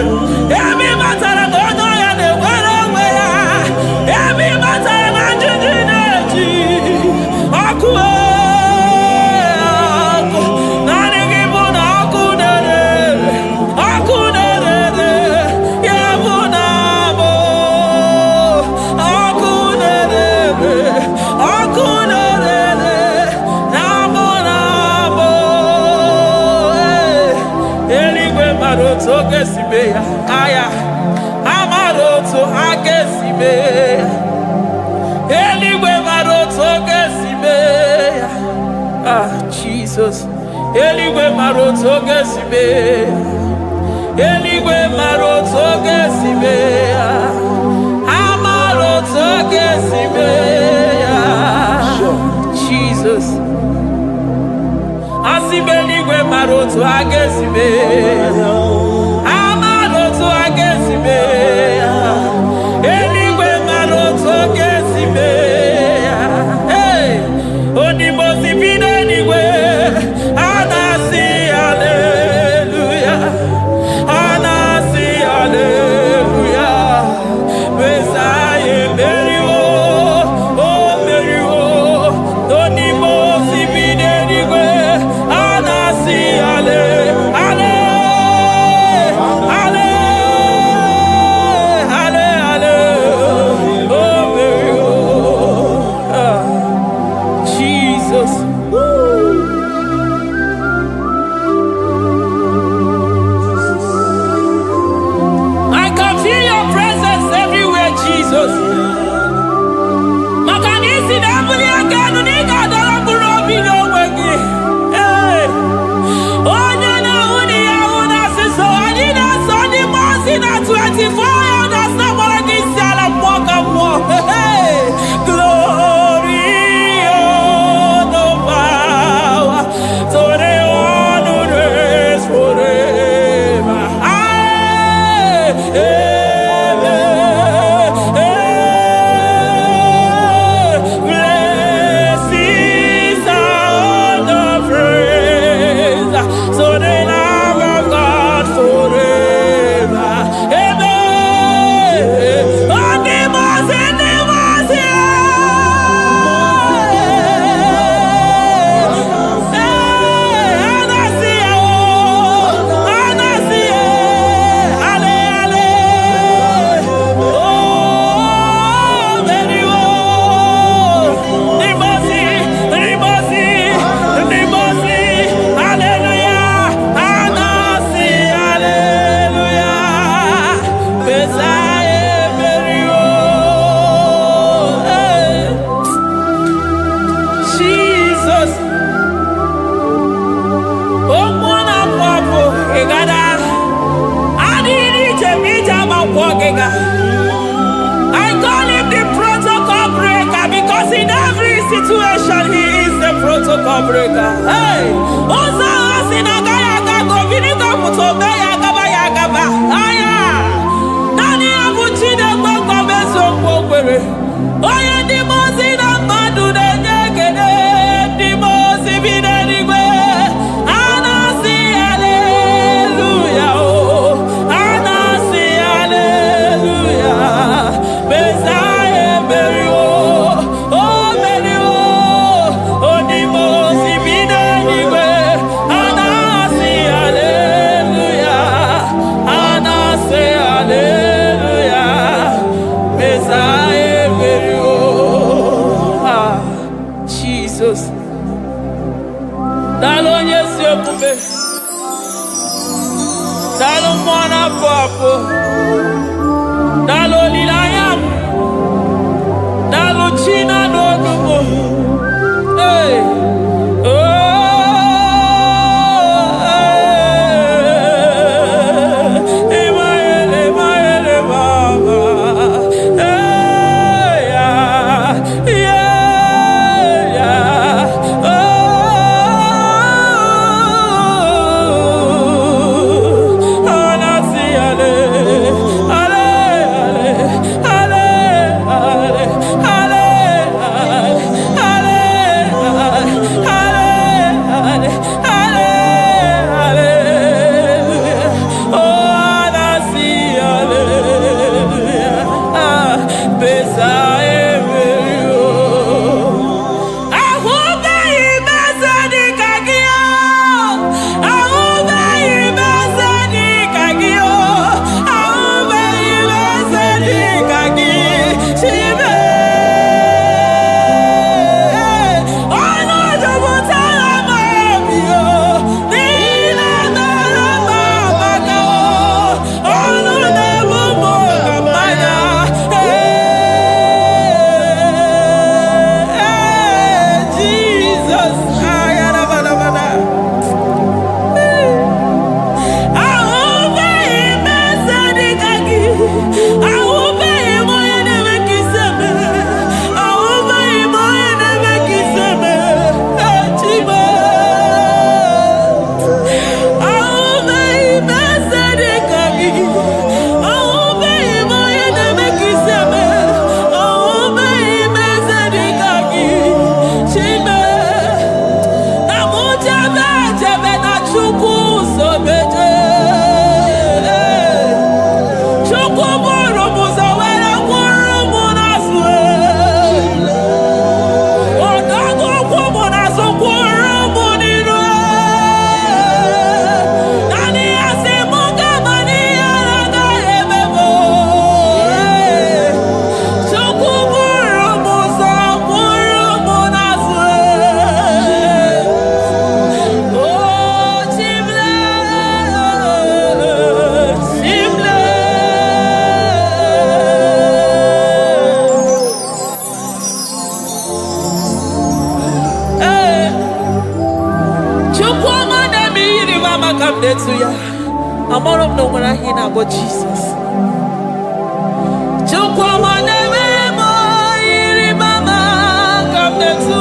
ebe ị batara na onye ọya na-enwere onwe ya, ebe ị batara na njiji na-eji ọkụ, ọkụ, naanị gị bụ na ọkụ na-ere, ọkụ na-ere, ya bụ na bụ ọkụ na-ere, ọkụ na-ere, na bụ na bụ. Eluigwe mara otu oge si mee ya, aya amara otu ha ga-esi mee ya. Eluigwe mara otu oge si Eluigwe mara otu oge si mee ya. Eluigwe mara otu oge si mee ya. Ha mara otu oge si mee ya. Jesus. Asị m eluigwe mara otu a ga-esi mee ya. Ha mara otu a ga-esi mee ya. Eluigwe mara otu ọ ga-esi mee ya. Hey! Onimosi bi n'eluigwe, a na-asị haleluya. A na-asị haleluya. Mesaya emeriwo, o meriwo. Onimosi bi n'eluigwe, a na-asị hale, hale, hale, hale, hale, o meriwo. Ah, Jesus. Woo. I can feel your presence everywhere, Jesus. Maka na isi na-ebuli aka elu na ị ga-adọrọ mkpụrụ obi n'onwe gị. Ee. Onye na-ahụ na ihe ahụ na-asịsọ, anyị na-asọ ndị mmụọ ozi na 24 elders na-agbara gị isi ala mmụọ ka mmụọ. Hey! Glory, honor, power to the one who reigns forever. Amen. Amen. Blessings and honor, praise to the Lamb of God forever. Amen. Ndị mmụọ ozi, ndị mmụọ ozi, ee, a na-asị ya o, a na-asị ya, ale, ale, o meriwo. Ndị mmụọ ozi, ndị mmụọ ozi, ndị mmụọ ozi, haleluya, a na-asị haleluya, Mesaya emeriwo. Hey. Jesus. Okwu na-apụ apụ ịgada adịghị ije ma ije ama nkwọ gịga. I call him the protocol breaker because in every situation he is the protocol breaker. Hey! Ụzọ ahụ si na agaghị aga ka obinigo pụta ome ya agaba ya agaba. Aya! Naanị ya bụ Chineke nkọm eziokwu o kwere. Onye ndị mmụọ ozi na mmadụ na-enye ekele, ndị mmụọ ozi bi n'eluigwe. A na-asị haleluya o. A na-asị haleluya. Mesaya emeriwo. O meriwo. Onye mmụọ ozi bi n'eluigwe. A na-asị haleluya. A na-asị haleluya. Mesaya emeriwo. Ah, Jesus. Daalụ onye ezi omume. Daalụ mmụọ na-apụ apụ. Daalụ olileanya m. Daalụ chi na-anụ olu m. Hey. Oh, hey. Emmanuel, Emmanuel, Mama. Hey, yeah. Oh, anasi ale. Ịrịba ama ka m na-etu ya. Amara m na o nwere aha ị na-akpọ Jizọs. Chukwu ọma na-eme m, ịrịba ama ka m na-etu.